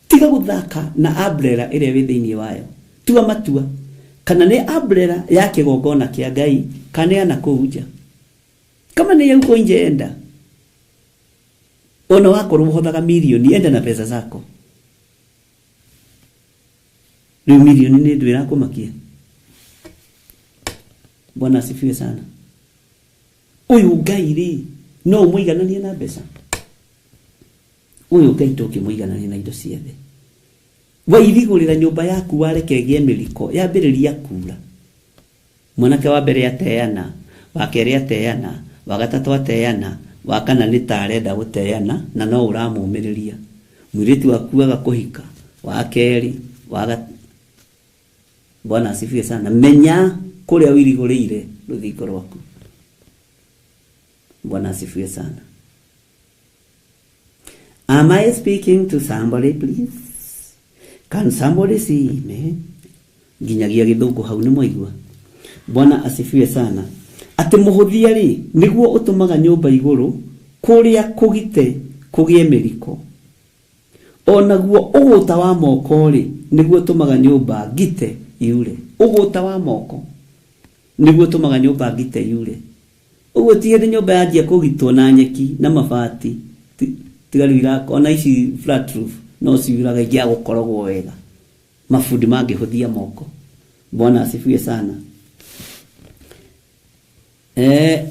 tiga gũthaka na umbrella ĩrĩa wĩ thĩinĩ wayo. Tua matua kana nĩ umbrella ya kĩgongona kĩa Ngai kana ya nakũu nja. Kama nĩ ya huko nje, enda. Ona wakorwo ũhothaga milioni, enda na pesa zako. Rĩu milioni nĩ ndũ ĩrakũmakia? Bwana asifiwe sana. Ũyũ Ngai rĩ, no ũmũigananie na mbeca? Ũyũ Ngai ndũngĩmũiganania na indo ciothe. Wairigũrĩra nyũmba yaku, wareke ĩgĩe mĩriko, yambĩrĩria kura, mwanake wa mbere ateana, wa kerĩ ateana, wa gatatũ ateana, wa kana nĩ ta arenda gũteana na no ũramũmĩrĩria. Mũirĩtu waku aga kũhika wa kerĩ wa. Bwana asifiwe sana. Menya kũrĩa ũirigũrĩire rũthingo rwaku. Bwana asifiwe sana. Am I speaking to somebody, please? Can somebody see me? Nginyagia gĩthũngũ hau nĩ mwaigua. Bwana asifiwe sana. Atĩ mũhũthia rĩ, nĩguo ũtũmaga nyũmba igũrũ kũrĩa kũgite kũgĩe mĩriko. Onaguo ũgũta wa moko rĩ, nĩguo ũtũmaga nyũmba ngite yure. Ũgũta wa moko nĩguo ũtũmaga nyũmba ngite yure. Ũguo ti hĩndĩ nyũmba yanjia kũgitwo na nyeki na mabati, tiga rĩu iraka, ona ici flat roof no ciuraga ingĩaga gũkorogwo wega, mabundi mangĩhũthia moko. Bwana asifiwe sana.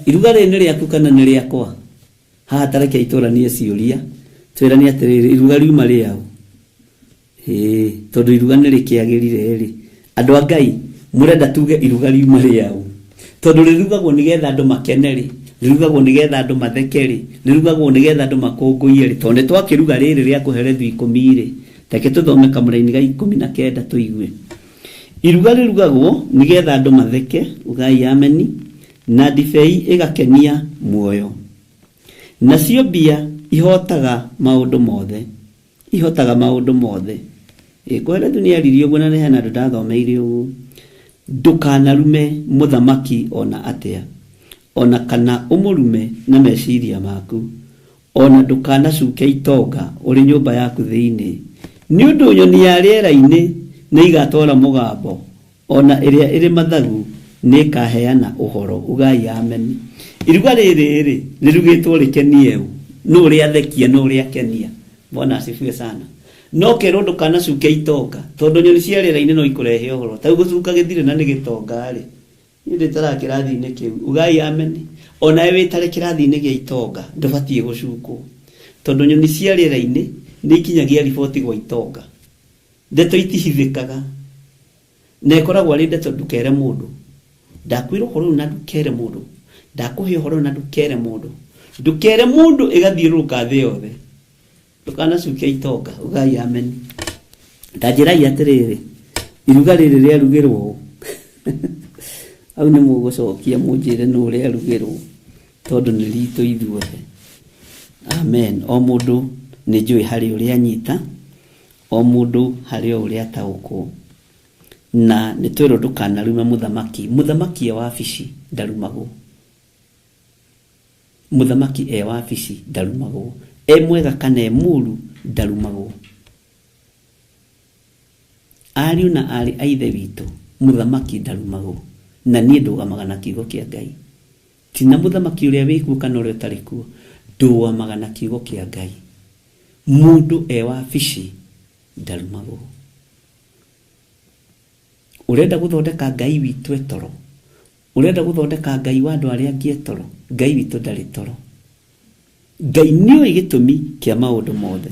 Iruga rĩrĩ nĩ rĩaku kana nĩ rĩakwa? Haha tareke itũranie ciũria, twĩranie atĩrĩrĩ, iruga riuma rĩaũ? Ĩĩ, tondũ iruga nĩ rĩkĩagĩrire rĩ, andũ a Ngai mũrenda tuge iruga riuma rĩaũ? Tondũ rĩrugagwo nĩgetha andũ makene rĩ, rĩrugagwo nĩgetha andũ matheke rĩ, rĩrugagwo nĩgetha andũ makũngũiye rĩ, tondũ nĩ twakĩruga rĩrĩ rĩa kũherethio 10 rĩ, reke tũthome kamũraini ga 19 tũigue. Iruga rĩrugagwo nĩgetha andũ matheke, ugai ameni, na ndibei ĩgakenia muoyo. Nacio mbia ihotaga maũndũ mothe. Ihotaga maũndũ mothe. Kohelethu nĩ aririe ũguo na nĩ hena andũ ndathomeire ũguo. Ndũkanarume mũthamaki ona atĩa, ona kana ũmũrume na meciria maku, ona ndũkanacuke itonga ũrĩ nyũmba yaku thĩinĩ. Nĩ ũndũ nyoni ya rĩera-inĩ nĩ igatwara mũgambo, ona ĩrĩa ĩrĩ mathagu nĩ ĩkaheana ũhoro. Ugai ameni. Iruga rĩrĩ rĩ, rĩrugĩtwo rĩkenie ũ? Nũ ũrĩathekia, nũ ũrĩakenia? Bwana asifiwe sana. No kerwo ndũkanacuke itonga, tondũ nyoni cia rĩera-inĩ no ikũrehe ũhoro. Ta rĩu gũcuka gĩthirĩ na nĩ gĩtonga rĩ, niĩ ndĩtaraga kĩrathi-inĩ kĩu. Ugai ameni. Onawe wĩtare kĩrathi-inĩ gĩa itonga, ndũbatiĩ gũcukwo. Tondũ nyoni cia rĩera-inĩ nĩ ikinyagia riboti gwa itonga. Ndeto itihithĩkaga. Na ĩkoragwo arĩ ndeto ndũkere mũndũ. Ndakwĩra ũhoro ũyũ na ndũkere mũndũ. Ndakũhe ũhoro ũyũ na ndũkere mũndũ. Ndũkere mũndũ ĩgathiũrũrũka thĩ yothe. Ndũkanacuke itonga. Ugai ameni. Ta njĩrai atĩrĩrĩ, iruga rĩrĩ rĩarugĩrwo ũ? Hau nĩ mũgũcokia mũnjĩre nũ rĩarugĩrwo, tondũ nĩ ritũ ithuothe. Amen. O mũndũ nĩ njũĩ harĩ ũrĩa anyita, o mũndũ harĩ o ũrĩa ataũkwo. Na nĩ twerwo ndũkanarume mũthamaki. Mũthamaki e wabici ndarumagwo. Mũthamaki e wabici ndarumagwo. E mwega kana e mũru ndarumagwo. Ariũ na aarĩ a Ithe witũ, mũthamaki ndarumagwo. Na niĩ ndũgamaga na kiugo kĩa Ngai. Ti na mũthamaki ũrĩa wĩkuo kana ũrĩa ũtarĩ kuo. Ndũgamaga na kiugo kĩa Ngai. Mũndũ e wabici ndarumagwo. Ũrenda gũthondeka Ngai witũ etoro? Ũrenda gũthondeka Ngai wa andũ arĩa angĩ etoro? Ngai witũ ndarĩ toro. Ngai nĩoĩ gĩtũmi kĩa maũndũ mothe.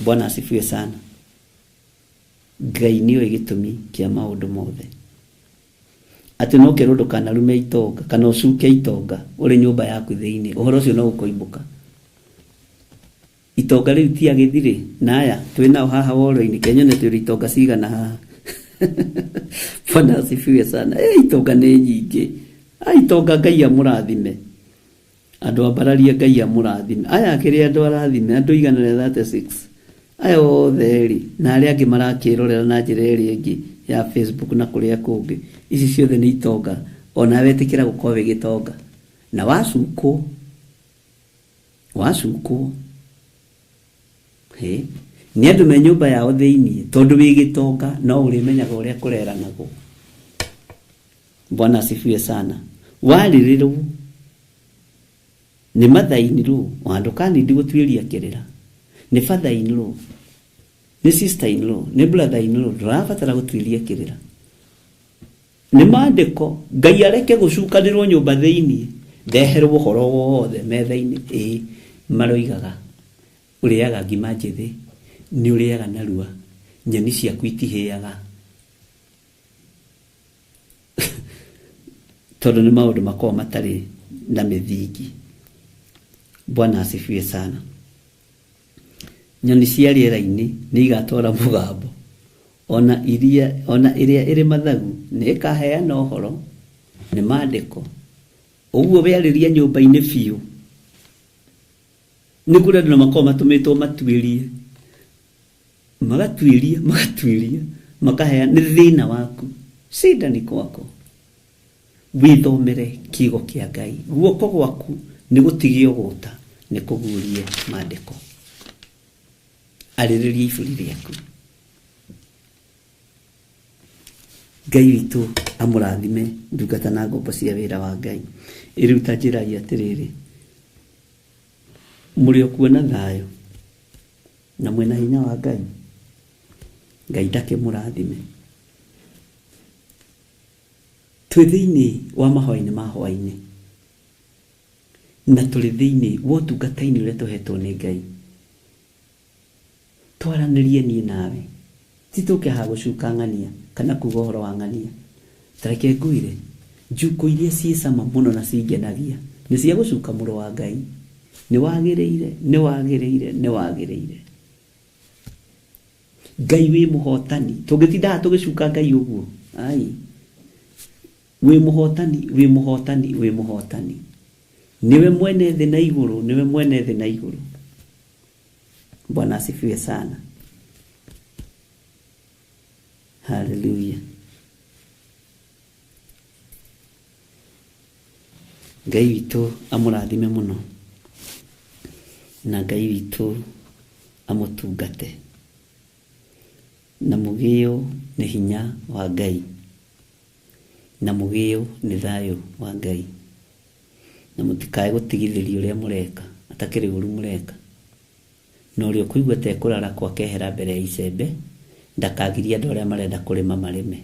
Bwana asifiwe sana. Ngai nĩoĩ gĩtũmi kĩa maũndũ mothe. Atĩ no kerwo ndũkanarume itonga kana ũcuke itonga ũrĩ nyũmba yaku thĩinĩ, ũhoro ũcio no ũkoimbũka. Itonga rĩu ti agĩthirĩ na aya twĩ nao haha woro-inĩ, kenyone twĩ itonga cigana haha. Bwana asifiwe sana. Itonga nĩ nyingĩ. Itonga Ngai amũrathime. Andũ ambararie Ngai amũrathime. Aya akĩrĩ andũ arathime, andũ 136. Aya othe rĩ, na arĩa angĩ marakĩrorera na njĩra ĩrĩa ĩngĩ ya Facebook na kũrĩa kũngĩ. Ici ciothe nĩ itonga. Ona wetĩkĩra gũkorwo wĩ gĩtonga. Na wacukwo, Wacukwo. Hĩ, nĩ andũ me nyũmba yao thĩiniĩ, tondũ wĩ gĩtonga no ũrĩmenyaga ũrĩa kũreranagwo. Bwana asifiwe sana. Warĩrĩrwo nĩ mother-in-law, ona ndũkanindi gũtuĩria kĩrĩra. Nĩ father-in-law, nĩ sister-in-law, nĩ brother-in-law, ndũrabatara gũtuĩria kĩrĩra. Nĩ maandĩko, Ngai areke gũcukanĩrwo nyũmba thĩiniĩ, ndeherwo ũhoro wothe metha-inĩ, ĩĩ maroigaga ũrĩaga ngima njĩthĩ, nĩ ũrĩaga narua, nyeni ciaku itihĩaga. Tondũ nĩ maũndũ makoragwo matarĩ na mĩthingi. Bwana asifiwe sana. Nyoni cia rĩera-inĩ nĩ igatwara mũgambo, ona iria, ona ĩrĩa ĩrĩ mathagu nĩ ĩkaheana ũhoro, nĩ maandĩko. Ũguo wearĩria nyũmba-inĩ biũ. Nĩ kũrĩ andũ na makoragwo matũmĩtwo matuĩrie. Magatuĩria, magatuĩria, makaheana, nĩ thĩna waku. Shida ni kwako. Wĩthomere kiugo kĩa Ngai. Guoko gwaku nĩ gũtigio gũta, nĩ kũguũrie maandĩko. Arĩrĩria iburi rĩaku. Ngai witũ amũrathime ndungata na ngombo cia wĩra wa Ngai. Ĩrĩu ta njĩrai atĩrĩrĩ, mũrĩ o kuo na thayũ na mwĩna hinya wa Ngai? Ngai ndakĩmũrathime. Twĩ thĩinĩ wa mahoya-inĩ ma hwaĩ-inĩ na tũrĩ thĩinĩ wa ũtungata-inĩ ũrĩa tũhetwo nĩ Ngai. Twaranĩrie niĩ nawe, ti tũke haha gũcuka ng'ania kana kuga ũhoro wa ng'ania. Ta reke ngwĩre, njuko iria ciĩ cama mũno na cingenagia nĩ cia gũcuka mũrũ wa Ngai. Nĩ wagĩrĩire, nĩ wagĩrĩire, nĩ wagĩrĩire. Ngai wĩ mũhotani. Tũngĩtinda haha tũgĩcuka Ngai ũguo, ai, wĩ mũhotani, wĩ mũhotani, wĩ mũhotani. Nĩwe mwene thĩ na igũrũ, nĩwe mwene thĩ na igũrũ. Bwana asifiwe sana. Hallelujah. Ngai witũ amũrathime mũno na Ngai witũ amũtungate na mũgĩo nĩ hinya wa Ngai na mũgĩo nĩ thayũ wa Ngai na mũtikae gũtigithĩria ũrĩa mũreka atakĩrĩ ũru mũreka na ũrĩa ũkũigua ta ekũrara kwakehera mbere ya icembe ndakagirie andũ arĩa marenda kũrĩma marĩme.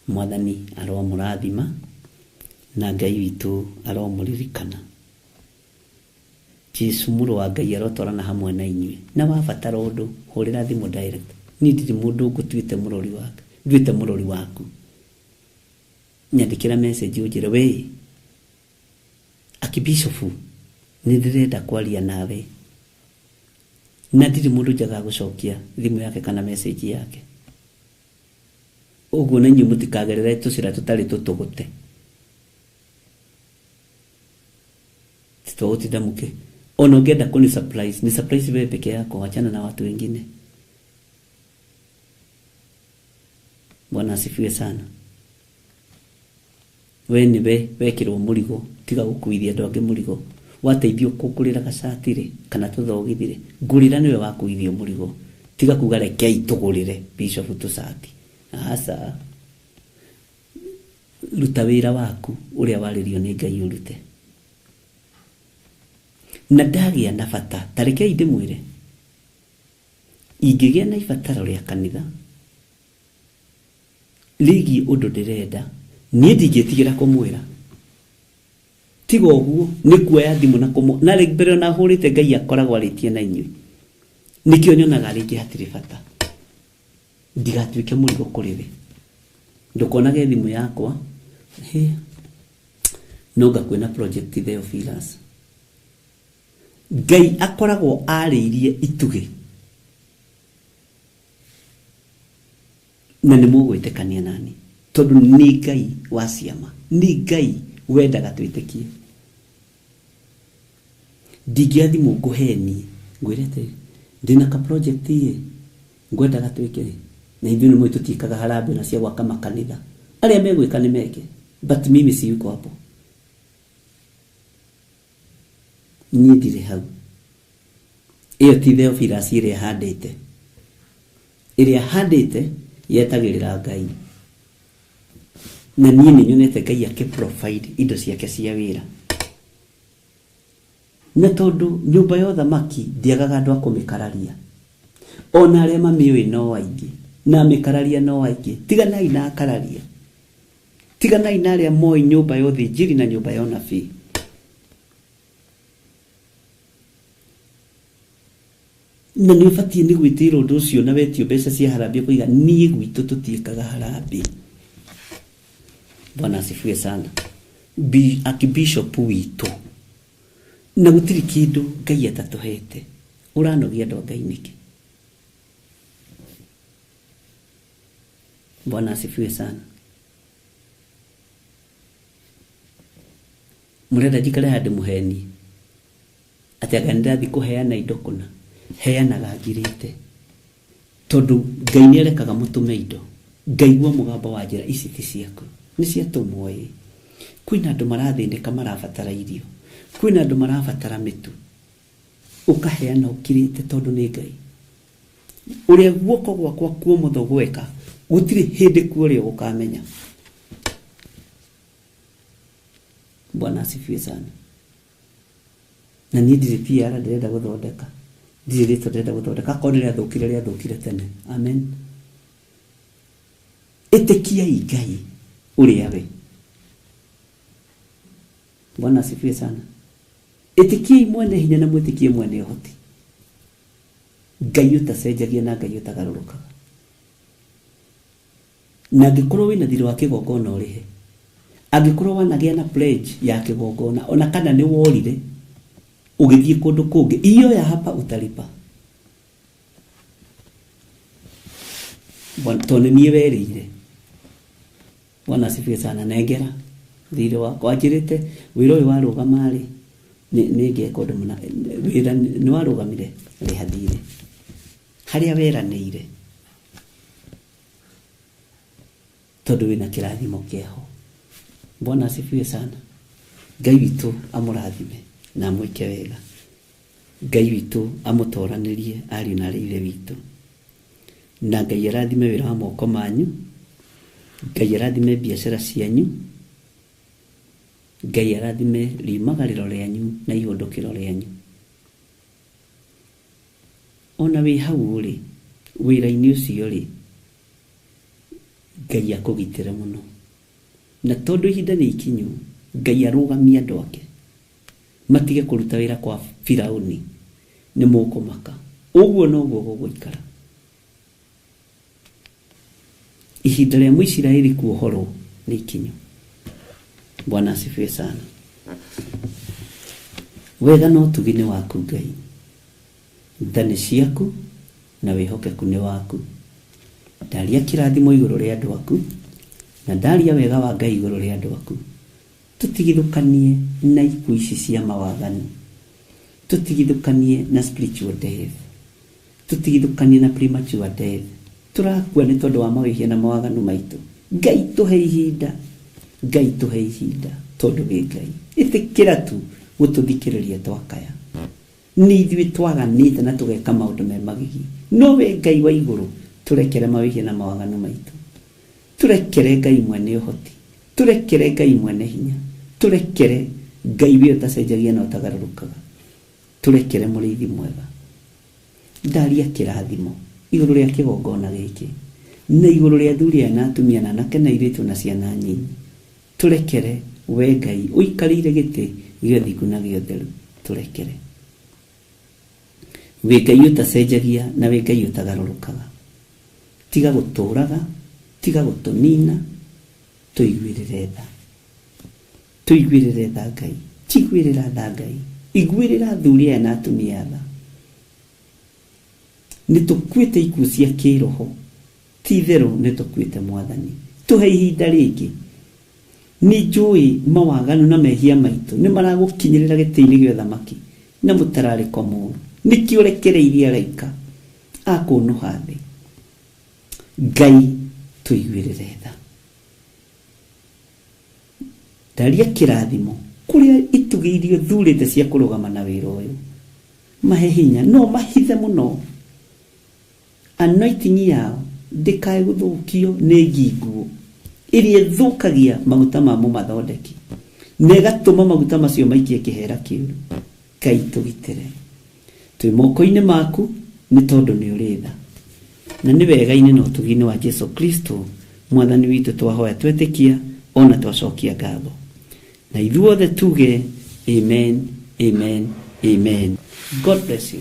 Mwathani aromũrathima na Ngai witũ aromũririkana. Jesu mũrũ wa Ngai arotwarana hamwe na inyuĩ. Na wabatara ũndũ hũrĩra thimũ direct. Niĩ ndirĩ mũndũ ngũtuĩte mũrori waku, nduĩte mũrori waku. Nyandĩkĩra message ũnjĩre we akibishofu nĩ ndĩrenda kwaria nawe na ndirĩ mũndũ njagaga gũcokia thimũ yake kana message yake. Ũguo na inyuĩ mũtikagerere tũcĩra tũtarĩ tũtũgũte. Titwagũtinda mũkĩ ona ũngĩenda kũni surprise, ni surprise wewe peke yako, wachana na watu wengine. Bwana asifiwe sana. We nĩwe wekĩrwo mũrigo, tiga gũkuithia andũ angĩ mũrigo. Wateithio kũngũrĩra gacati rĩ, kana tũthogithi rĩ, ngũrĩra nĩwe wakuithio mũrigo. Tiga kuga rekei tũgũrĩre bishop tũcati. Aca. Ruta wĩra waku ũrĩa warĩrio nĩ Ngai ũrute. Na ndagĩa na bata, ta rekei ndĩmwĩre, ingĩgĩa na ibataro rĩa kanitha rĩgiĩ ũndũ ndĩrenda, niĩ ndingĩtigĩra kũmwĩra. Tiga ũguo, nĩ kuoya thimũ na kũmũ, na rĩ mbere ona hũrĩte Ngai akoragwo arĩtie na inyuĩ. Nĩkĩo nyonaga rĩngĩ hatirĩ bata. Ndigatuĩke mũrigo kũrĩ we. Ndũkonage thimũ yakwa, hĩ, no ngakwĩna project Theophilus. Ngai akoragwo arĩirie itugĩ. Na nĩ mũgwĩtĩkania nani, tondũ nĩ Ngai wa ciama, nĩ Ngai wendaga twĩtĩkie. Ndingĩoya thimũ ngũhenie, ngwĩre atĩrĩ, ndĩna ka project ĩ, ngwendaga twĩke rĩ, na ithuĩ nĩ mũĩ tũtiĩkaga harambee na cia gwaka makanitha. Arĩa megwĩka nĩ meke, but mimi siyuko hapo. Niĩ ndirĩ hau. Ĩyo ti Theophilus ĩrĩa handĩte. Ĩrĩa handĩte yetagĩrĩra Ngai. Na niĩ nĩ nyonete Ngai akĩ provide indo ciake cia wĩra. Na tondũ nyũmba ya ũthamaki ndĩagaga andũ a kũmĩkararia, o na arĩa mamĩũĩ no aingĩ, na amĩkararia no aingĩ, tiganai na akararia. Tiganai na arĩa moĩ nyũmba ya ũthĩnjĩri na nyũmba ya ũnabii. Na nĩ ũbatiĩ nĩ gwĩtĩĩra ũndũ ũcio na wetio mbeca cia harambee ũkoiga niĩ gwitũ tũtiĩkaga harambee. Bwana asifiwe sana. Bi, Archbishop witũ na gũtirĩ kĩndũ Ngai atatũhete. Ũranogia andũ a Ngai nĩkĩ? Bwana asifiwe sana. Mũrenda njikare haha ndĩmũhenie atĩ anga nĩndathiĩ kũheana indo kũna? Heanaga ngirĩte, tondũ Ngai nĩarekaga mũtũme indo. Ngaigua mũgambo wanjĩra ici ti ciaku, nĩ ciatũmwo ĩĩ. Kwĩna andũ marathĩnĩka marabatara irio, kwĩna andũ marabatara mĩtu. Ũkaheana ũkirĩte tondũ nĩ Ngai. Ũrĩa guoko gwakwa kwa ũmotho gweka, gũtirĩ hĩndĩ kwa ũrĩo gũkamenya. Bwana asifiwe sana. Na niĩ ndirĩ PR ndĩrenda gũthondeka, ndirĩ rĩtwa ndĩrenda gũthondeka, akorwo nĩ rĩathũkire rĩathũkire tene. Amen. Ĩtĩkiai Ngai ũrĩa we. Bwana asifiwe sana. Ĩtĩkiai mwene hinya na mwĩtĩkie mwene ũhoti. Ngai ũtacenjagia na Ngai ũtagarũrũkaga. Na angĩkorwo wĩna thirĩ wa kĩgongona ũrĩhe. Angĩkorwo wanagĩa na pledge ya kĩgongona ona kana nĩ worire ũgĩthiĩ kũndũ kũngĩ, hiyo ya hapa utalipa. Tondũ nĩ niĩ werĩire. Bwana asifiwe sana. Nengera thirĩ wakwa. Wanjĩrĩte wĩra ũyũ warũgama rĩ, nĩ ngeka ũndũ mũna. Wĩra nĩ warũgamire, rĩha thirĩ. Harĩa weranĩire. Tondũ wĩna kĩrathimo kĩaho. Bwana asifiwe sana. Ngai witũ amũrathime na amwĩke wega. Ngai witũ amũtoranĩrie ariũ na aarĩ a Ithe witũ. Na Ngai arathime wĩra wa moko manyu. Ngai arathime biacara cianyu. Ngai arathime riumagarĩro rĩanyu na ihũndũkĩro rĩanyu. Ona wĩ hau rĩ, wĩra-inĩ ũcio rĩ, Ngai akũgitĩre mũno. Na tondũ ihinda nĩ ikinyu, Ngai arũgamie andũ ake, matige kũruta wĩra kwa Firauni, nĩ mũkũmaka. Ũguo noguo gũgũikara. Ihinda rĩa Mũisiraeli kuohorwo nĩ ikinyu. Bwana asifiwe sana. Wega na ũtugi nĩ waku Ngai. Tha nĩ ciaku na wĩhokeku nĩ waku. Ndaria kĩrathimo igũrũ rĩa andũ aku, na ndaria wega wa Ngai igũrũ rĩa andũ aku. Tũtigithũkanie na ikuũ ici cia mawaganu. Tũtigithũkanie na spiritual death. Tũtigithũkanie na premature death. Tũrakua nĩ tondũ wa mawĩhia na mawaganu maitũ. Ngai tũhe ihinda. Ngai tũhe ihinda tondũ wĩ Ngai. Ĩtĩkĩra tu gũtũthikĩrĩria twakaya. Nĩ ithuĩ twaganĩte na tũgeka maũndũ me magigi, no wee Ngai wa igũrũ, tũrekere mawĩhia na mawaganu maitũ. Tũrekere Ngai mwene ũhoti, tũrekere Ngai mwene hinya, tũrekere Ngai wee ũtacenjagia na ũtagarũrũkaga, tũrekere mũrĩithi mwega. Ndaria kĩrathimo igũrũ rĩa kĩgongona gĩkĩ, na igũrũ rĩa athuri aya na atumia na anake na airĩtu na ciana nyinyi. Tũrekere, Wee Ngai, ũikarĩire gĩtĩ gĩa ũthingu na gĩa ũtheru, tũrekere. Wĩ Ngai ũtacenjagia na wĩ Ngai ũtagarũrũkaga. Tiga gũtũũraga, tiga gũtũniina, tũiguĩrĩre tha. Tũiguĩrĩre tha Ngai, njiguĩrĩra tha Ngai, iguĩrĩra athuri aya na atumia tha. Nĩtũkuĩte ikuũ cia kĩĩroho. Ti-itherũ nĩtũkuĩte, Mwathani. Tũhe ihinda rĩngĩ. Nĩnjũĩ mawaganu na mehia maitũ nĩmaragũkinyĩrĩra gĩtĩ-inĩ gĩa ũthamaki na mũtararĩko mũũru. Nĩkĩo ũrekereirie araika a kũũnũha thĩ. Ngai, tũiguĩrĩre tha. Ndaria kĩrathimo Kũrĩa itugĩ iria ũthurĩte cia kũrũgama na wĩra ũyũ, mahe hinya, no mahithe mũno. Anointing yao ndĩkae gũthũkio nĩ ngi nguũ ĩrĩa ĩthũkagia maguta ma mũmathondeki na ĩgatũma maguta macio maikie kĩhera kĩũru. Ngai tũgitĩre. Twĩ moko-inĩ maku nĩ tondũ nĩ ũrĩ tha. Na nĩ wega-inĩ na ũtugi-inĩ wa Jesu Kristo Mwathani witũ twahoya twetĩkia ona twacokia ngatho. Na ithuothe tuge amen, amen, amen. God bless you.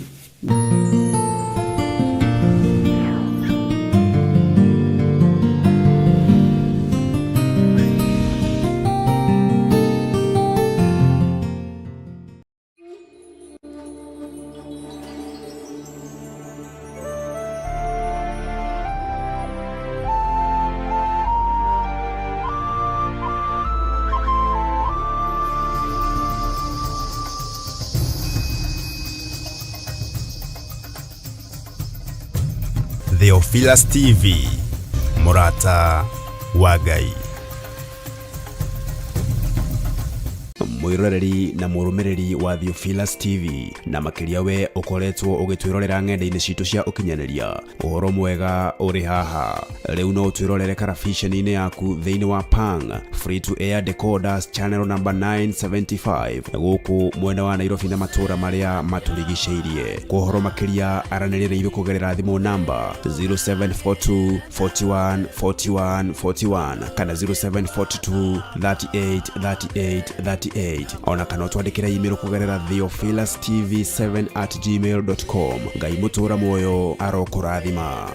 Theophilus TV, mũrata wa Ngai. Mwĩroreri na mũrũmĩrĩri wa Theophilus TV, na makĩria we ũkoretwo ũgĩtwĩrorera ng'enda-inĩ citũ cia ũkinyanĩria, ũhoro mwega ũrĩ haha. Rĩu no ũtwĩrorere karabiceni-inĩ yaku thĩinĩ wa Pang Free to Air Decoders channel number 975 gũkũ mwena wa Nairobi na matũũra marĩa matũrigicĩirie. Kwa ũhoro makĩria aranĩria na ithuĩ kũgerera thimũ namba 0742 41 41 41 kana 0742 38 38 38, ona kana ũtwandĩkĩre email kũgerera theophilustv7 at gmail com. Ngai mũtũra muoyo arokũrathima.